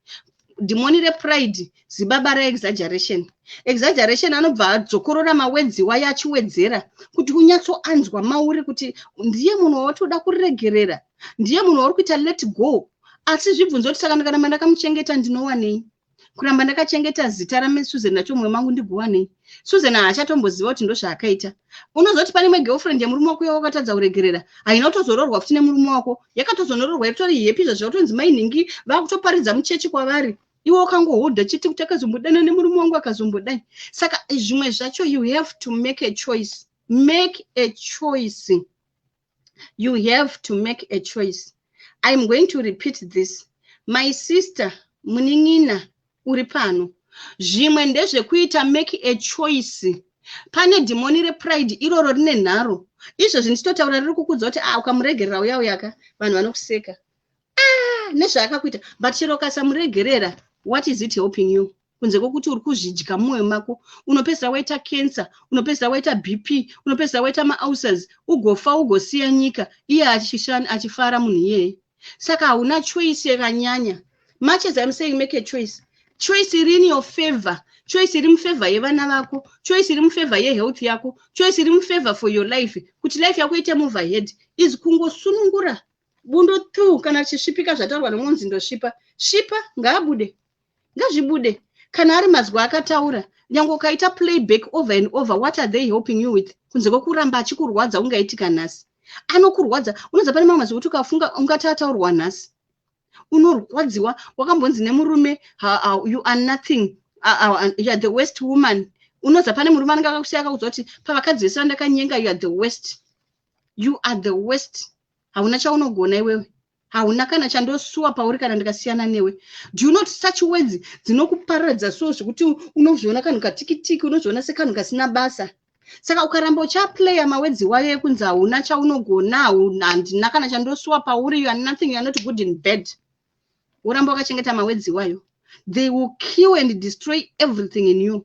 B: Dhimoni repride zibaba raexaggeration. Exaggeration anobva adzokorora mawords wayo achiwedzera kuti unyatsoanzwa mauri kuti ndiye munhu wawatoda kuregerera, ndiye munhu wauri kuita let go. Asi zvibvunzo kuti, saka kana ndakamuchengeta ndinowanei? Kuramba ndakachengeta zita raSusan nacho mumwe mangu ndiguwanei? Susan haachatomboziva kuti ndozvaakaita. Unozoti pane imwe girlfriend yemurume wako yawakatadza kuregerera, haina kutozoroorwa futi nemurume wako, yakatozonoroorwa itori happy izvo, zvakutonzi mainhingi, vakutoparidza muchechi kwavari. Iwe wakangohodha chete kuti akazombodana nemurume wangu, akazombodai. Saka zvimwe zvacho you have to make a choice. Make a choice. You have to make a choice. I'm going to repeat this. My sister, munin'ina uri pano, zvimwe ndezvekuita make a choice. Pane dhimoni repride iroro rine nharo. Izvozvi ndichitotaura riri kukudza kuti, "Ah, ukamuregerera uya uyaka, vanhu vanokuseka, ah, nezvaakakuita." But chero ukasamuregerera, what is it helping you kunze kwokuti uri kuzvidya mumwoyo mako? Unopedzisira waita cancer, unopedzisira waita BP, unopedzisira waita maulcers, ugofa, ugosiya nyika, iye achifara munhu iyeye. Saka hauna choice yakanyanya. Much as I'm saying make a choice, choice iri in your favor, choice iri mufavor yevana vako, choice iri mufavor yehealth yako, choice iri mufavor for your life, kuti life yako ite move ahead, is kungosunungura bundo tu. Kana richisvipika, zvataurwa nemunzi ndosvipa svipa, ngaabude, ngazvibude. Kana ari mazwi akataura, nyange ukaita playback over and over, what are they helping you with, kunze kwekuramba achikurwadza? Ungaitika nhasi anokurwadza. Unoziva, pane mamwe mazwi ekuti ukafunga ungati ataurwa nhasi unorwadziwa. Wakambonzi nemurume, "You are nothing, you are the worst woman." Unoziva, pane murume anenge akakusiya akakuudza kuti, "Pavakadzi vese vandakanyenga, you are the worst, you are the worst. Hauna chaunogona iwewe, hauna kana chandosuwa pauri kana ndikasiyana newe." Do you not such words dzinokuparadza so zvekuti unozviona kanhu katikitiki, unozviona sekanhu kasina basa? Saka ukaramba uchaplaya mawords wayo ekunzi hauna chaunogona, handina kana chandosuwa pauri, you are nothing, you are not good in bed, woramba wakachengeta mawords wayo, they will kill and destroy everything in you.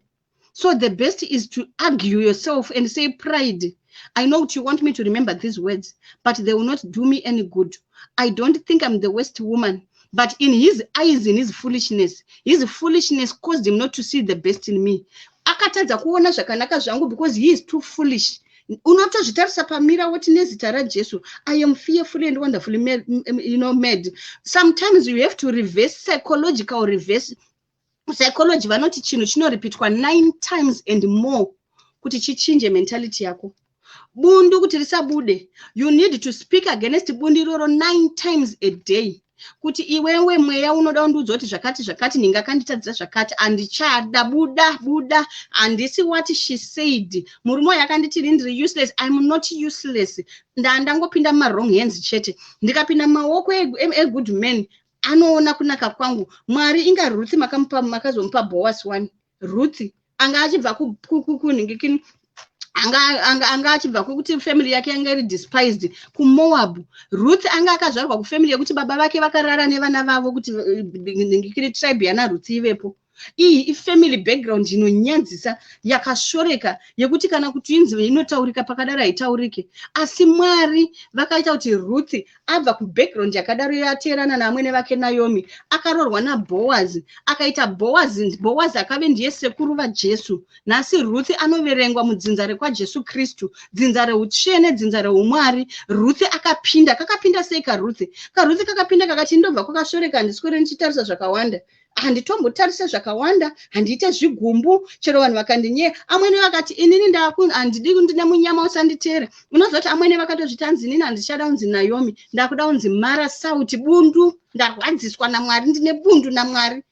B: So the best is to argue yourself and say, "Pride, I know you want me to remember these words, but they will not do me any good. I don't think I'm the worst woman, but in his eyes, in his foolishness, his foolishness caused him not to see the best in me. Akatadza kuona zvakanaka zvangu because he is too foolish." Unotozvitarisa pamirror woti, "Nezita raJesu, I am fearfully and wonderfully made." Sometimes you have to reverse psychological, reverse psychology. Vanoti chinhu chinoripitwa nine times and more kuti chichinje mentality yako. Bundu kuti risabude, you need to speak against bundu iroro nine times a day, kuti, "Iwewe mweya unoda kundiudza kuti zvakati zvakati, ndingakanditadzira zvakati, handichada, buda, buda. Handisi what she said. Murume uyu akanditi ini ndiri useless. I'm not useless. Ndangopinda mumawrong hands chete. Ndikapinda mumaoko egood man, anoona kunaka kwangu." Mwari, inga Ruth makazomupa Boas one. Ruth anga achibva kunhingikini, anga achibva kwekuti family yake yanga iri despised kuMoab. Ruth anga akazvarwa kufamily yekuti baba vake vakarara nevana vavo kuti nhingikiri tribe yana Ruth ivepo. Iyi ifamily background inonyanzisa, yakashoreka, yekuti kana kuti inzi inotaurika pakadaro haitaurike. Asi Mwari vakaita kuti Ruth abva kubackground yakadaro, yateerana naamwene vake Naomi, akaroorwa naBhoazi, akaita Bhoazi. Bhoazi akave ndiye sekuru vaJesu. Nhasi Ruth anoverengwa mudzinza rekwaJesu Kristu, dzinza reutsvene, dzinza reumwari. Ruth akapinda. Kakapinda sei kaRuth? KaRuth kakapinda kakati, "Ndobva kwakashoreka, handiswere ndichitarisa zvakawanda, handitombotarise zvakawanda, handiite zvigumbu chero vanhu vakandinyeya." Amwene vakati, "Inini handidi, ndine munyama, usanditeere." Unoziva kuti amwene vakatozviti, "Hanzi inini handichada kunzi Naomi, ndakuda kunzi Mara, sauti bundu. Ndarwadziswa naMwari, ndine bundu naMwari."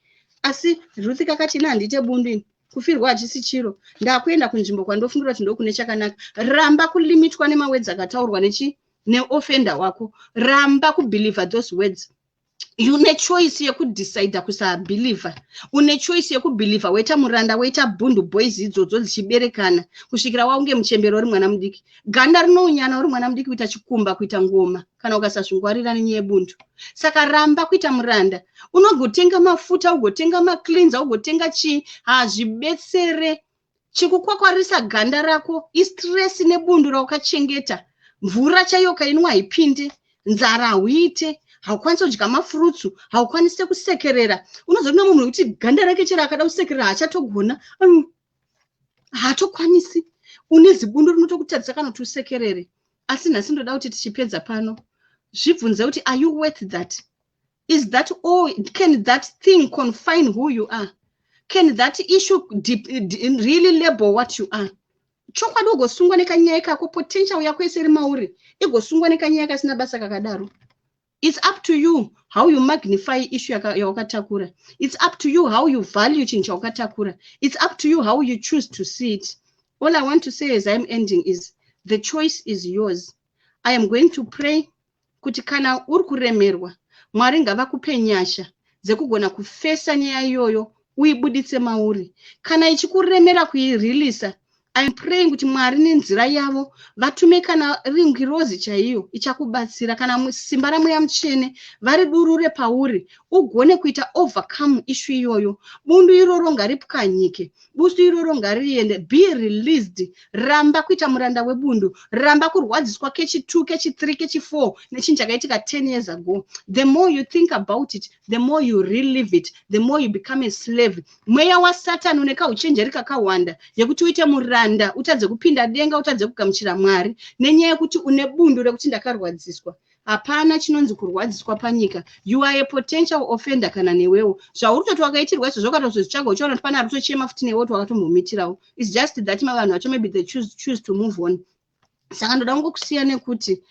B: Asi Ruth kakati, "Ini handiite bundu, ini kufirwa hachisi chiro. Ndakuenda kunzvimbo kwandofungira kuti ndokune chakanaka." Ramba kulimitwa nemawords akataurwa nechi neoffender wako. Ramba kubelieva those words. Une choice yekudecida kusabelieva, une choice yekubelieva, woita muranda, woita bundu boys idzodzo dzichiberekana kusvikira waunge muchembero uri mwana mudiki. Ganda rinounyana uri mwana mudiki, kuita chikumba, kuita ngoma, kana ukasazvingwarira nenyaya yebundu. Saka ramba kuita muranda. Unogotenga mafuta, ugotenga macleanser, ugotenga chii, hazvibetsere. Chikukwakwarisa ganda rako istress nebundu raukachengeta. Mvura chaiyo ukainwa haipinde, nzara hauite, haukwanisi kudya mafruits, haukwanisi kusekerera. Unozoona munhu wekuti ganda rake chero akada kusekerera haachatogona, haatokwanisi. Une zibundu rinotokutadzisa kana kuti usekerere. Asi nhasi ndoda kuti tichipedza pano, zvibvunze kuti, are you worth that? Is that all? Can that thing confine who you are? Can that issue really label what you are? Chokwadi ugosungwa nekanyaya kako, potential yako yese iri mauri igosungwa nekanyaya kasina basa kakadaro? It's up to you how you magnify issue yawakatakura. It's up to you how you value chinhu chawakatakura. It's up to you how you choose to see it. All I want to say as I'm ending is, the choice is yours. I am going to pray kuti kana uri kuremerwa, Mwari ngavakupe nyasha dzekugona kufesa nyaya iyoyo, uibuditse mauri. Kana ichikuremera kuirilisa, I am praying kuti Mwari nenzira yavo vatume kana ringirozi chaiyo ichakubatsira, kana simba raMweya Mutsvene varidurure pauri, ugone kuita overcome issue iyoyo. Bundu iroro ngaripwanyike, bundu iroro ngariende. Be released. Ramba kuita muranda webundu, ramba kurwadziswa kechi2, kechi3, kechi4 nechinhu chakaitika 10 years ago. The more you think about it, the more you relive it, the more you become a slave. Mweya waSatani une kauchenjeri kakawanda yekuti uite muranda, utadze kupinda denga, utadze kugamuchira Mwari nenyaya yekuti une bundu rekuti ndakarwadziswa. Hapana chinonzi kurwadziswa panyika. You are a potential offender. Kana newewo zvauri kutoti wakaitirwa izvozvo, ukatozozvitsvaga, uchiona kuti pane ari kutochema futi newe kuti wakatombomitirawo. It's just that vanhu vacho, maybe they choose to move on. Saka ndoda kungokusiya nekuti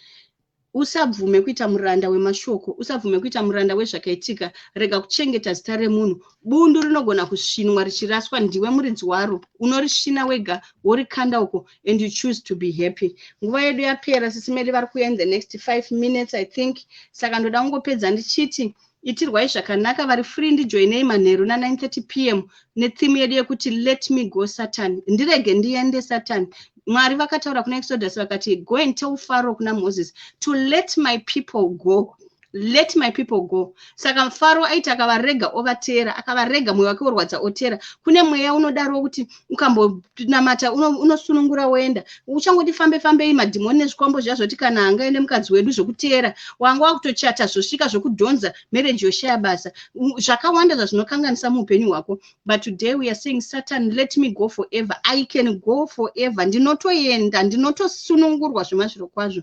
B: usabvume kuita muranda wemashoko, usabvume kuita muranda wezvakaitika. Rega kuchengeta zita remunhu. Bundu rinogona kusvinwa richiraswa. Ndiwe muridzi waro, unorisvina wega, worikanda uko, and you choose to be happy. Nguva yedu yapera. Sisi Meri vari kuuya in the next 5 minutes, I think. Saka ndoda kungopedza ndichiti itirwai zvakanaka. Vari free, ndijoinei manheru na9:30 p.m. netheme yedu yekuti "Let me go, Satan." Ndirege ndiende, Satan. Mwari vakataura kuna Exodus, vakati, "Go and tell Pharaoh," kuna Moses, "to let my people go. Let my people go." Saka Faro aiti akavarega ovateera, akavarega mwoyo wake worwadza, oteera. Kune mweya unodaro kuti ukambonamata unosunungura, woenda. Uchangoti fambe fambei, madhimoni nezvikwambo zviya zvoti kana angaende mukadzi wedu zvokuteera. Wanga wakutochata, zvosvika zvokudhonza marriage, yoshaya basa, zvakawanda zvazvinokanganisa muupenyu hwako. But today we are saying, "Satan, let me go forever. I can go forever." Ndinotoenda, ndinotosunungurwa zvemazviro kwazvo.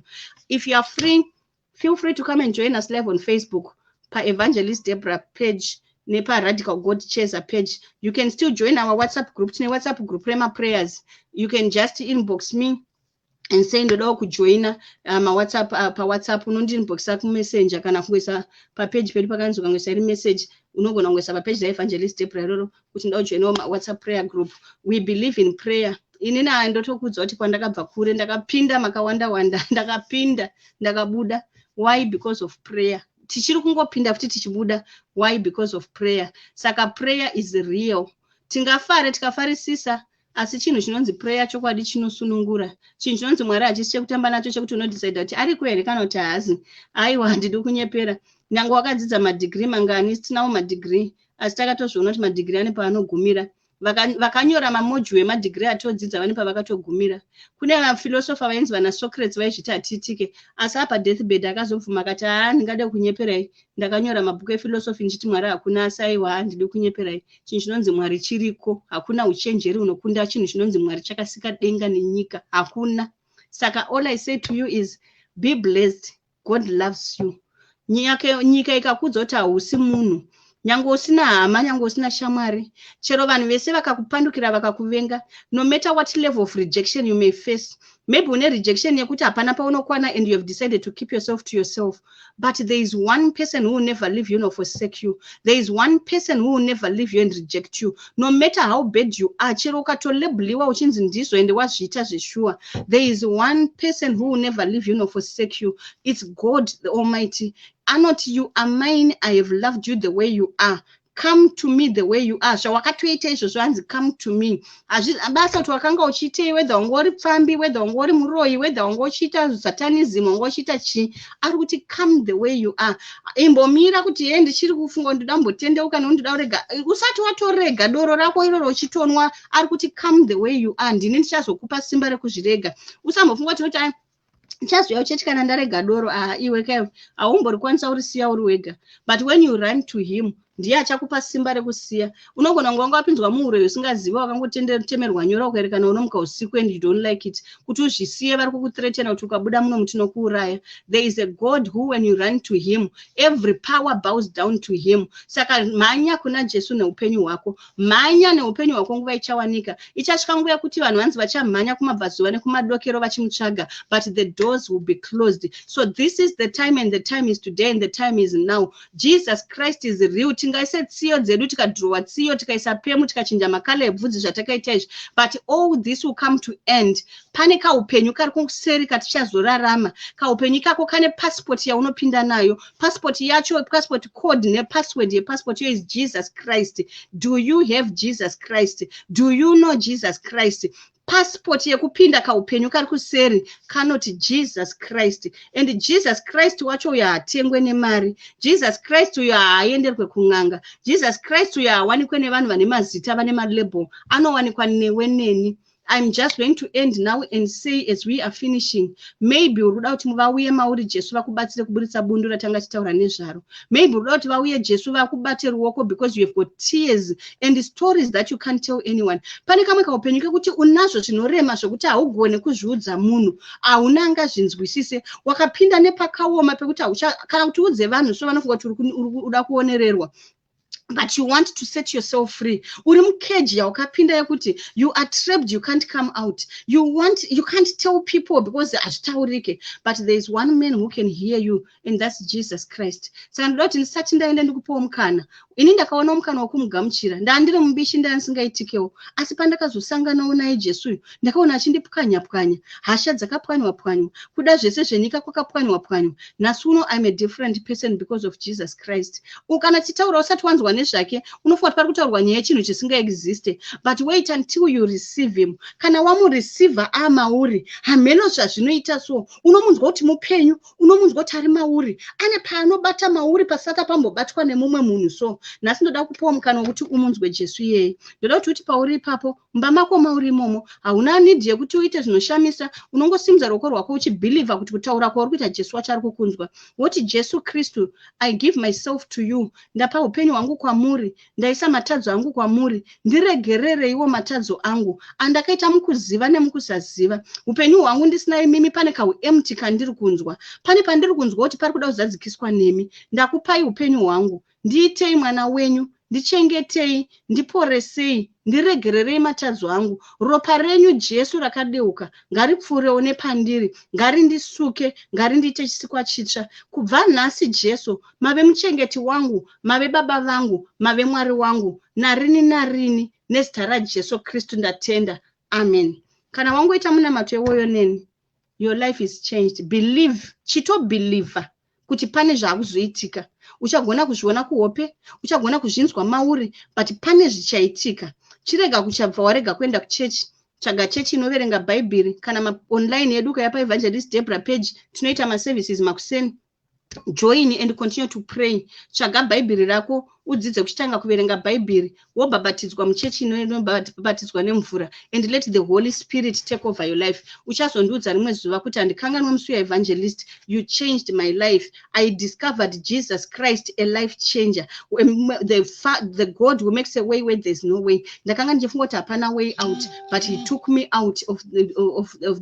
B: If you are free, feel free to come and join us live on Facebook paEvangelist Debra page nepaRadical God Chaser page. You can still join our WhatsApp group. Tine WhatsApp group remaprayers. You can just inbox me and say, "Ndodawo kujoina mawhatsapp." PaWhatsApp unondiinboxa kuMessenger kana kungoisa papage pedu pakanzi ukangoisa iri message, unogona kungoisa papage raEvangelist Debra iroro kuti ndoda kujoinawo mawhatsapp prayer group. We believe in prayer. Inini ndotokudza kuti kwandakabva kure, ndakapinda makawanda wanda, ndakapinda, ndakabuda. Why? Because of prayer. Tichiri kungopinda futi tichibuda. Why? Because of prayer. Saka prayer is real. Tingafare tikafarisisa, asi chinhu chinonzi prayer chokwadi chinosunungura. Chinhu chinonzi Mwari hachisi chekutamba nacho, chekuti unodecida kuti ariko here kana kuti haazi. Aiwa, handidi kunyepera. Nyange wakadzidza madhigiri mangani, tinawo madhigiri, asi takatozviona kuti madhigiri ane paanogumira. Vakanyora mamodule emadhigiri atodzidza vane pavakatogumira. Kune vafilosofa vainzi vana Socrates, vaizviti hatiitike, asi apa deathbed akazobvuma akati, "Haa, ndingade kunyeperai. Ndakanyora mabhuku efilosofi ndichiti Mwari hakuna, asi aiwa, handidi kunyeperai. Chinhu chinonzi Mwari chiriko." Hakuna uchenjeri hunokunda chinhu chinonzi Mwari chakasika denga nenyika, hakuna. Saka all I say to you is be blessed. God loves you. Nyika ikakudza kuti hausi munhu, nyange usina hama, nyange usina shamwari, chero vanhu vese vakakupandukira, vakakuvenga, no matter what level of rejection you may face, maybe une rejection yekuti hapana paunokwana and you have decided to keep yourself to yourself, but there is one person who will never leave you nor forsake you. There is one person who will never leave you and reject you, no matter how bad you are. Chero ukatolabeliwa uchinzi ndizvo ende wazviita zveshuwa, there is one person who will never leave you nor forsake you. It's God the Almighty. Anoti, "You are mine. I have loved you the way you are. Come to me the way you are." Zvawakatoita izvozvo, hanzi, "Come to me." Basa kuti wakanga uchiitei, whether wanga uri pfambi, whether wanga uri muroyi, whether wanga uchiita satanism, wanga uchiita chii, ari kuti, "Come the way you are." Imbomira kuti, "Ye, ndichiri kufunga, ndoda kumbotendeuka nekuti ndoda kurega." Usati watorega doro rako iroro uchitonwa, ari kuti, "Come the way you are. Ndini ndichazokupa simba rekuzvirega." Usambofunga kuti ndichazouya kuchechi kana ndarega doro. Ah, iwe kaiwe, haumborikwanisa urisiya uri wega. But when you run to him, ndiye achakupa simba rekusiya. Unogona kunge wanga wapinzwa muuroyi usingazivi, wakangotemerwa nyora, ukaerekana unomuka usiku and you don't like it. Kuti uzvisiye, vari kukuthreatena kuti ukabuda muno mutinokuuraya. There is a God who, when you run to him, every power bows down to him. Saka mhanya kuna Jesu neupenyu hwako, mhanya neupenyu hwako. Nguva ichawanika, ichasvika nguva yekuti vanhu vanzi vachamhanya kumabvazuva nekumadokero vachimutsvaga, but the doors will be closed. So this is the time, and the time is today, and the time is now. Jesus Christ is real. Tingaise tsiyo dzedu, tikadhirowa tsiyo, tikaisa perm, tikachinja macolour ebvudzi, zvatakaita izvi, but all this will come to end. Pane kaupenyu kari kuseri katichazorarama. Kaupenyu ikako kane passport yaunopinda nayo. Passport yacho, passport code nepassword yepassport iyo is Jesus Christ. Do you have Jesus Christ? Do you know Jesus Christ? Passport yekupinda kaupenyu kari kuseri kanoti Jesus Christ. And Jesus Christ wacho uyo haatengwe nemari. Jesus Christ uyo haaenderwe kun'anga. Jesus Christ uyo haawanikwe nevanhu vane mazita, vane malabel. Anowanikwa newe neni. I'm just going to end now and say, as we are finishing, maybe uri kuda kuti vauye mauri Jesu vakubatsire kuburitsa bundu ratanga tichitaura nezvaro. Maybe uri kuda kuti vauye Jesu vakubate ruoko because you have got tears and stories that you can't tell anyone. Pane kamwe kaupenyu kekuti unazvo zvinorema zvokuti haugone kuzviudza munhu, hauna angazvinzwisise. Wakapinda nepakaoma pekuti kana kuti udze vanhu so vanofunga kuti uri kuda kuonererwa, but you want to set yourself free. Uri mukeji yaukapinda yekuti you are trapped, you can't come out. You can't tell people because hazvitaurike, but there is one man who can hear you, and that's Jesus Christ. Saka ndoda kuti ndisati ndaenda ndikupawo mukana. Ini ndakaona mukana wokumugamuchira. Ndandiri mubishi, ndandisingaitikewo, asi pandakazosanganawo naye Jesu uyu, ndakaona achindipwanya pwanya. Hasha dzakapwanywa pwanywa, kuda zvese zvenyika kwakapwanywa pwanywa. Nhasi uno I'm a different person because of Jesus Christ. Kana tichitaura usati wanzwa nezvake, unofunga kuti pari kutaurwa nyaya yechinhu chisingaexiste, but wait until you receive him. Kana wamureceiva amauri, hamheno zvazvinoita. So unomunzwa kuti mupenyu, unomunzwa kuti ari mauri, ane paanobata mauri pasati pambobatwa nemumwe munhu. So nhasi ndoda kupiwa mukana wekuti umunzwe Jesu iyeye. Ndoda kuti uti pauri ipapo mumba mako mauri imomo, hauna need yekuti uite zvinoshamisa. Unongosimudza ruoko rwako uchibelieva kuti kutaura kwauri kuita, Jesu wacho ari kukunzwa. Woti, "Jesu Kristu, I give myself to you. Ndapa upenyu hwangu kwamuri, ndaisa matadzo angu kwamuri. Ndiregerereiwo matadzo angu andakaita mukuziva nemukusaziva. Upenyu hwangu ndisina imimi, pane kauempty kandiri kunzwa, pane pandiri kunzwa kuti pari kuda kuzadzikiswa nemi. Ndakupai upenyu hwangu, ndiitei mwana wenyu, ndichengetei, ndiporesei, ndiregererei matadzo angu. Ropa renyu Jesu rakadeuka ngaripfuurewo nepandiri, ngarindisuke, ngarindiite chisikwa chitsva. Kubva nhasi, Jesu, mave muchengeti wangu, mave baba vangu, mave Mwari wangu narini narini. Nezita raJesu Kristu ndatenda, amen." Kana wangoita munamato iwoyo neni, your life is changed. Believe, chitobelieva kuti pane zvaakuzoitika. Uchagona kuzviona kuhope, uchagona kuzvinzwa mauri, but pane zvichaitika. Chirega kuchabva warega kuenda kuchechi. Tsvaga chechi inoverenga Bhaibheri kana maonline edu. Ukaya paEvangelist Debra page, tinoita maservices makuseni. Join and continue to pray. Tsvaga Bhaibheri rako, udzidze kuchitanga kuverenga Bhaibheri, wobhabhatidzwa muchechi inobhabhatidzwa nemvura, and let the Holy Spirit take over your life. Uchazondiudza rimwe zuva kuti, "Handikanganwe musi waEvangelist, you changed my life. I discovered Jesus Christ, a life changer, the God who makes a way where there's no way. Ndakanga ndichifunga kuti hapana way out, but he took me out of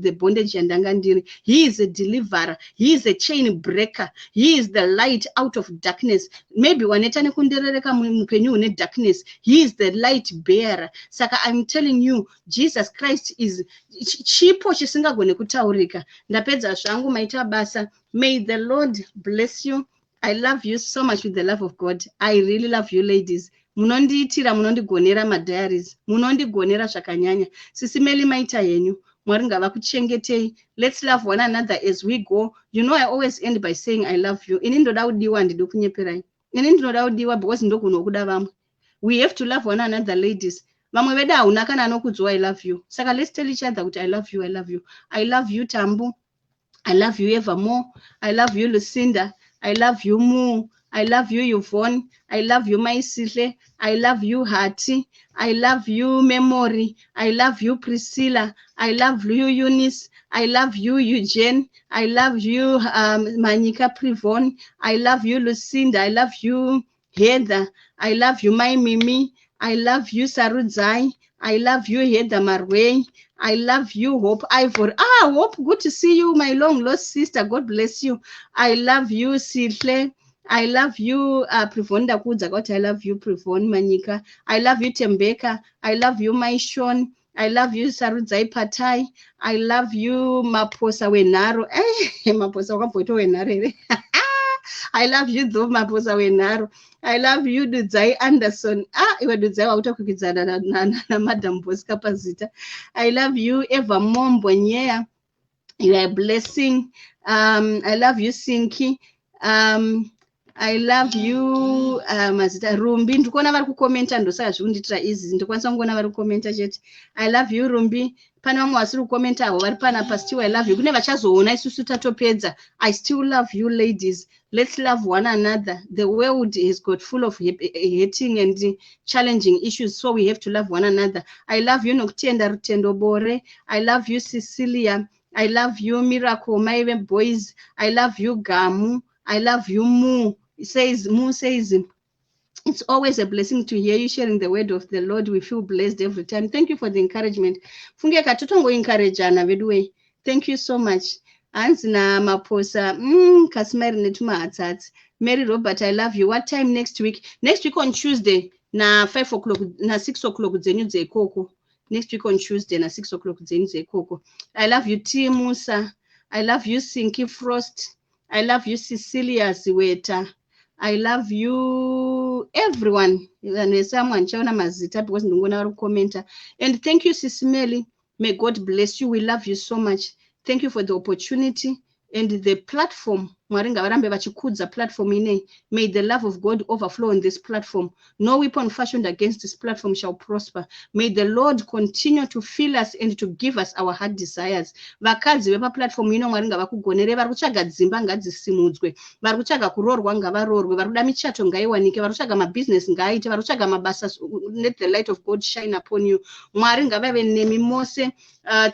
B: the bondage yandanga ndiri. He is a deliverer, he is a chain breaker, he is the light out of darkness." Maybe waneta nekunderereka muupenyu hune darkness. He is the light bearer. Saka I'm telling you, Jesus Christ is chipo chisingagone kutaurika. Ndapedza zvangu, maita basa. May the Lord bless you. I love you so much with the love of God. I really love you, ladies. Munondiitira, munondigonera madiaries, munondigonera zvakanyanya. Sisi Meli, maita henyu, Mwari ngavakuchengetei. Let's love one another as we go. You know I always end by saying I love you. Ini ndoda kudiwa, handidi kunyeperai. Ini ndinoda kudiwa because ndokuno kuda vamwe. We have to love one another, ladies. Vamwe vedu hauna kana anokudzwa "I love you". Saka let's tell each other kuti I love you, I love you, I love you. Tambu, I love you evermore. I love you, Lucinda. I love you, Mu. I love you, Yvonne. I love you, Maisihle. I love you, Hati. I love you, Memory. I love you, Priscilla. I love you, Eunice. I love you, Eugene. I love you, Manika Privon. I love you, Lucinda. I love you, Heather. I love you, my Mimi. I love you, Sarudzai. I love you, Heather Marway. I love you, Hope Ivory. Ah, Hope, good to see you, my long lost sister. God bless you. I love you, Sihle. I love you, Privon. Ndakuudza kuti I love you, Privon Manyika. I love you, Tembeka. I love you, Maishon. I love you, Sarudzai Patai. I love you, Maposa Wenharo. Eh, Maposa wakamboitwa Wenharo here? I love you though, Maposa Wenharo. I love you, Dudzai Anderson. Ah, iwe Dudzai wakutokwikwidzana naMadam Bosca pazita. I love you, Eva Mombo Nyeya. You are a blessing. I love you, Sinki. I love you. Mazita Rumbi, ndikuona vari kukomenta, ndosaka zviri kundiitira easy, ndikwanisa kungoona vari kukomenta chete. I love you, Rumbi. Pane vamwe vasiri kukomenta avo vari panapa, still I love you. Kune vachazoona isusu tatopedza, I still love you, ladies. Let's love one another. The world has got full of hating and challenging issues, so we have to love one another. I love you, Nokutenda Rutendo Bore. I love you, Cecilia. I love you, Miracle Maive Boys. I love you, Gamu. I love you, Mu. Says Mu says, it's always a blessing to hear you sharing the word of the Lord. We feel blessed every time. Thank you for the encouragement. Funge katotongo-encouragana veduwe. Thank you so much. Hanzi naMaposa, kasimairi netumahatsatsi. Mary Robert, I love you. What time next week? Next week on Tuesday na 5 o'clock na 6 o'clock dzenyu dzeikoko. Next week on Tuesday na 6 o'clock dzenyu dzeikoko. I love you, T Musa. I love you, Sinky Frost. I love you, Cecilia Ziweta. I love you, everyone. Vanhu vese vamwe handichaona mazita because ndingoona vari kukomenta. And thank you, Sisimeli. May God bless you. We love you so much. Thank you for the opportunity and the platform. Mwari ngavarambe vachikudza platform inei. May the love of God overflow on this platform. No weapon fashioned against this platform shall prosper. May the Lord continue to fill us and to give us our heart desires. Vakadzi vepaplatform ino, Mwari ngavakugonere. Vari kutsvaga dzimba ngadzisimudzwe, vari kutsvaga kuroorwa ngavaroorwe, vari kuda michato ngaiwanike, vari kutsvaga mabhizinesi ngaaite, vari kutsvaga mabasa, let the light of God shine upon you. Mwari ngavave nemi mose.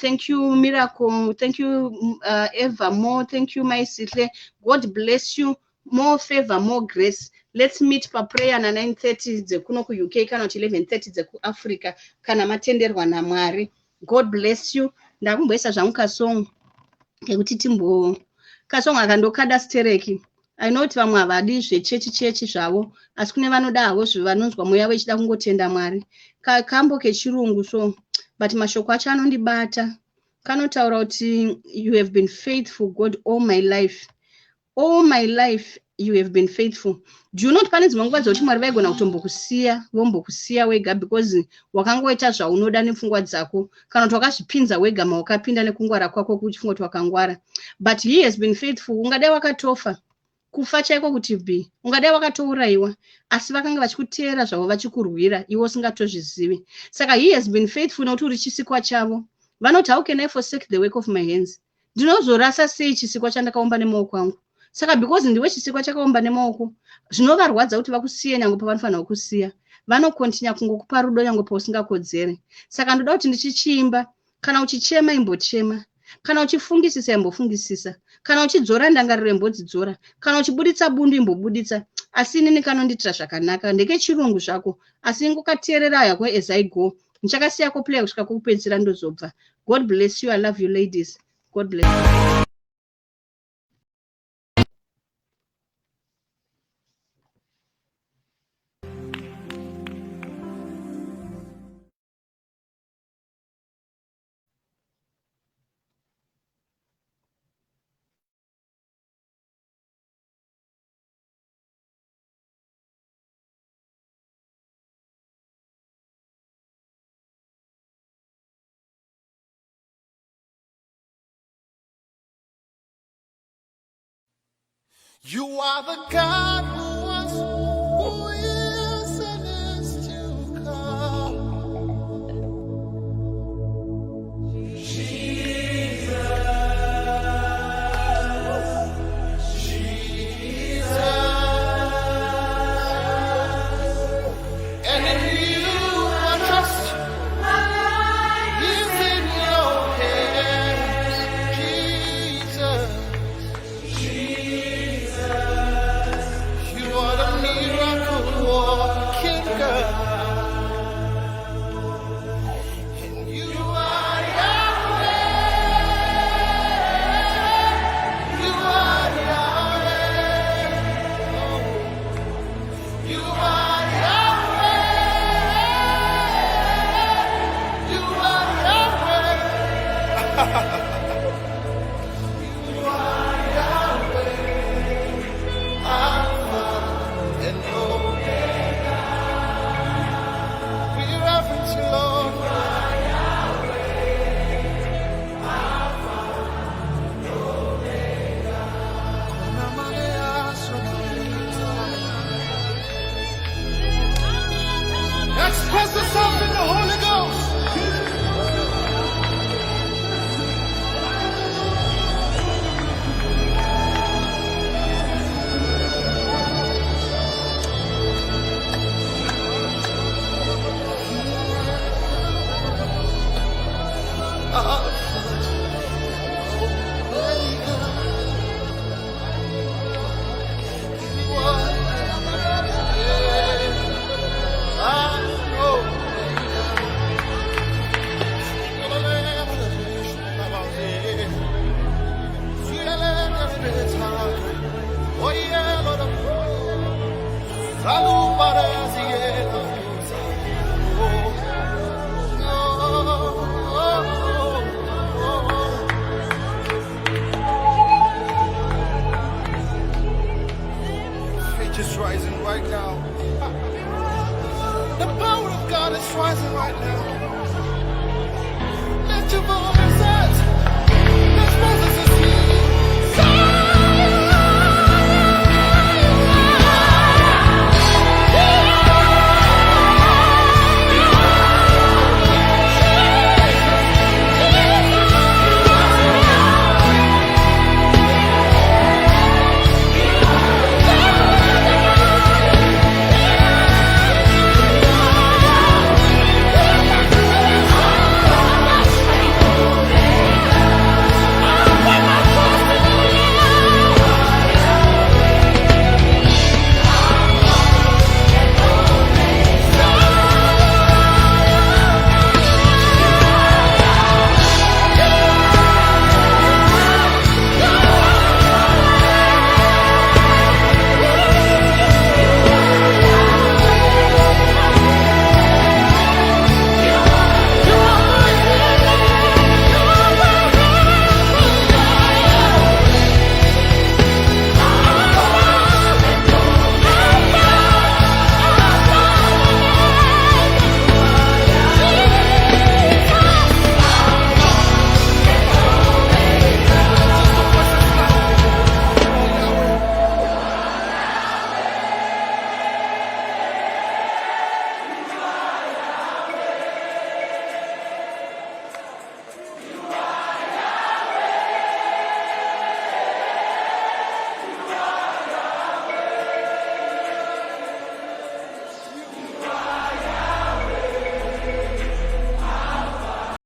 B: Thank you, Miracle. Thank you, Eva More. Thank you, Maisihle. God bless you. More favor, more grace. Let's meet paprayer na 9:30 dzekuno kuUK kana kuti 11:30 dzekuAfrica kana matenderwa naMwari. God bless you. Ndakumboisa zvangu kasong kekuti timbo kasong aka ndokada stereki. I know kuti vamwe havadi zvechechi chechi zvavo, asi kune vanoda havo vanonzwa mweya vechida kungotenda Mwari. Kambo kechirungu so, but mashoko acho anondibata. Kanotaura kuti you have been faithful, God, all my life. All my life you have been faithful. Do you know kuti pane dzimwe nguva dzekuti Mwari vaigona kutombokusiya, vombokusiya wega because wakangoita zvaunoda nepfungwa dzako, kana kuti wakazvipinza wega mawakapinda nekungwara kwako kuchifunga kuti wakangwara. But he has been faithful. Ungadai wakatofa kufa chaiko kuti b, ungadai wakatourayiwa, asi vakanga vachikuteera zvavo vachikurwira iwe usingatozvizivi. Saka he has been faithful nekuti uri chisikwa chavo. Vanoti, how can I forsake the work of my hands? Ndinozorasa sei chisikwa chandakaumba nemaoko angu? Saka because ndiwe chisikwa chakaumba nemaoko, zvinovarwadza kuti vakusiye nyange pavanofanira kukusiya. Vanokontinya kungokupa rudo nyange pausingakodzeri. Saka ndoda kuti ndichichiimba, kana uchichema imbochema, kana uchifungisisa imbofungisisa, kana uchidzora ndangariro imbodzidzora, kana uchibuditsa bundu imbobuditsa. Asi inini kanondiitira zvakanaka. Ndekechirungu zvako, asi ingokateerera yako as I go. Ndichakasiyako play kusvika kwokupedzisira, ndozobva. God bless you. I love you, ladies. God bless you.
D: You are the God who